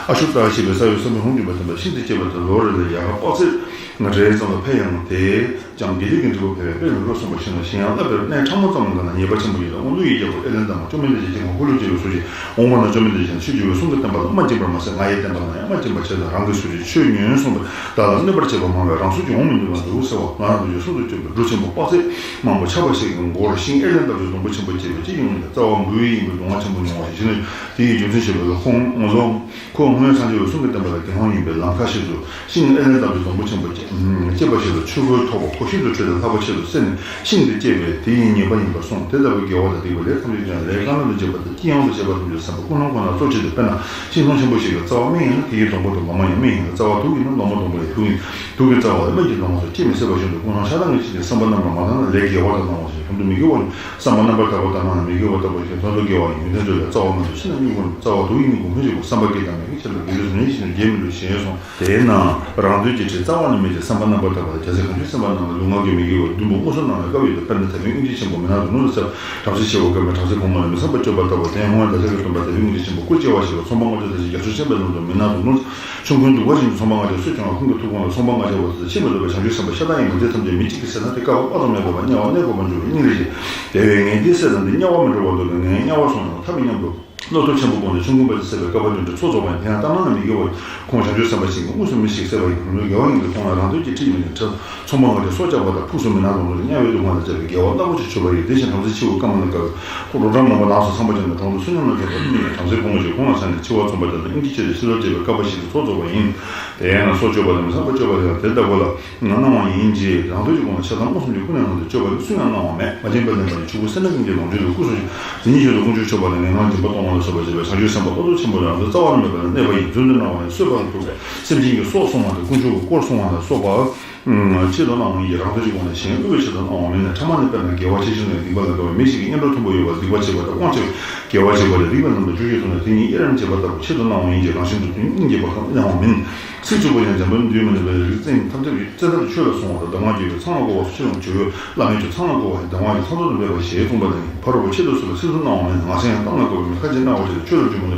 ཨ་ཤོ་ཏ་ཞེས་པའི་ས་ཡོམ་སྲན་མའི་ཧོང་སྦྱིན་པ་བསྟན་པ་ཤིན་ཏུ་གཅེས་པ་དེ་ལོ་རེ་ལ་ཡལ་ག་དཔག་ཚད་རེ་ཙམ་ལ་ཕན་ཡང་དེས་ཀྱང་དགེ་སྡིག་གི་འབྲས་བུ་འཕེལ་བའི་དཔེ་མི་སྲིད་གསུངས་པ་ཤེས་ན། གཞན་ཡང་བསླབ་པའི་གནས་ཕྲ་མོ་ཙམ་ལ་ཉེས་པ་ཆེན་པོ་ཡིན་ལ། དབང་ལུང་ཡི་རྒྱལ་པོ་ཨེ་ལན་དང་བཅོམ་ལྡན་འདས་ཀྱིས་ཀྱང་འཁོར་ལོས་སྒྱུར་བའི་གཟུགས་ཅན། འོངས་པ་ན་བཅོམ་ལྡན་འདས་ཀྱང་ཆོས་སྒྱུར་བའི་གསུང་གིས་བསྟན་པ་ལ་མ་སྦྱིན་པར་མ་ཟད། ང་ཡིས་བསྟན་པ་ན་ཡང་མ་སྦྱིན་པར་བྱས་ཏེ། རང་གི་གཟུགས་ཀྱིས་ཆོས་ཉོན་གསུངས་པས་བདག་ལ་གནོད་པར་བྱེད་པ་མང་བས་རང་གཟུགས་ཀྱི་དབང་མི་འདུག་པ་འདུག་ཟེར་བ། ང་རང་གཟུགས་ཀྱི་གསུང་དུ་བཅོས་པའི་འབྲུ་ཆེན་པོ་དཔག་ཚད་མང་པོ་ཆགས་པ་ཞིག་གི་མགོར་ཤིང་ཨེ་ལན་ལྟ་བུའི་སྡོང་པོ་ཆེན་པོ་སྐྱེས་པས་ཅི་ཡིན་ལ། རྩ་བ་འབུ་ཡི་ཡིན་པས་སྡུག་བསྔལ་ཆེན་པོ་མྱོང་བ་ཞིག་བྱུང་ནས། དེ་ཡི་རྒྱུ་མཚན་ཞེས་པ་ལ། ཁོ་ངོ་ལོག་ཁོ་སྔོན་སངས་རྒྱས་པའི་གསུང་གིས་བསྟན་པ་ལ་དགེ་སློང་ཡིན་པས་ལམ་ཁ་ཞིག་ཏུ་ཤིང་ཨེ་ལན་ལྟ་བུའི་སྡོང་པོ་ཆེན་པོ་སྐྱེས་པ་ཞིག་ལ་ཆོས་གོས་ཐོགས་པ། ཁོ་ཤིན་ཏུ་ཁྲོས་ཏེ་ལྷགས་པ་ཆེད་དུ་བསད་ནས་ཤིང་དེ་བཅད་པས་དེ་ཡི་ཉེས་པ་ཡིན་པར་གསུངས། དེ་ལྟ་བུའི་དགེ་བ་དང་སྡིག་པ་ལས་ཐམས་ཅད་ཀྱང་ལས་གང་ལ་ལ་བྱེད་པ་དང་ཅི་ཡང་དུ་བྱེད་པ་ཐམས་ཅད་བསམ་པ་ཀུན་སློང་ཁོ་ན་གཙོ་ཆེ་སྟེ། དཔེར་ན་ཤིང་སྡོང་ཆེན་པོ་ཞིག་གི་རྩ་བ་སྨན་ཡིན་ན་དེ་ཡི་སྡོང་པོ་དང་ལོ་མ་ཡང་སྨན་ཡིན་ལ། རྩ་བ་དུག་ཡིན་ན་ལོ་མ་སྡོང་པོ་ཡང་དུག་ཡིན། དུག་གི་རྩ་བ་ལ་སྨན་གྱི་སྡོང་པོ་སོགས་ཅི་མི་སྲིད་པ་བཞིན་དུ་ཀུན་སློང་ཆགས་སྡང་གི་ཕྱིར་ཏེ། བསམ་པ་རྣམ་པར་མ་དག་ན་ལས་དགེ་བ་དག་སྣང་བ་ཞིག་དོན་དུ་མི་དགེ་བ། བསམ་པ་རྣམ་པར་དག་པ་དག་སྣང་ན་མི་དགེ་བ་དག་པ་ཞིག་དོན་དུ་དགེ་བ་ཡིན། ཡོན་ཏན་འཛོལ་བས་རྩ་བ་མི་འདུག་ཕྱིར་ན་སྨྱུ་གུ་རྩ་བ་དུག་ཡིན། སྨྱུ་གུ་སྨོས་ཅི་དགོས། བསམ་པ་དགེ་དང་མི་དགེའི་ཕྱིར་ལ་དགེ་སྡིག་གཟུགས་བརྙན་ཤེས་ནས་རྒྱས་མི་འདུག་ཞེས་གསུངས། དེས་ན་རང་འདོད་ཀྱི་ཕྱིར་རྩ་བ་ནས་མེད་ཅིང་བསམ་པ་རྣམ་པར་དག་པ་དང་རྒྱལ་སྲས་གང་བྱུང་སེམས་དཔའ་རྣམས་ལ་ལུས་ངག་གི་མི་དགེ་བ་བདུན་པོ་མངོན་སུམ་སྣང་བའི་སྐབས་ཡོད་དེ། དཔེར་ན་དད་པས་སྙིང་རྗེ་ཆེན་པོ་མི་སྣང་དུ་ནོར་ཟེར། བྲམ་ཟེ་ཆེ་བོ་བཀའ་མའི་བྲམ་ཟེ་གོང་མ་ལ་མི་བསམ་པར་སྤྱོད་པ་ལྟ་བུ། དེ་ཡང་ཧོང་ལ་ཟེར་བའི་སྟོན་པ་དད་པས་སྙིང་རྗེ་ཆེན་པོ་སྐུ་སྐྱེ་བ་ཞིག་ལ་ཚོང་པ་ལྔ་བཅུ་དེ་བཞིན་རྒྱ་མཚོ་ཆེན་པོའི་ནང་དུ་མི་སྣང་དུ་ནོར། ཆོམ་རྐུན་གདུག་པ་ཅན་གྱི་ཚོང་པ་ལྔ་བཅུ་སུས་ཀྱང་ལ་ཁོང་གི་ཐུགས་དགོངས་ལ་ཚོང་པ་ལྔ་བཅུ་བ་དེ་ཕྱིར་མི་ལྡོག་པའི་བྱང་ཆུབ་སེམས་དཔའ་ཤ་སྟག་ཡིན་པ་འདི་ཐམས་ཅད་མི་གཅིག་གིས་ཟེར་ན་དེ་སྐབས་དབང་དང་མེད་པར་དམྱལ་བར་གནས་དགོས་པར་འགྱུར་བའི་སྙིང་རེ་རྗེ། དེ་བས་ངས་འདི་བསད་དང་འདི་དམྱལ་བར་མི་འགྲོ་བར་འདོད་པས་ངས་དམྱལ་བར་སོང་ཡང་ཐབས་མེད་སྙམ་དུ། བློ་སྟོབས་ཆེན་པོ་བསྒོམས་ཏེ་ཆོམ་རྐུན་པ་དེ་བསད་པའི་བསྐལ་པ་བདུན་ཁྲི་ཚོགས་རྫོགས་པ་ཡིན། དེ་ཡང་ལྟར་སྣང་ན་མི་དགེ་བ་ཁོང་བྱང་ཆུབ་སེམས་དཔའ་ཞིག་གིས་དངོས་སུ་མི་ཞིག་བསད་པ་ཡིན། དགེ་བ་ཡིན་གྱི་ཁོང་ལ་རང་འདོད་ཀྱི་ཁྲིད་མིན་ནས་ཁྲིད། ཚོང་པ་ལྔ་བཅུ་སྲོག་བཅད་པ་དང་ཕུགས་སུ་མི་སྣང་དུ་ནོར་ཏེ་དམྱལ་བའི་སྡུག་བསྔལ་ལ་སྦྱར་བའི་དགེ་བ་རླབས་པོ་ཆེ་བྱུང་བ་ཡིན། དེ་བཞིན་བྲམ་ཟེ་ཆེ་བོ་བཀའ་མ་ལ་དགའ་བའི་ཁོ་རོ་བྲམ་མང་པོ་ནགས་སུ་ཚངས་པ་ཅན་དང་གྲོང་དུ་སུན་སྣང་ནས་བསྡད་པ་ནི་བྲམ་ཟེ་ཕོ་མོ་ཞིག་ཁོང་ལ་ཆགས་ནས་འཆི་བ་མཚོན་པ་དེ་དང་སྙིང་རྗེ་ཆེ་སྟེ་ཕྱི་ལོགས་བྱེད་པའི་བསྐལ་པ་བཞི་དེ་ཚོགས་རྫོགས་པ་ཡིན། དེས་ན་སྲོག་གཅོད་པ་དང་མི་ཚངས་པར་སྤྱོད་པ་དེ་དང་དེ་ལྟ་བུ་ལ་སྣང་བ་ཡིན་གྱི། རང་འདོད་ཀྱི་སྒོ་ནས་ཆགས་སྡང་མངོན་སུམ་གྱིས་ཀུན་ནས་བསླངས་ཏེ་སྤྱོད་པ་ནི་སུ་ཡང་སྣང་བ་མེད། མ་བྱིན་པ་ལེན་པ་ནི་ཆོས་སྐུ་སེར་སྣ་ཀུན་གྱི་ལོངས་སྤྱོད་དུ་སྐུ་གསུངས་ཤིང་། དེ་ཉིད་ཆེད་དུ་དཀོན་མཆོག་མཆོད་པ་ལ་ངན་སྔགས་སྦྱིན་པ་གཏོང་བ་ལ་སོགས་པ་བྱེད་པའི་བྱང་ཆུབ་སེམས་དཔའ་ལྟ་སྟོབས་ཆེན་པོ་ཡང་དེ་རྩ་བ་ནས་མེད་པར་གནས་པ་ཡིན། རྫུན་དུ་སྣང་བ་ནི་གསོད་པ་ལ་ཐུག་པས་སེམས་ཅན་གྱི་སྲོག་བསྲུང་བ་དང་དཀོན་མཆོག་གི་དཀོར་བསྲུང་བ་ལ་སོགས་པ། ཆེད་དུ་སྣང་བ་ཡིན་གྱི། རང་འདོད་ཀྱི་སྒོ་ནས་གཞན་བསླུ་བའི་ཆེད་དུ་སྣང་བ་མིན་ནས། ཕྲ་མ་ནི་དཔེར་ན་དགེ་བ་ཆེ་ཆུང་ལས་སྡིག་པ་ལ་དགའ་བའི་མི་ཞིག་གིས་གཉེན་གྲོགས་མཐོན་པོ་ཡོད་པར་སྡིག་པ་བྱེད་པ་དང་དབང་ཆེ་བའི་དགེ་བ་བྱེད་པ་ལས་སྡིག་པ་རྣམས་དང་བཅུ་ཞིག་སོང་ནས་དེ་གཉིས་དབྱེར་མི་ཕྱེད་པ་ལྟ་བུ་ཆེད་དུ་སྣང་བ་ཡིན་གྱི། རང་བཞིན་དུ་དོན་སྙིང་རྗེ་བ་གང་སྣང་བ་མིན། སྲིད་ཕྱུག་པོ་ཡང་འཇམ་དཔལ་མདུན་མ་ནས་བཙན་ཐབས་ཀྱིས་བཙན་ཐབས་ཆོས་ལ་བཟུང་བ་དང་གདམས་ངག་རྒྱལ་པོའི་ཚངས་ལ་བཀོད་པ་སོགས་ཆོས་ལ་བྱོས་བླ་མེད་ཀྱི་ཚངས་ལ་བཀོད་པ་ཡང་གདམས་ངག་གི་ཚངས་ཐོག་ཏུ་འབེབས་པ་ཞེས་གསུངས་པ་དང་། ཕ་རོལ་པོ་ཆེད་དུ་གསོད་པའི་སྲིད་དུ་སྣང་བ་མིན། ངག་འཆལ་ཡང་གཏམ་ལ་བཀོད་པ་མིན། ཁ་ཅིག་རྣ་བ་ཆེད་དུ་ཆོས་ལ་བྱོན་པ་ནི།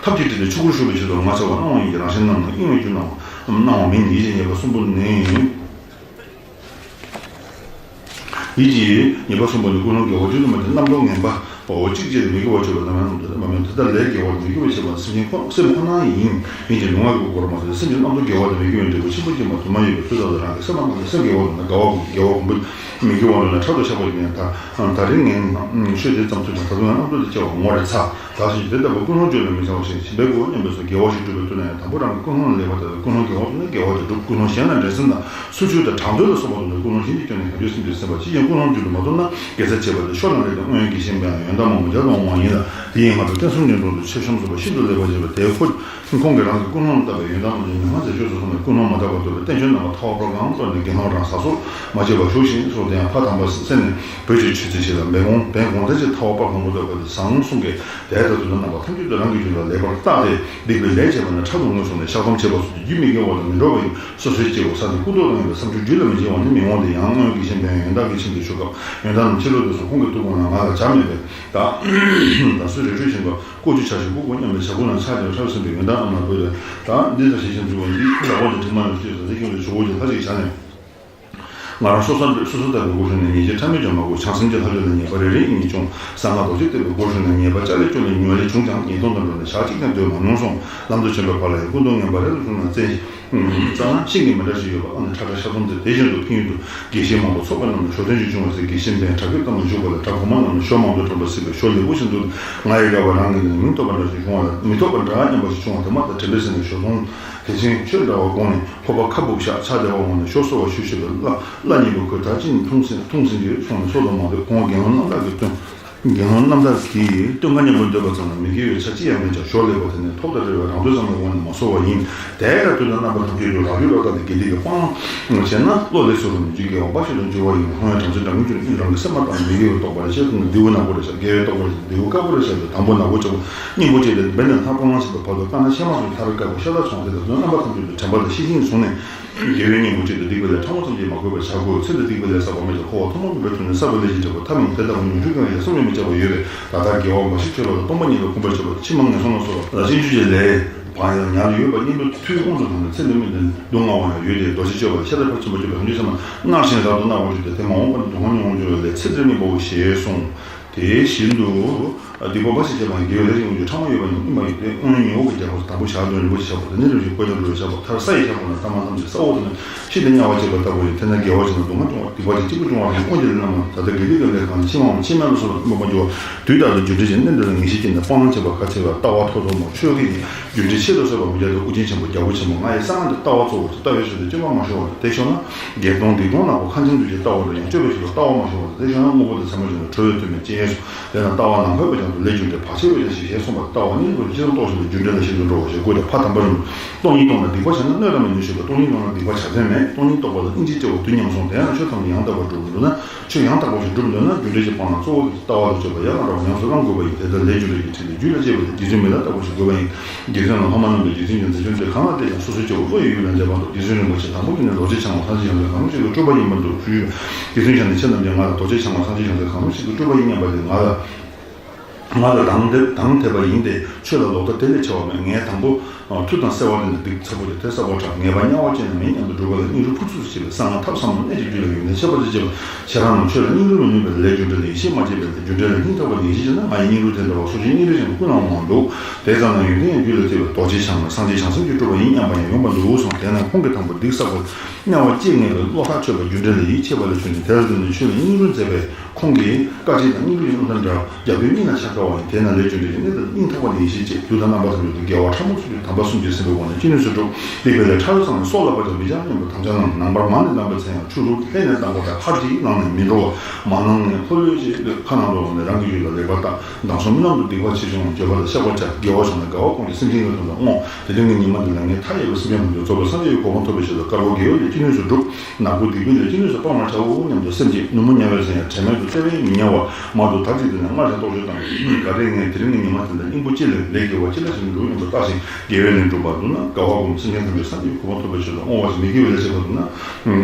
ཐབས་ཀྱི་གྲས་ཏེ་ཆོས་སྐུར་ཞུགས་པའི་ཕྱིར་དུ་ངག་འཆལ་བ་སྣང་བ་ཡིན་གྱི། རང་བཞིན་རྣམས་ནི་གཡེང་བའི་རྒྱུ་སྣང་བ་སྣང་བ་མིན། ཡིད་ཀྱི་ཉེས་པ་གསུམ་པོ་ནི། ཡིད་ཀྱི་ཉེས་པ་གསུམ་པོ་ནི་ཀུན་སློང་དགེ་བ་བཅུ་དུ་མ་སྟེ་རྣམ་རྟོག་ངན་པའོ། གཅིག་བྱས་ཏེ་མི་དགེ་བ་བཅུ་ལ་རྣམ་སྣང་དུ་མ་མིན་ནོ། དེ་ལྟར་ལས་དགེ་བ་དང་མི་དགེ་བ་བྱེད་པ་ནི་སེམས་ཅན་ཁོ་སེམས་ཁོ་ན་ཡིན། ཡིན་ཀྱང་ལུས་ངག་གི་སྒོ་རུ་མ་ཟད་སེམས་ཀྱི་རྣམ་རྟོག་དགེ་བ་དང་མི་དགེ་བའི་འབྲས་བུ་ཆེན་པོ་སྐྱེས་པ་དུ་མ་ཡོད་པའི་ཚུལ་དག་ལ་རང་གི་སེམས་རྣམ་དག་སེམས་དགེ་བ་དང་དགའ་བ་དགེ་བ་གོང་བུ་མི་དགེ་བ་ལ་ཕྲག་ཏུ་བཤགས་པ་ཡིན་ཡང་། ད་ད་རིང་ངས་ཆོས་དེ་ཙམ་ཐོས་ཀྱང་ད་དུང་ཡང་རྣམ་རྟོག་དེ་སྐྱེ་བ་ངོ་རེ་ཚ། བདག་གིས་དེ་ལྟ་བུ་ཀུན་སློང་བཅུ་ལས་མི་འཆང་བ་ཞིག་བྱིན་པའི་དགེ་བ་སྙམ་པའི་ཚུལ་དགེ་བ་ཞིག་སྒྲུབ་པའི་དུས་ན་ཡང་དང་པོ་རང་གི་ཀུན་སློང་ལ་ལེགས་པར་བལྟ་སྟེ། ཀུན་སློང་དགེ་བ་བཏུབ་ན་དགེ་བ་དེ་སྒྲུབ། ཀུན་སློང་གཞན་ལ་འགྲན་སེམས་དང་ཚུལ་འཆོས་དང་གྲགས་འདོད་ལ་སོགས་པ་བཏུབ་ན་ཀུན་སློང་གཞན་གྱི་སྐྱོན་ནི་གང་བྱུང་སེམས་ཀྱིས་སེལ་བར་བྱེད། ཡང་ཀུན་སློང་བཅུ་དུ་མ་བཏུབ་ན་དགེ་རྩ་བྱེད་པ་དེ་ཤོར་ལ་རེ་དང་སྔོན་གྱི་ཞེན་པའང་ཡོན་བདག་མང་པོ་བརྒྱ་དང་འོང་བ་ཡིན་ལ། དེ་ཡིན་མ་ཐུབ་བསྟན་སྲུང་གི་དོན་དུ་མཆོད་བཤམས་ཚུགས་པ་ཤིན་ཏུ་ལེགས་པར་བྱེད་པ་དེ་ཁོ། ཁོང་གིས་རང་གི་ཀུན་སློང་ལ་བརྟགས་པའི་ཡོན་བདག་རྣམས་ཀྱི་མྱ་ངན་འདས་ཆོས་སུ་སོང་ནས་ཀུན་སློང་མ་དག་པར་འདོད་པའི་བསྟན་བཅོས་རྣམས་ལ་ཐར་པ་གང་བསྐུར་ནས་དགེ་སློང་རང་ཟ་སོགས་མ་བྱས་པར་བཞུགས་ཤིང་སོགས། དེ་ཡང་ཕ་དམ་པ་སེམས་ནས་བོད་ཀྱི་ཆོས་ཚན་ཞིག་ལ་འབད་གོང་འབད་གོང་ལྟར་གྱི་ཐར་པ་དཔག་ཏུ་མེད་པ་དེ་བཟང་གསུང་གིས་དེ་ལྟར་དུ་རྣམ་པ་ཐམས་ཅད་དུ་རང་གི་རྒྱུད་ལ་ལེགས་པར་བརྟགས་ཏེ་སྡིག་པའི་ལས་བྱས་པ་ནི་ཕྲག་ཏུ་ངོས་བཟུང་ནས་བཤགས་སྡོམ་བྱེད་པ་སོགས་ཀྱི་རྒྱུ་མི་དགེ་བ་དང་མི་འགྲོགས་པ་ཡིན། སོ་སོའི་སྐྱེ་བོ་ས་དང་སྐུ་མདོག་དང་ལྡན་པའི་བསམ་སྦྱོར་རྒྱུད་ལ་མི་འཆིང་བ་ནི་མི་འོང་སྟེ། ཡང་སྔོན་གྱི་ཞེན་པའང་ཡོན་བདག་གི་ཁྱིམ་དུ་བཞུགས་སྐབས་ཡོན་བདག་རྣམས་ཕྱི་ལོག་ཏུ་སོང་། ཁོང་གི་ཐུགས་དགོངས་ལ་ང་ལ་བྱ་མེད་པས་ད་ད་སུ་རེ་ཁྲོད་ཞིང་ག་ཀོ་ཅུ་ཆ་ཞིག་བཀུག་གོ་སྙམ་པའི་བྱ་སྤུ་ལ་ཕྱག་བྱས་ཁྲབ་ཟིན་པའི་ཡོན་བདག་རྣམས་ལ་བོས་ཏེ། ད་འདི་ལྟར་ཞེས་བྱ་འཛུལ་བ་འདི་ཁོ་ལ་དབང་དུ་དྲི་མ་ལ་སྤྱོད་ཟ་ཟི་ཁྱོད་ལ་ཇོ་བོ་གི་ལྷ་ཞིག་བྱ་ནས། ང་རང་སོ་སོ་སོ་སོ་ལྟ་བུའི་སྒོ་ཕྱོགས་ནས་ཉེས་བྱས་ཕྲ་མོས་ཀྱང་མ་གོས། བྱང་སེམས་ཀྱི་ལྷ་ཆོས་ལ་ཉེས་པ་རེ་རེ་ཡིན་ཀྱང་། གསང་སྔགས་རྡོ་རྗེ་ལྟ་བུའི་སྒོ་ཕྱོགས་ནས་ཉེས་པ་ཅ་ལེ་ཅོ་ལེ་ཉོ་ལེ་བྱུང་ཀྱང་ཉེས་རྡུང་དང་འགྲོགས་ནས་ཞག་གཅིག་ཀྱང་སྡོད་མ་མྱོང་གསུངས། ལམ་དུ་བྱོན་པའི་བར་ལ་ཡང་སྐུ་མདོག་ངན་པ་རེ་རེ་བྱུང་ན་བཙན་ཞིང་། རྩ་ན་ཤིང་གི་མི་འདྲ་ཞིག་ཡོད་པ། ཨ་ནི་ཁྲ་ཁྲ་ཤ་ཚོམ་སྟེ། དེ་བཞིན་དུ་ཕན་ཡོན་དུ་དགེ་བཤེས་མང་པོ་ཚོགས་པའི་ནང་ནས་ཞོ་སྟོན་ཅིག་བྱུང་བ་ཟེར། དགེ་བཤེས་འབེན་དྲག་པོས་བཏང་བ་བཞུགས་པ་ལ། བྲག་གོང་མ་རྣམས་ནས་ཞོ་མང་པོ་དྲངས་པ་གཟིགས་པས་ཞོ་ལེགས་པོ་ཞིག་འདུག། ང་ཡི་དགའ་བ་རང་གི་ནི་མིང་ཐོགས་པ་འདྲ་ཞིག་བྱུང་བ་ལ། མི་ཐོགས་པ་འདྲ་སྙམ་པ་ཞིག་བྱུང་བ་དེ་མ་ཐག་དྲན་པས་ཟིན་ནས་ཞོ་ཚོང་དེ་ཕྱིན་ཆོས་འདྲ་བ་དགོངས་ནས། ལྷོ་པ་ཁ་སྦུབ་བཞག་ཕྱག་བདེ་བ་འོང་ནས་ཞོ་གསོལ་བ་ཞུ་ཞེས་པས། བླ་བླ་ཉེས་པའི་གོས་དར་ཅན་འཐུང་ཟིན་འཐུང་ཟིན་གྱི་སོང་ནས་སོ་དང་མ་འདོད། ཁོང་དགེ་སློང་རྣམ་དག་གིས་སྟོན། དགེ་སློང་རྣམ་དག་གིས་སྟོན་ཁ་མཉམ་པོ་འདོད་པ་ཙམ་ལ་མི་དགེ་བའི་ཆ་ཅི་ཡང་མེད་ཀྱང་ཞོ་ལེགས་པ་དེ་ནི་ཐོབ་དང་རེ་བའི་རང་འདོད་ཙམ་ལ་དབང་ནས་མ་གསོལ་བ་ཡིན། དེ་ལ་དུས་དང་རྣམ་པ་ཐམས་ཅད་དུ་རང་རྒྱུད་ལ་བརྟགས་ནས་དགེ་སྡིག་གི་སྤང་བླང་བྱས་ན་བློ་ལས་སུ་རུང་ནས་རྒྱུད་དགེ་བ་འབའ་ཞིག་ཏུ་འགྱུར་བ་ཡིན། ལྷོད་ཡངས་བྲམ་ཟེ་སྦྲང་ཀུན་ཀྱང་སྙིང་རང་གི་སེམས་མ་བརྟགས་ནས་མི་དགེ་བའི་རྟོག་པ་ལ་བྱེད་ཀུན་ནས་བདེ་བའི་རྣམ་པར་བྱ། དགེ་བའི་རྟོག་པ་ལ་བྱེད་བདེ་བའི་དཀར་པོ་ལ་བྱ་སྟེ། དང་པོ་ནག་པོ་ལྕགས་པོ་སྙིང་པོ་བཅས་ཏེ་འབད་ནས་སྣ་སྤང་བླང་བྱེད་པའི་བར་དུ་དཀར་ནག་ཕྱེ་མ་སོགས་མཐའ་རུ་དཀར་པོ་ཤ་སྟག་མཆོང་དེ་དག་ཏུ་རྣམ་པ་ཐམས་ཅད་དུ་དྲན་པ་དང་ཤེས་བཞིན་བཟུང་ནས། དགེ་བའི་གཉེན་པོ་གཅིག་ཏུ་སྡིག་པ་ལས་ཕྲ་མོ་ཙམ་གྱིས་མ་གོས་པར་བྱ་དགོས། ཚེ་འདིར་སྡིག་པའི་ལས་བསགས་པ་མེད་ཀྱང་། འཁོར་བ་ཐོག་མར་མྱོང་བའི་དུས་ནས་བསགས་པའི་ལས་ཀྱིས་བསྒྲིབས་པ་ཐ་མལ་དེ་ལྟ་བུ་ཉུང་ཤོས་ཀྱང་ཡང་བསམ་གྱིས་མི་ཁྱབ་པ་ཡོད་པས། ད་ལྟར་དགེ་བ་འབའ་ཞིག་ཆོས་ལ་སྟོང་པ་ཉིད་ལ་གོམས་པར་བྱེད་པ། ཕྱི་མ་ངན་སོང་ལ་སོགས་པ་ལ་སྤྱོད་འཇུག་གི་ལས་བག་ཡང་ཉར་ཡོད་པ་གཉེན་པོའི་མཐུས་དབང་དུ་བཏང་ནས། ཚེ་འདི་མི་འདི་སྡུག་བསྔལ་བ་ཡང་ཡོད་དེ། རྡོ་རྗེ་སྤྱོད་པ་ལ་ཤ་སྟག་ཕར་ཕྱིན་པ་སྤྱོད་པའི་རང་རྒྱུད་ཚད་མ་སྔར་བཞིན་རབ་ཏུ་གནག་པར་གྱུར་ཏེ། དེ་མ་འོངས་པ་ན་སྡུག་བསྔལ་མྱོང་བར་འགྱུར་བའི་ལས་ཚེ་འདིར་དམིགས་པའོ་ཞེས་གསུངས། དེ་བཞིན་དུ། སྡིག་པ་འབའ་ཞིག་བྱས་པ་ཡང་དགེ་བའི་ལས་ཀྱི་དངོས་རྒྱུ་ཕྲ་མོ་ཡོད་པ་ཉིད་ཀུན་མ་ཡིན་ཏེ། སྔོན་ཉི་འོག་གི་རྒྱལ་པོ་དང་པོ་ཞག་བདུན་རིན་པོ་ཆེ་བྱ་བ་དང་། ནི་རིམ་བཞིན་བཀོད་ཀྱང་འགྲོ་བའི་བྱ་བ། མཐར་ས་ཡི་ཤ་ཁོག་ན་ལྟ་མ་ཙམ་ཞིག་ས་འོག་ཏུ་ནི་ཤིང་དེ་དམྱལ་བ་བྱེད་པ་ལྟ་བུ་ཡིན། དེ་ན་དགེ་བ་བྱས་ན་སྡུག་བསྔལ་སྐྱོང་བ། སྡིག་པ་བྱས་ན་སྐྱིད་པོ་སྐྱོང་བ་རེད། སྔོན་གྱི་ལས་རྣམས་ལ། ད་ལྟ་དགེ་སྡིག་གི་ལས་གང་ཕྱི་མ་འོང་། ཕྱི་མ་ལ་སོགས་པ་དམིགས་པར་འགྱུར་བ། དུས་ལྟར་དུ་རྒྱུ་འབྲས་ཀྱི་གནད་འདི་ལ་ངེས་ཤེས་སྐྱེས་ནས་སྤང་བླང་བྱེད་པ་ཁ་ཚིག་ལ། ལྟ་བ་མཐོ་ཐོབ་མོ། ཆོས་ཀྱི་རྒྱུ་འབྲས་ཆེད་དུ་བསགས་པ་མི་བྱ་སྟེ། ཨོ་རྒྱན་ཆེན་པོ་རྒྱལ་པོ་ཆེན་པོ་ང་ཡི་གསང་སྔགས་འདི་ལྟ་བ་གཙོ་བོ་སྟེ། ལྟ་བའི་ཆེད་དུ་སྤྱོད་པ་མ་ཤོར་བ་དང་། དེ་ཤོར་ན་བགེགས་གདོན་སྡིག་གདོན་ནག་པོ་ཁ་འཆིང་དུས་ཀྱི་ལྟ་བ་འདྲ་ཡང་སྤྱོད་པའི་ཆེད་དུ་ལྟ་བ་མ་ཤོར་བ་དང་། དེ་ཤོར་ན་དངོས་པོ་དང་མཚན་མ་ཅན་དུ་ཁྲོ་བའི་དུས་མེད་ཅེས་སོ། དེས་ན་ལྟ་བ་ནང་ཁོལ་བ་ཀྱང་དུ་ལས་རྒྱུ་འབྲས་བག་ཆེ་བའི་ཡ་ཞིག་ཞེས་གསུངས་པ། ལྟ་བ་ནི་རོ་ཅི་ཙམ་རྟོགས་ཤིང་དུ་རྒྱུ་འབྲས་ལ་ཞིག་ཏུ་འགྲོ་བ་ཞེས་བཀོད་དེ། ཕ་དམ་པ་རྣམས་སྟོང་ཉིད་སྟོང་ན་སྡིག་པ་བྱས་ན་གནོད་ར་མི་གནོད་ཞེས་པ། སྟོང་ཉིད་སྟོང་ན་སྡིག་པ་བྱ་ཚད་མེད། སྟོང་ཉིད་རྟོགས་པ་ལ་སྙིང་རྗེ་སྐྱེ་བ་དུས་མཉམ་གསུངས། དེ་ཡང་ཆོས་ཐམས་ཅད་ཡང་དག་པར་སྒྲུབ་དགོས་ན། ཆོས་ཡང་དག་པ་ཞིག་སྒྲུབ་འདོད་ན་རྒྱུ་འབྲས་ཀྱི་སྤང་བླང་གཙོ་བོ་ལྟ་བ་ལ་སྤྱོད་པ་ཡང་དག་པར་ཉམས་སུ་བླང་དགོས་པ་ཡིན། དེ་ལྟར་ལས་རྒྱུ་འབྲས་ཀྱི་ཁྲིད་ལས་རྒྱུད་ལ་སྐྱེས་པ་ལས་རྗེ་བཙུན་མི་ལ་ལྟ་བུ་ཞིག་དགོས་པ་ཡིན། རྗེ་བཙུན་ལ་ལྷ་མ་ནུབ་པའི་རྗེ་བཙུན་གྱི་མཛད་བྱོན་དེ་གང་ལ་བལྟས་ཀྱང་སོ་སོའི་སྐྱེ་བོ་བློ་ཡི་ཡུལ་ལ་མཛད་པ་འདུག། རྗེ་བཙུན་རིན་པོ་ཆེ་དང་པོ་ཉིད་ནས་རྡོ་རྗེ་འཆང་དབང་སངས་རྒྱས་ཡོངས་འཛིན་གང་རུང་ཞིག་ཏུ་སྤྲུལ་པ་ཡིན་པ་འདུག་ཞུས། རྗེ་བཙུན་ཞལ་ནས། ཁྱེད་རྣམས་ཀྱིས་ང་ལ་རྡོ་རྗེ་འཆང་དབང་སངས་རྒྱས་ཡོངས་འཛིན་གང་རུང་ཞིག་ཏུ་སྤྲུལ་པ་ཡིན་སྙམ་པ་ལས། ང་ལ། ང་ལ་དང་དེ་དང་དེ་པ་ཡིན་ཏེ། ཆོས་ལ་ལོག་ལྟ་དེ་ལས་ཆེ་བ་མེད། ངས་དང་པོ་མཐུ་དང་བརྩེ་བ་དེ་ནི་སྡིག་ཚ་པོ་སྟེ། དེ་བསགས་པ་དྲག་ངེས་པ་དམྱལ་བ་ཅན་མིན་སྙམ་དུ་སྒྲུབ་པ་ལ་སྙིང་རུས་ཕུན་ཚོགས་སུ་བྱེད་པའི་གསང་སྔགས་ཐབས་ཟབ་མོ་གནད་ཀྱི་རྒྱུད་ལ་ཡོན་ཏན་ཁྱད་པར་དུ་བྱེད་པ། ཁྱེད་རང་རྣམས་ཆོས་ལ་སྙིང་རུས་མི་ནུས་པས་ལས་རྒྱུ་འབྲས་ལ་ཡིད་ཆེས་མ་བྱེད་པས། རྒྱུ་འབྲས་ལ་སྙིང་ཐག་པ་ནས་ཡིད་ཆེས་བྱས་ན། ང་ཡི་སྙིང་རུས་དེ་འདྲ་བ་སོ་སོའི་སྙིང་རུས་བཞིན་དུ་ཀུན་ལའང་མང་འདུག། དེ་ཙམ་ན་ཡོན་ཏན་ཡང་རྒྱུད་ལ་སྐྱེས་པའི་རྡོ་རྗེ་འཆང་ལ་སངས་རྒྱས་བྱང་སེམས་ཀྱི་སྤྲུལ་པ་ཡིན་སྙམ་པ་ཡང་ཡོང་བ་འདུག་གསུངས། དེས་ན་ཁོང་གིས་དང་པོ་སྡིག་བསགས་པ་དམྱལ་བ་སྐྱེ་ངེས་པའི་བློ་ཐག་ཆོད་པ། རྒྱུ་འབྲས་ལ་ཡིད་ཆེས་པ་ལ་བརྟེན་ནས་དེ་ལ་བརྟེན་ནས་ཆོས་ལ་སྙིང་རུས་མཛད་པས། ཁོང་གིས་བཀའ་དྲིན་དང་སྙིང་རུས་ཀྱི་རྣམ་ཐར་འདྲ་རྒྱ་མཚོའི་སྙིང་ལ་ཤར་འཕེལ་བ་ཡིན། དེས་ན་ལས་རྒྱུ་འབྲས་ཀྱི་གནད་དུ་སྙིང་ཐག་པ་ནས་ཡིད་ཆེས་བྱེད། དུས་དང་རྣམ་པ་ཐམས་ཅད་དུ་དགེ་བ་ཕྲ་མོ་ཚུལ་གྱིས་དམ་པ་གསུམ་གྱི་སེམས་པའི་སྒོ་ནས་ཅི་ནུས་སུ་སྒྲུབ། སྡིག་པའི་ལས་ཕྲ་རུ་ཙམ་ཡང་སྲོག་བསླབ་པ་ཀྱང་མི་བྱ་སྙམ་དུ་དམ་བཅའ་གནང་། ནང་པར་མ་ཎི་བསྣམས་པའི་ཚེ་ཡང་ཆུ་ལུད་ལྷན་ནེ་བཏང་པ་དང་ཕར་གྱིས་བླངས་ནས་མི་འགྲོ་བ། མ་གནང་ནས་འཁོར་ལོས་བྱས་ཏེ་ཁ་ནང་དུ་འོངས་ནས་རང་གི་རྒྱུད་ལ་ལེགས་པར་བརྟག། མདང་སོང་རྨི་ལམ་དུ་སྡིག་པ་ཆེ་ཆུང་བརྗོད་པ་ལ་བཤགས་པར་བྱ། དགེ་བ་བྱུང་ན་དགའ་བ་སྐོང་སྟེ་སེམས་ཅན་གྱི་དོན་དུ་བསྔོ། དེ་རིང་གི་ཉི་མ་འདི་ལ་ངས་མཐའ་ཡས་པའི་སེམས་ཅན་ཐམས་ཅད་རྫོགས་པའི་སངས་རྒྱས་ཀྱི་གོ་འཕང་ཐོབ་པའི་ཆེད་དུ་དཀར་པོ་དགེ་བའི་ལས་ཅི་ནུས་སུ་སྒྲུབ། ནག་པོ་སྡིག་པའི་ལས་ཅི་ནུས་སུ་སྤང་བར་བྱའོ་སྙམ་དུ་སེམས་བསྐྱེད། ནུབ་མོ་ཉལ་བའི་ཚེ་ཡང་དྲན་མེད་དུ་བརྩེ་བས་མི་དམྱལ་བ། མང་དུ་དར་ཅིག་ཏུ་ནི་སྔར་བཞིན་རྟོགས་བརྗོད་དང་། གལ་ཏེ་ངས་དེ་རིང་གི་ཉི་མ་འདི་ལ་སྙིང་པོ་ཅི་ལས་ལས་དགེ་བ་ཅི་འདྲ་ཞིག་འགྲུབ་སྙམ་དུ་བརྟགས་ཤིང་དགེ་བའི་ལས་འགྲུབ་པར་འདུག་ན། དགའ་བ་བསྒོམ། སེམས་ཅན་ཐམས་ཅད་སངས་རྒྱས་ཀྱི་གོ་འཕང་ཐོབ་པའི་ཆེད་དུ་བསྔོ་བ་ཞིག་མི་དགེ་བའི་ལས་བྱེད་པ་འདུག་ན།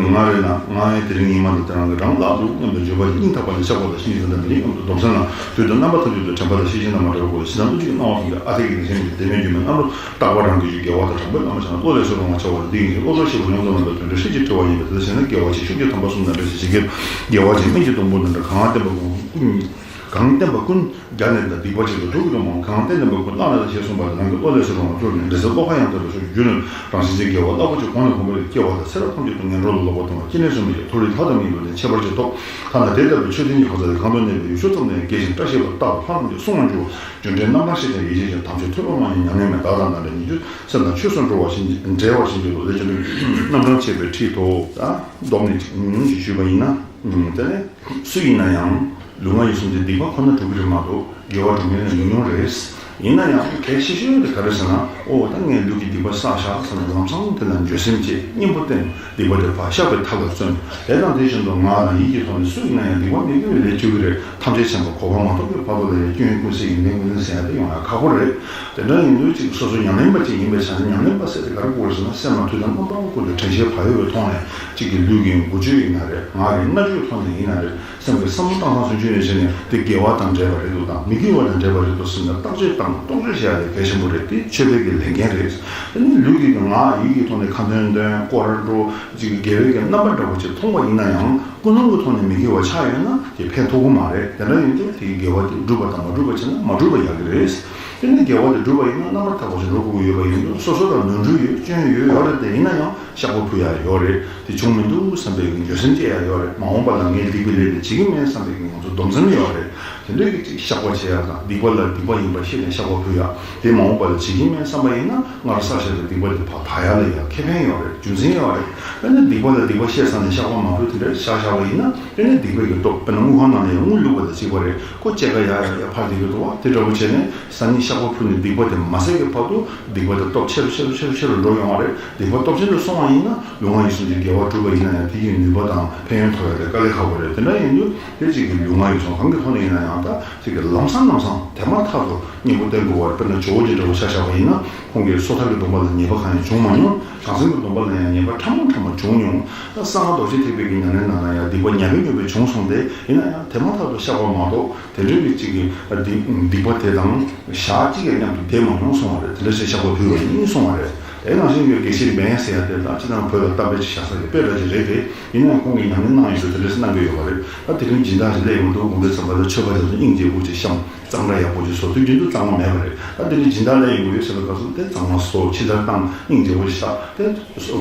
ང་རེ་ན་ང་ཡི་དེ་རིང་ཉི་མ་འདི་དེ་རང་གི་རང་བརླག་འདུག་སྙམ་དུ་བརྗོད་པ་ཡིས་སྙིང་ཐག་པ་ནས་བཤགས་པ་དང་། ཕྱི་ཉིན་དེ་འདྲ་མི་རིགས་སྙམ་དུ་སྡོམ་ས་ན། དུས་དང་རྣམ་པ་ཐམས་ཅད་དུ་དྲན་པ་དང་ཤེས་བཞིན་དང་མ་བྲལ་བའི་སྒོ་ལས་ཞེ་སྡང་ཀུན་གྱི་སྣང་བ་ཐམས་ཅད་ཨ་འཐས་ཀྱི་ནི་སེམས་ཀྱི་བདེན་མེད་སྒྱུ་མའི་རྣམ་རོལ་རྟག་པ་རང་གི་རྒྱུད་དགེ་བ་དང་དྲང་པོའི་བླ་མ་བྱས་ན་བློ་ལས་སུ་རུང་བ་བྱ་བ་ལ་འདི་ཡིན་ཞེས་བློ་ལྡོག་ཤེས་པ་ཡོངས་སུ་བརླམས་པའི་དོན་འགྲུབ་ཤེས་ཀྱི་སྤྲུལ་པ་ཡིན་པས། དེ་ལ་བྱས་ན་དགེ་བ་ཆེ་ཤོས་ཀྱི་དམ་པ་གསུམ་དང་འདྲ་ཞེས་བྱེད་ཀྱི། དགེ་བ་ཆེ་སྨན་གྱི་སྡོང་པོ་འདི་འདྲ་གང་བསྟེན་པ་ཀུན་གང་བསྟེན་པ་ཀུན་རྒྱ་ནས་དང་སྡིག་པ་གཅིག་ཏུ་དུག་གི་རུ་མང་གང་བསྟེན་པ་ཀུན་བླངས་ནས་དང་ཞེས་གསུངས་པ་ལ་རང་གི་བློ་ལས་སུ་རུང་བ་སྤྲུལ་ནས་འདྲེ་སྲིན་བློ་ཁ་ཡང་དག་པའི་ཕྱོགས་ཀྱི་རྒྱུ་ནི་རང་བཞིན་ཅན་དགེ་བ་རླབས་པོ་ཆེ་གོང་ནས་གོང་བར་སྐྱེ་བ་དང་ཚེ་རབས་ཐམས་ཅད་དུ་ངན་འགྲོ་ལ་ལོག་པར་ལྟུང་བ་སྐྱེ་གནས་སུ་མི་སྐྱེ་མཐོ་རིས་ལྷ་དང་མིའི་ལུས་རྟེན་ཁྱད་པར་ཅན་ཐོབ། ཐ་ན་དེ་ལྟ་བུའི་ཆོས་ལྡན་གྱི་གང་ཟག་གིས་གང་དུ་གནས་པའི་ཡུལ་ཕྱོགས་ཙམ་ན་ཡང་དགེ་ཞིང་བཀྲ་ཤིས་པ་རྟག་ཏུ་ལྷར་མོས་ཏེ་བསྲུང་བར་འགྱུར་བ། རྒྱུ་འབྲས་རྣམ་གྲངས་ཤེས་ཀྱང་ཡིད་ཆེས་ཀྱང་། དམ་ཆོས་ཐོས་པ་མ་ཡིན་ཉམས་ལེན་མེད། བདག་དང་མ་འདྲ་ཉིད་ཀྱི་སེམས་དང་ཆོས་སུ་འགྲོ་བ་བཞིན་འབྲེལ་བ་བཞིན་གྱི་ལོ་ལས་ཀྱི་རྣམ་གྲངས་ཆད་པའི་ཁྲིད་དོ། ད་བསྡོམས་ནས་ཅིག་ཞུས་པ་ཡིན་ན། དེ་ནས་སུ་ཡིན་ན་ཡང་ལུས་ངག་ཡིད་གསུམ་གྱི་སྡིག་པ་ཁོ་ན་སྒྲུབ་ཀྱི་རེད་མ་གཏོགས་དགེ་བ་སྒྲུབ་མཁན་ནི་ཉུང་ཉུང་རེད། ཡིན་ན་ཡང་གལ་ཆེ་ཤོས་དེ་ག་རེ་ཟེར་ན། ཨོ་ད་ངས་ལུས་ཀྱི་སྡིག་པ་བསགས་བཞག་ཟེར་ནས་ལམ་སང་དེ་ལ་འགྱོད་སེམས་སྐྱེས། གཉེན་པོ་བསྟེན། སྡིག་པ་དེ་ཕར་བཤགས་པའི་ཐབས་ལ་བརྩོན། དེ་དང་དེ་བཞིན་དུ་ངག་དང་ཡིད་ཀྱི་ཐོག་ནས་སུ་ཡིན་ན་ཡང་སྡིག་པ་མི་དགེ་བའི་ལས་བཅོ་གི་རེད། ཐམས་ཅད་མཁྱེན་པ་གོ་འཕང་མ་ཐོབ་ཀྱི་བར་དུ་ལ་ཡང་སྐྱོན་ཀུན་སེལ་ཡོན་ཏན་ཀུན་ལྡན་ཟེར་ཡ་དེ་ཡོང་ཡ་ཁག་པོ་རེད། དེ་འདྲ་ཡིན་དུས་ཅིག་སོ་སོ་ཉམས་ལེན་པ་ཅིག་ཡིན་པའི་ཆ་ནས་ཉམས་ལེན་པ་ཟེར་དེ་ག་རེ་དགོས་རེད་ཟེར་ན། སེམས་ལ་དུས་དང་རྣམ་པ་ཀུན་ཏུ་དྲན་ཤེས་བག་ཡོད་པའི་ཐོག་ནས་གཅིག་གི་ལུས་ཀྱི་འགུལ་སྐྱོད་ཡིན་ན་རེད། ངག་གི་སྨྲ་བརྗོད་ཐོག་ནས་ཡིན་ན་རེད། སེམས་ཀྱི་བསམ་བློ་བཏང་སྟངས་སུ་འཇུས་ནས་བྱས་ནས་དེ་དགེ་བ་དང་འབྲེལ་བ་རེད་འདུག་དང་མི་དགེ་བ་དང་འབྲེལ་བ་རེད་འདུག་ཟེར་ནས་བརྟག་དཔྱད་བཏང་། རྟོག་དཔྱོད་བྱེད་ཡ་དེ་གལ་ཆེན་པོ་རེད། དེ་ཆོས་པའི་གི་ལས་འགན་རེད། དེ་ནི་ལུས་ཀྱི་ངག་ཡིད་ཀྱི་ཐོག་ནས་ཁ་འདོན་འདོན་སྐོར་ར་འགྲོ་ཅིག་དགེ་བའི་གི་རྣམ་པ་འདྲ་པོ་ཅིག་མཐོང་བ་ཡིན་ན་ཡང་ཀུན་སློང་གི་ཐོག་ནས་མི་དགེ་བ་ཆགས་ཡོད་ན་དེ་ཕན་ཐོགས་ཀྱི་མ་རེད། དེ་འདྲ་ཡིན་དུས་དེའི་དགེ་བ་དེ་སྒྲུབ་པ་དང་མ་སྒྲུབ་པ་བྱས་ན་མ་སྒྲུབ་པ་ཡག་གི་རེད། དེ་ནི་དགེ་བ་དེ་སྒྲུབ་པ་ཡིན་ན་རྣམ་པར་དག་པ་ཞིག་འགྲོ་དགོས་ཀྱི་ཡོད་པ་ཡིན་དུས་སོ་སོ་ལ་ནོར་འཁྲུལ་ཡོད་སྐྱོན་ཡོད་ཡོད་རེད། དེ་ཡིན་ན་ཡང་བཤགས་པ་ཕུལ་ཡ་ཡོད་རེད། དེ་བྱུང་མི་འདུག་བསམ་པའི་འགྱོད་སེམས་སྐྱེ་ཡ་ཡོད་རེད། མ་འོངས་པ་ལ་ངས་སྡིག་པའི་ལས་དེ་བྱེད་ཀྱི་མེད་བསམ་པའི་ང་ཚོ་སྡོམ་སེམས་ཡོད་རེད། དེ་འདྲའི་གི་ཅིག་བཤགས་པ་བྱེད་ཡ་དང་སྡིག་པ་ལ་སྡིག་པ་ཡིན་པ་ཤེས་ནས་བཤགས་པ་ཕུལ་ཡ། དེ་མ་འོངས་པ་ལ་བྱེད་ཀྱི་མེད་བསམ་པ་ཡིན་ན་སྔར་བསགས་བཞག་པའི་སྡིག་པ་དེ་ཕར་དག་ཡ་ལ་ཡང་ཁེ་ཕན་ཡོད་རེད། རྒྱུ་མཚན་ཡོད་རེད། ཨ་ནི་སྡིག་པ་ལ་སྡིག་པ་བཤད་ཚར་ནས་བཤགས་པ་མ་ཕུལ་དེ་འདྲ་བཤགས་བཞག་པ་ཡིན་ན་དེ་ནི་སྡིག་པའི་གི་སྟོབས། དཔེར་ན་དངུལ་ཁང་ནང་ལ་ཡང་དངུལ་བླུགས་པ་དང་གཅིག་པ་རེད། ཁོ་སྐྱེད་ཀ་ཡར་ཡར་ཡར་འཕར་བསྡད་ཀྱི་འདུག་བ། དེ་འདྲ་པོ་བྱས་ནས་སང་ཉིན་བཤགས་པ་ཕུལ་ནས་སྡིག་པ་དེ་མ་ཟད་ཀྱི་བར་དུ་སྡིག་པ་དེ་སྟོབས་ཆེ་རུ་ཆེ་རུ་ཆེ་རུ་ཆེ་རུ་འགྲོ་ཡོང་བ་རེད། སྡིག་པ་སྟོབས་ཆེན་དུ་སོང་བ་ཡིན་ན་ལུས་ངག་ཡིད་གསུམ་གྱི་དགེ་བ་བསྒྲུབས་པ་ཡིན་ན་ཡང་དེ་ཡི་ནུས་པ་དང་ཕན་ཡོན་ཐོབ་ཡ་དེ་དཀའ་ལས་ཁག་པོ་རེད། དེ་འདྲ་ཡིན་དུས་དེ་གཅིག་གི་ལུས་ངག་ཡིད་གསུམ་གང་གི་ཐོག་ནས་ཡིན་ན་ཡང་ད་གཅིག་གི་ལམ་སང་ལམ་སང་དེ་མ་ཐག་ཏུ་གཉེན་པོ་བསྟེན་དགོས་པ་རེད། དཔེར་ན་ཇོ་བོ་རྗེ་འདྲ་བོ་ཆ་བཞག་པ་ཡིན་ན་ཁོང་གིས་སོ་ཐར་གྱི་སྡོམ་པ་ལ་ཉེས་པ་གང་ཡང་བྱུང་མ་མྱོང་། བྱང་སེམས་ཀྱི་སྡོམ་པ་ལ་ཡང་ཉེས་པ་ཕྲ་མོ་ཕྲ་མོ་བྱུང་མྱོང་། ད་གསང་སྔགས་རྡོ་རྗེ་ཐེག་པའི་གི་ཉམས་ལེན་ནང་ན་ཡང་སྡིག་པ་ཉག་གེ་ཉོབ་པོ་བྱུང་སོང་སྟེ་ཡིན་ན་ཡང་དེ་མ་ཐག་ཏུ་བཤགས་པ་མ་གཏོགས། དེ་འདྲའི་རིགས་གཅིག་གིས་སྡིག་སྡིག་པ་དེ་དང་ཞག་གཅིག་ཡང་མཉམ་དུ་བསྡད་མ་མྱོང་གསུང་བ་རེད། དེ་འདྲ་ཞིག་བཤགས་པ་ཕུལ་བ་ཡིན་གསུང་བ་རེད། དེ་ནང་བཞིན་གྱི་དགེ་བཤེས་འབན་ཟེར་ཡ་དེ་ད་སྤྱིར་བཏང་བོད་ལ་གཏམ་དཔེ་ཅིག་བཞག་ས་ཡོད་དཔེ་འདྲ་ཅིག་རེད་དེ། ཡིན་ནའང་ཁོང་གིས་ཉམས་ལེན་གནང་ཡོད་དུས་དེ་འདྲ་ཞིག་གནང་གི་ཡོད་པ་རེད། ད་དེ་རིང་སྦྱིན་བདག་ཅིག་སླེབས་ཡོང་དུས་ཁོང་གིས་ཚང་མ་ལ་མཆོད་པ་དེ་ཚོ་སྙིང་རྗེ་པོ་ཅིག་བཤམས། གཙང་སྦྲ་ཡག་པོ་ཅིག་བཟོ། དུས་རྒྱུན་དུ་གཙང་མ་མེད་པ་རེད། ད་དེ་རིང་སྦྱིན་བདག་སླེབས་ཡོང་གི་ཡོད་ཟེར་བའི་སྐབས་སུ་དེ་གཙང་མ་བཟོ། ཕྱི་དར་བཏང་། སྙིང་རྗེ་པོ་ཞིག་བཞག་དེ།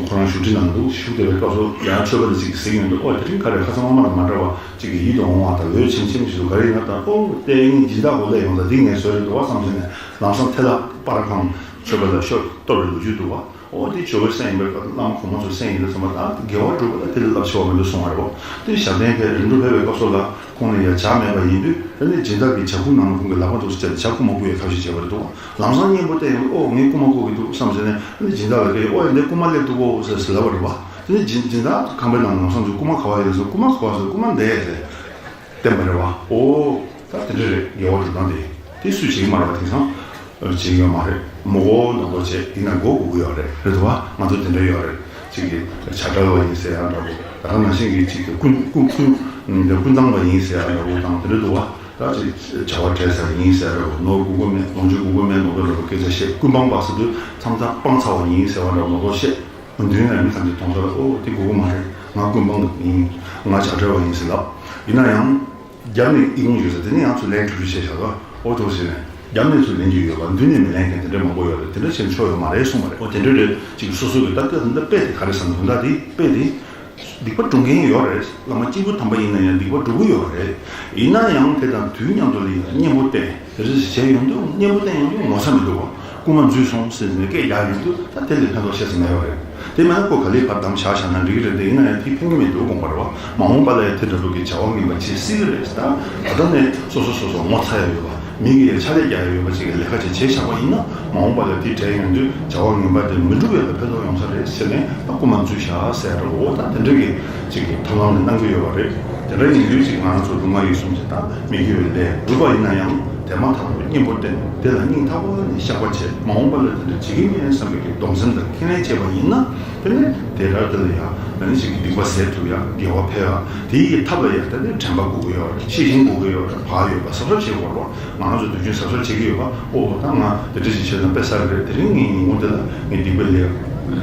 ཁོ་རང་བཞུགས་ཁྲི་ནང་དུ་བཞུགས་བསྡད་པའི་སྐབས་སུ་ཡང་མཆོད་པ་དེ་ཅིག་གཟིགས་ཡོང་དུས། ཨོ་དེ་རིང་ག་རེ་ཁ་སང་སྔོན་མ་དང་མ་འདྲ་བ་ཅིག་གི་ཡིད་དུ་འོང་བ་དང་། འོད་ཆེམ་ཆེམ་ཞིག་འདུག་ག་རེ་ཡིན་ན་ད་ཨོ་དེ་ངའི་སྦྱིན་བདག་གོ་ལས་ཡོང་ད་འདི་ངས་བཟོས་རེད་འདུག་བ་བསམ་བྱས་ནས་ལམ་སང་ཐལ་བ་སྤར་གང་མཆོད་པ་ལ་ཤོར་གཏོར་བའི་ལོ་རྒྱུས་འདུག་བ། ཨོ་དེ་ཇོ་བོའི་སྲས་ཡིན་པའི་སྐབས་སུ་བླ་མ་གོང་མ་ཚོའི་སྲས་ཡིན་དུས་ཙམ་པ་ད་དགེ་བ་སྒྲུབ་པ་ལ་དེ་ལས་རླབས་ཆེ་བ་མི་འདུག་གསུང་བ་རེད་བ། དེ་ཞབས་བརྟན་ཕེབས་རིམ་གྲོ་ཕེབས་པའི་སྐབས་སུ་ལ་ཁོང་ལ་ཡང་ཇ་མེད་པ་ཡིན་དུས། དེ་ནས་སྦྱིན་བདག་གིས་ཇ་ཁུག་ནང་ལ་ཁོང་གི་ལག་པ་འདུག་སེ་བྱས་ཏེ་ཇ་ཁུག་མ་བསྐུར་བའི་ཐབས་ཤེས་བྱས་པ་རེད་འདུག་ལམ་སང་གཉེན་པོ་བསྟེན་ཡོང་དུས། ཨོ་ངས་རྐུ་མ་བརྐུ་གི་འདུག་བསམ་བྱས་ནས། དེ་ནས་སྦྱིན་བདག་ལ་སྐད། ཨོ་ཡ་འདི་རྐུ་མ་སླེབས་འདུག་གོ་ཟེར་ཟེར་ལབ་པ་རེད་བ། དེ་ནས་སྦྱིན་སྦྱིན་བདག་ཁང་པའི་ནང་ལམ་སང་དུ་རྐུ་མ་ག་བ་ཡོད་ཟེར། རྐུ་མ་ག་བ་ཟེར། རྐུ་མ་འདས་ཟེར་བསྟན་པ་རེད་བ། ཨོ་ད་དེ་འདྲ་རེད། དགེ་བ་སྒྲུབ་སྟངས་དེ། དེ་སུས་བྱེད་ཀྱི་མ་རེད་བ། དེང་སང་བྱེད་ཀྱི་ཡོད་མ་རེད། མི་གོ་མདོག་མདོག་བྱས། ཡིན་ན་མགོ་སྒུར་གྱི་ཡོད་རེད། རེད་དོ་བ། ང་ཚོ་དེ་འདྲ་ཡོད་རེད། གཅིག་གིས་བྱ་བྲལ་བ་ཡིན་ཟེར་ཡ་འདྲ་པོ། ད་ག་ནང་བཞིན་གྱི་གཅིག་གིས་ཀུན་ཀུན་ཀུན་ཀུན་བཏང་བ་ཡིན་ཟེར་ཡ་འདྲ་པོ་དང་། དེ་འདྲ་འདུག་བ། ད་ཅིག་བྱ་བ་བྲལ་ཚར་ཡིན་ཟེར་ཡ་འདྲ་པོ། ནོར་དགོས་ཀྱི་མེད། ལོངས་སྤྱོད་དགོས་ཀྱི་མེད་མདོག་མདོག་འདྲ་པོ་སྐད་ཆ་བཤད། ཀུན་སྤངས་པ་ཟེར་དུས་མཚམས་མཚམས་སྤངས་ཚར་བ་ཡིན་ཟེར་བ་འདྲ་པོ་མདོག་མདོག་བཤད། མདུན་ལ་མི་ཐམས་ཅད་མཐོང་ས་ལ། ཨོ་དེ་དགོས་ཀྱི་མ་རེད། ང་ཀུན་སྤངས་ཡིན། ང་བྱ་བྲལ་བ་ཡིན་ཟེར་ལབ། ཡིན་ན་ཡང་། རྒྱབ་ནས་ཨི་ཁུང་ཡོད་ས་དེ་ནས་ཡང་ཚུར་ལེན་ཐུབ་རྒྱུ་བྱས་བཞག་ག། ཨོ་ཐུག་ཟེར་ནས་རྒྱབ་ནས་ཚུར་ལེན་རྒྱུ་ཡོད་པ། མདུན་ནས་མི་ལེན་མཁན་དེ་འདྲ་མང་པོ་ཡོད་རེད། དེ་འདྲ་བྱས་ན་ཆོ་ཡོད་མ་རེད་གསུངས་པ་རེད། ཨོ་དེ་འདྲ་རེད། ཅིག་སོ་སོ་གི་ད་ལྟ་དཔེ་དེ་ག་རེ་ཟེར་ན། དོན་དག་དེ་དཔེ་དེ་སྡིག་པ་སྒྲུབ་མཁན་ཡོད་རེད། བླ་མ་སྐྱེས་བུ་དམ་པ་ཡིན་ན་ཡང་སྡིག་པ་སྒྲུབ་ཀྱི་ཡོད་རེད། ཡིན་ན་ཡང་དེ་དང་དུས་མཉམ་དུ་ལ་ཡང་གཉེན་པོ་བསྟེན། དེ་རེད་ཟེར་བྱས་ཡོང་དུས་གཉེན་པོ་བསྟེན་ཡོང་དུས་ངོ་ཚ་མི་འདུག་ག། རྐུན་མ་འཛུལ་སོང་ཟེར་ནས་སྐད་རྒྱག་ཡོང་དུས་ད་དེ་ལས་ཕན་ཐོགས་ཆེ་ས་མེད་པ་རེད། དེ་མིན་ན་ཁོ་ག་ལེར་ཕར་བསྡམས་བཞག་བཞག་ན་འགྲིག་གི་རེད་དེ། ཡིན་ན་ཡང་དེ་ཕན་གྱི་མེད་འདུག་དགོངས་པ་རེད་བ། མ་འོངས་པ་ལ་ཡང་དེ་འདྲ་པོ་གི་བྱ་བ་ངན་པ་བྱེད་སྲིད་ཀྱི་རེད། ད་ད་ལྟ་ནས་སོ་སོ་སོ་སོ་ངོ་ཚ་ཡ་ཡོད་པ། མི་གིས་ཡང་ཕྱག་ལས་རྒྱག་ཡ་ཡོད་པ་ཅིག་གི་ལས་ཀ་ཅིག་བྱས་བཞག་པ་ཡིན་ན། མ་འོངས་པ་ལ་དེ་བྲལ་ཡོང་དུས་བྱ་བ་ངན་པ་དེ་མི་འགྲུབ་ཡ་ལ་ཕན་ཐོགས་ཡོང་ས་རེད་ཟེར་ནས། ད་རྐུན་མ་འཛུལ་བཞག་ཟེར་ཡ་འདྲ་པོ། ད་དེ་འདྲ་གི་ཅིག་གི་ཐབས་ལམ་ནས་གནང་གི་ཡོད་པ་རེད། དེ་འདྲ་ཡིན་དུས་ཅིག་ང་རང་ཚོ་ལུས་ངག་ཡིད་གསུམ་གྱི་ད་མི་དགེ་བའི་ལས་སྒྲུབ་པ་ཡིན་ན་ཡང་དེ་མ་ཐག་ཏུ་གཉེན་པོ་བསྟེན། དེ་ལ་སྙིང་ཐག་པ་ནས་བཤགས་པ་བྱས། མ་འོངས་པ་ལ་དེ་འདྲ་བྱེད་ཀྱི་མིན་བསམ་པའི་གི་སྡོམ་སེམས་དང་ཁས་ལེན་བྱས་པ་ཡིན་ན། དེ་ནས་དེ་ར་དེ་ལ་ཡང་ཨ་ནི་ཅིག་གི་སྡིག་པ་སེལ་ཐུབ་ཡ། དགེ་བ་འཕེལ་ཡ། དེ་ཡི་ཐབས་ལ་ཡང་དེ་ནས་དྲན་པ་དགོས་ཀྱི་ཡོད་རེད། ཤེས་བཞིན་དགོས་ཀྱི་ཡོད་རེད། བག་ཡོད་པ་གཟབ་གཟབ་བྱེད་དགོས་རེད། ང་རང་ཚོ་དུས་རྒྱུན་གཟབ་གཟབ་བྱེད་ཀྱི་ཡོད་པ། ཨོ་ད་ང་དེ་འདྲ་ཞིག་བྱས་ན་དཔེ་གསར་རེད། དེ་རིང་ངའི་ཉིན་གུང་དེ་ལ་ངའི་སྡིག་པའི་ལས།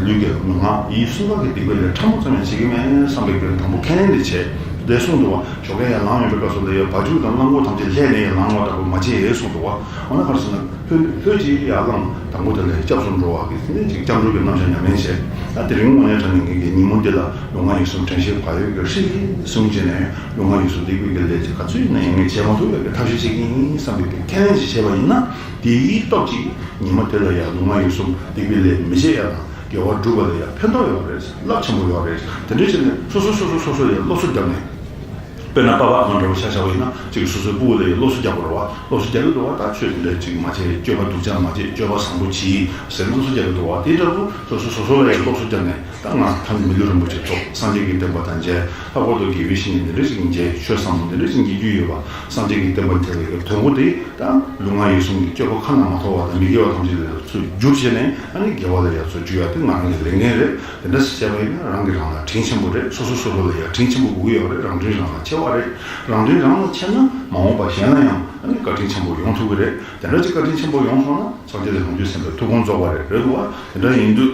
ལུས་ཀྱི་ངག་ཡིད་གསུམ་ཀ་གི་སྡིག་པའི་ལས་ཕྲ་མོ་ཙམ་ཡང་བྱེད་ཀྱི་མེད་བསམ་པའི་དོན་དང་པོ་ཁས་ལེན་དེ་བྱས། དེ་གསུངས་འདུག་བ། ཞོགས་ཀས་ཡར་ལངས་ཡོང་པའི་སྐབས་སུ་ལ་ཡང་བ་ཕྱུགས་དང་གླང་གོག་ཐམས་ཅད་ལྷས་ནས་ཡར་ལངས་པ་འདྲ་པོ་མ་བྱེད་གསུངས་འདུག་བ། འོ་ན་ག་རེ་ཟེར་ན། ལྷོད་ལྷོད་ཀྱིས་ཡར་ལངས། དང་པོ་དེ་ལ་སྐྱབས་སུ་འགྲོ་བ་གི་ནི་ཅིག་སྐྱབས་འགྲོ་གི་རྣམ་གཞག་ཉམས་ལེན་བྱས། ད་དེ་རིང་དངོས་གནས་དྲང་གནས་ངེད་ཀྱི་ཉིན་མོ་འདི་ལ་ལུས་ངག་ཡིད་གསུམ་དྲན་ཤེས་བག་ཡོད་ཀྱི་ཧྲིལ་གྱིས་བཟུང་བྱས་ནས། ལུས་ངག་ཡིད་གསུམ་སྡིག་པའི་གི་ལས་ཀྱི་ག་ཚོད་ཡིན་ན་ཡང་ངས་བྱེད་མ་ཐུབ་པའི་གི་ཐབས་ཤེས་བྱེད་ཀྱི་ཡིན་བསམ་པའི་གི་ཁས་ལེན་ཞིག་བྱས་པ་ཡིན་ན། དེའི་སྟོབས་ཀྱིས་ཉི་མ་དེ་ལ་ཡང་ལུས་ངག་ཡིད་གསུམ་སྡིག་པའི་ལས་མི་བྱེད་ཡ་དང་དགེ་བ་སྒྲུབ་པ་ལ་ཡང་ཕན་ཐོགས་ཡོད་རེད། རླབས་ཆེན་པོ་ཡོད་རེད། དེ་འདྲ་བྱས་ནས་སོ་སོ་སོ་སོ་སོ་སོ་ཡང་སློབ་གསོ་བརྒྱབ་ནས། དཔེར་ན་པ་ཕ་ཨ་མ་འདྲ་བོ་ཆ་བཞག་པ་ཡིན་ན། གཅིག་གིས་སོ་སོའི་སྤུ་གུ་ལ་ཡང་སློབ་གསོ་རྒྱག་དགོས་རེད་བ། སློབ་གསོ་རྒྱག་གི་འདུག་བ། ད་ཆོས་དེ་འདྲ་གཅིག་མ་བྱེད། སྤྱོད་པ་སྡུག་ཅག་མ་བྱེད། སྤྱོད་པ་བཟང་པོ་གྱིས་ཟེར་སློབ་གསོ་རྒྱག་གི་འདུག་བ། དེ་འདྲ་བོ་སོ་སོ་སོ་སོ་ལ་ཡང་སློབ་གསོ་བརྒྱབ་ནས། ད་ང་ད་མི་ལུས་རིན་པོ་ཆེ་ཐོབ། སངས་རྒྱས་ཀྱི་བསྟན་པ་དང་མཇལ། ལྷག་པར་དུ་དགེ་བའི་བཤེས་གཉེན་འདི་འདྲ་ཞིག་མཇལ། ཆོས་ཟབ་མོ་འདི་འདྲ་ཞིག་མཇལ་རྒྱུ་ཡོད་པ། སངས་རྒྱས་ཀྱི་བསྟན་པ་འདི་ལ་ཡང་དོན་གོ་དེ། ད་ལུས་ངག་ཡིད་གསུམ་གྱི་སྤྱོད་པ་ཁ་ན་མ་ཐོ་བ་དང་མི་དགེ་བ་ཐམས་ཅད་ལས་ཚུར་བསྒྱུར་བྱས་ནས། ཨ་ནི་དགེ་བ་ལ་ཡང་ཚུར་བསྒྱུར་ཡ་དེ་ང་རང་གི་ལས་འགན་རེད། དེ་འདྲ་ཞིག་བྱས་པ་ཡིན་ན་རང་གིས་རང་ལ་དྲིན་ཆེན་པོ་རེད། སོ་སོ་སོ་སོ་ལ་ཡང་དྲིན་ཆེན་པོ་དགོས་ཀྱི་ཡོད་རེད། རང་དྲིན་རང་ལ་ཆེ་བ། པ་རེད། རང་དོན་རང་ལ་ཁྱེར་ན་མ་འོངས་པ་གཞན་ལ་ཡང་ཨ་ནི་བཀའ་དྲིན་ཆེན་པོ་ཡོང་ཐུབ་ཀྱི་རེད། དེ་འདྲ་ཅིག་བཀའ་དྲིན་ཆེན་པོ་ཡོང་སོང་ན་སངས་རྒྱས་དང་བྱང་ཆུབ་སེམས་དཔའི་ཐུགས་དགོངས་རྫོགས་པ་རེད། རེད་འདུག་བ། དེ་འདྲ་ཡིན་དུས་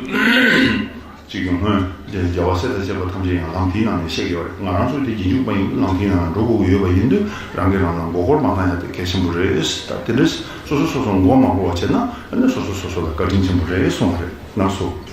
གཅིག་གི་སྔོན་རྒྱལ་བ་སྲས་དང་བཅས་པ་ཐམས་ཅད་ཡང་ལམ་དེའི་ནང་ནས་གཤེགས་ཡོད་རེད། ང་རང་ཚོ་དེ་རྗེས་འཇུག་པ་ཡིན་དུས་ལམ་དེའི་ནང་ལ་འགྲོ་དགོས་ཀྱི་ཡོད་པ་ཡིན་དུས་རང་གིས་རང་ལ་མགོ་སྐོར་མ་བཏང་ཡ་དེ་གལ་ཆེན་པོ་རེད། ད་དེ་འདྲ་སོ་སོ་སོ་སོ་མགོ་མ་སྐོར་བ་བྱས་ན་ཨ་ནི་སོ་སོ་སོ་སོ་ལ་བཀའ་དྲིན་ཆེན་པོ་རེད་གསུངས་པ་རེད། ལགས་སོ།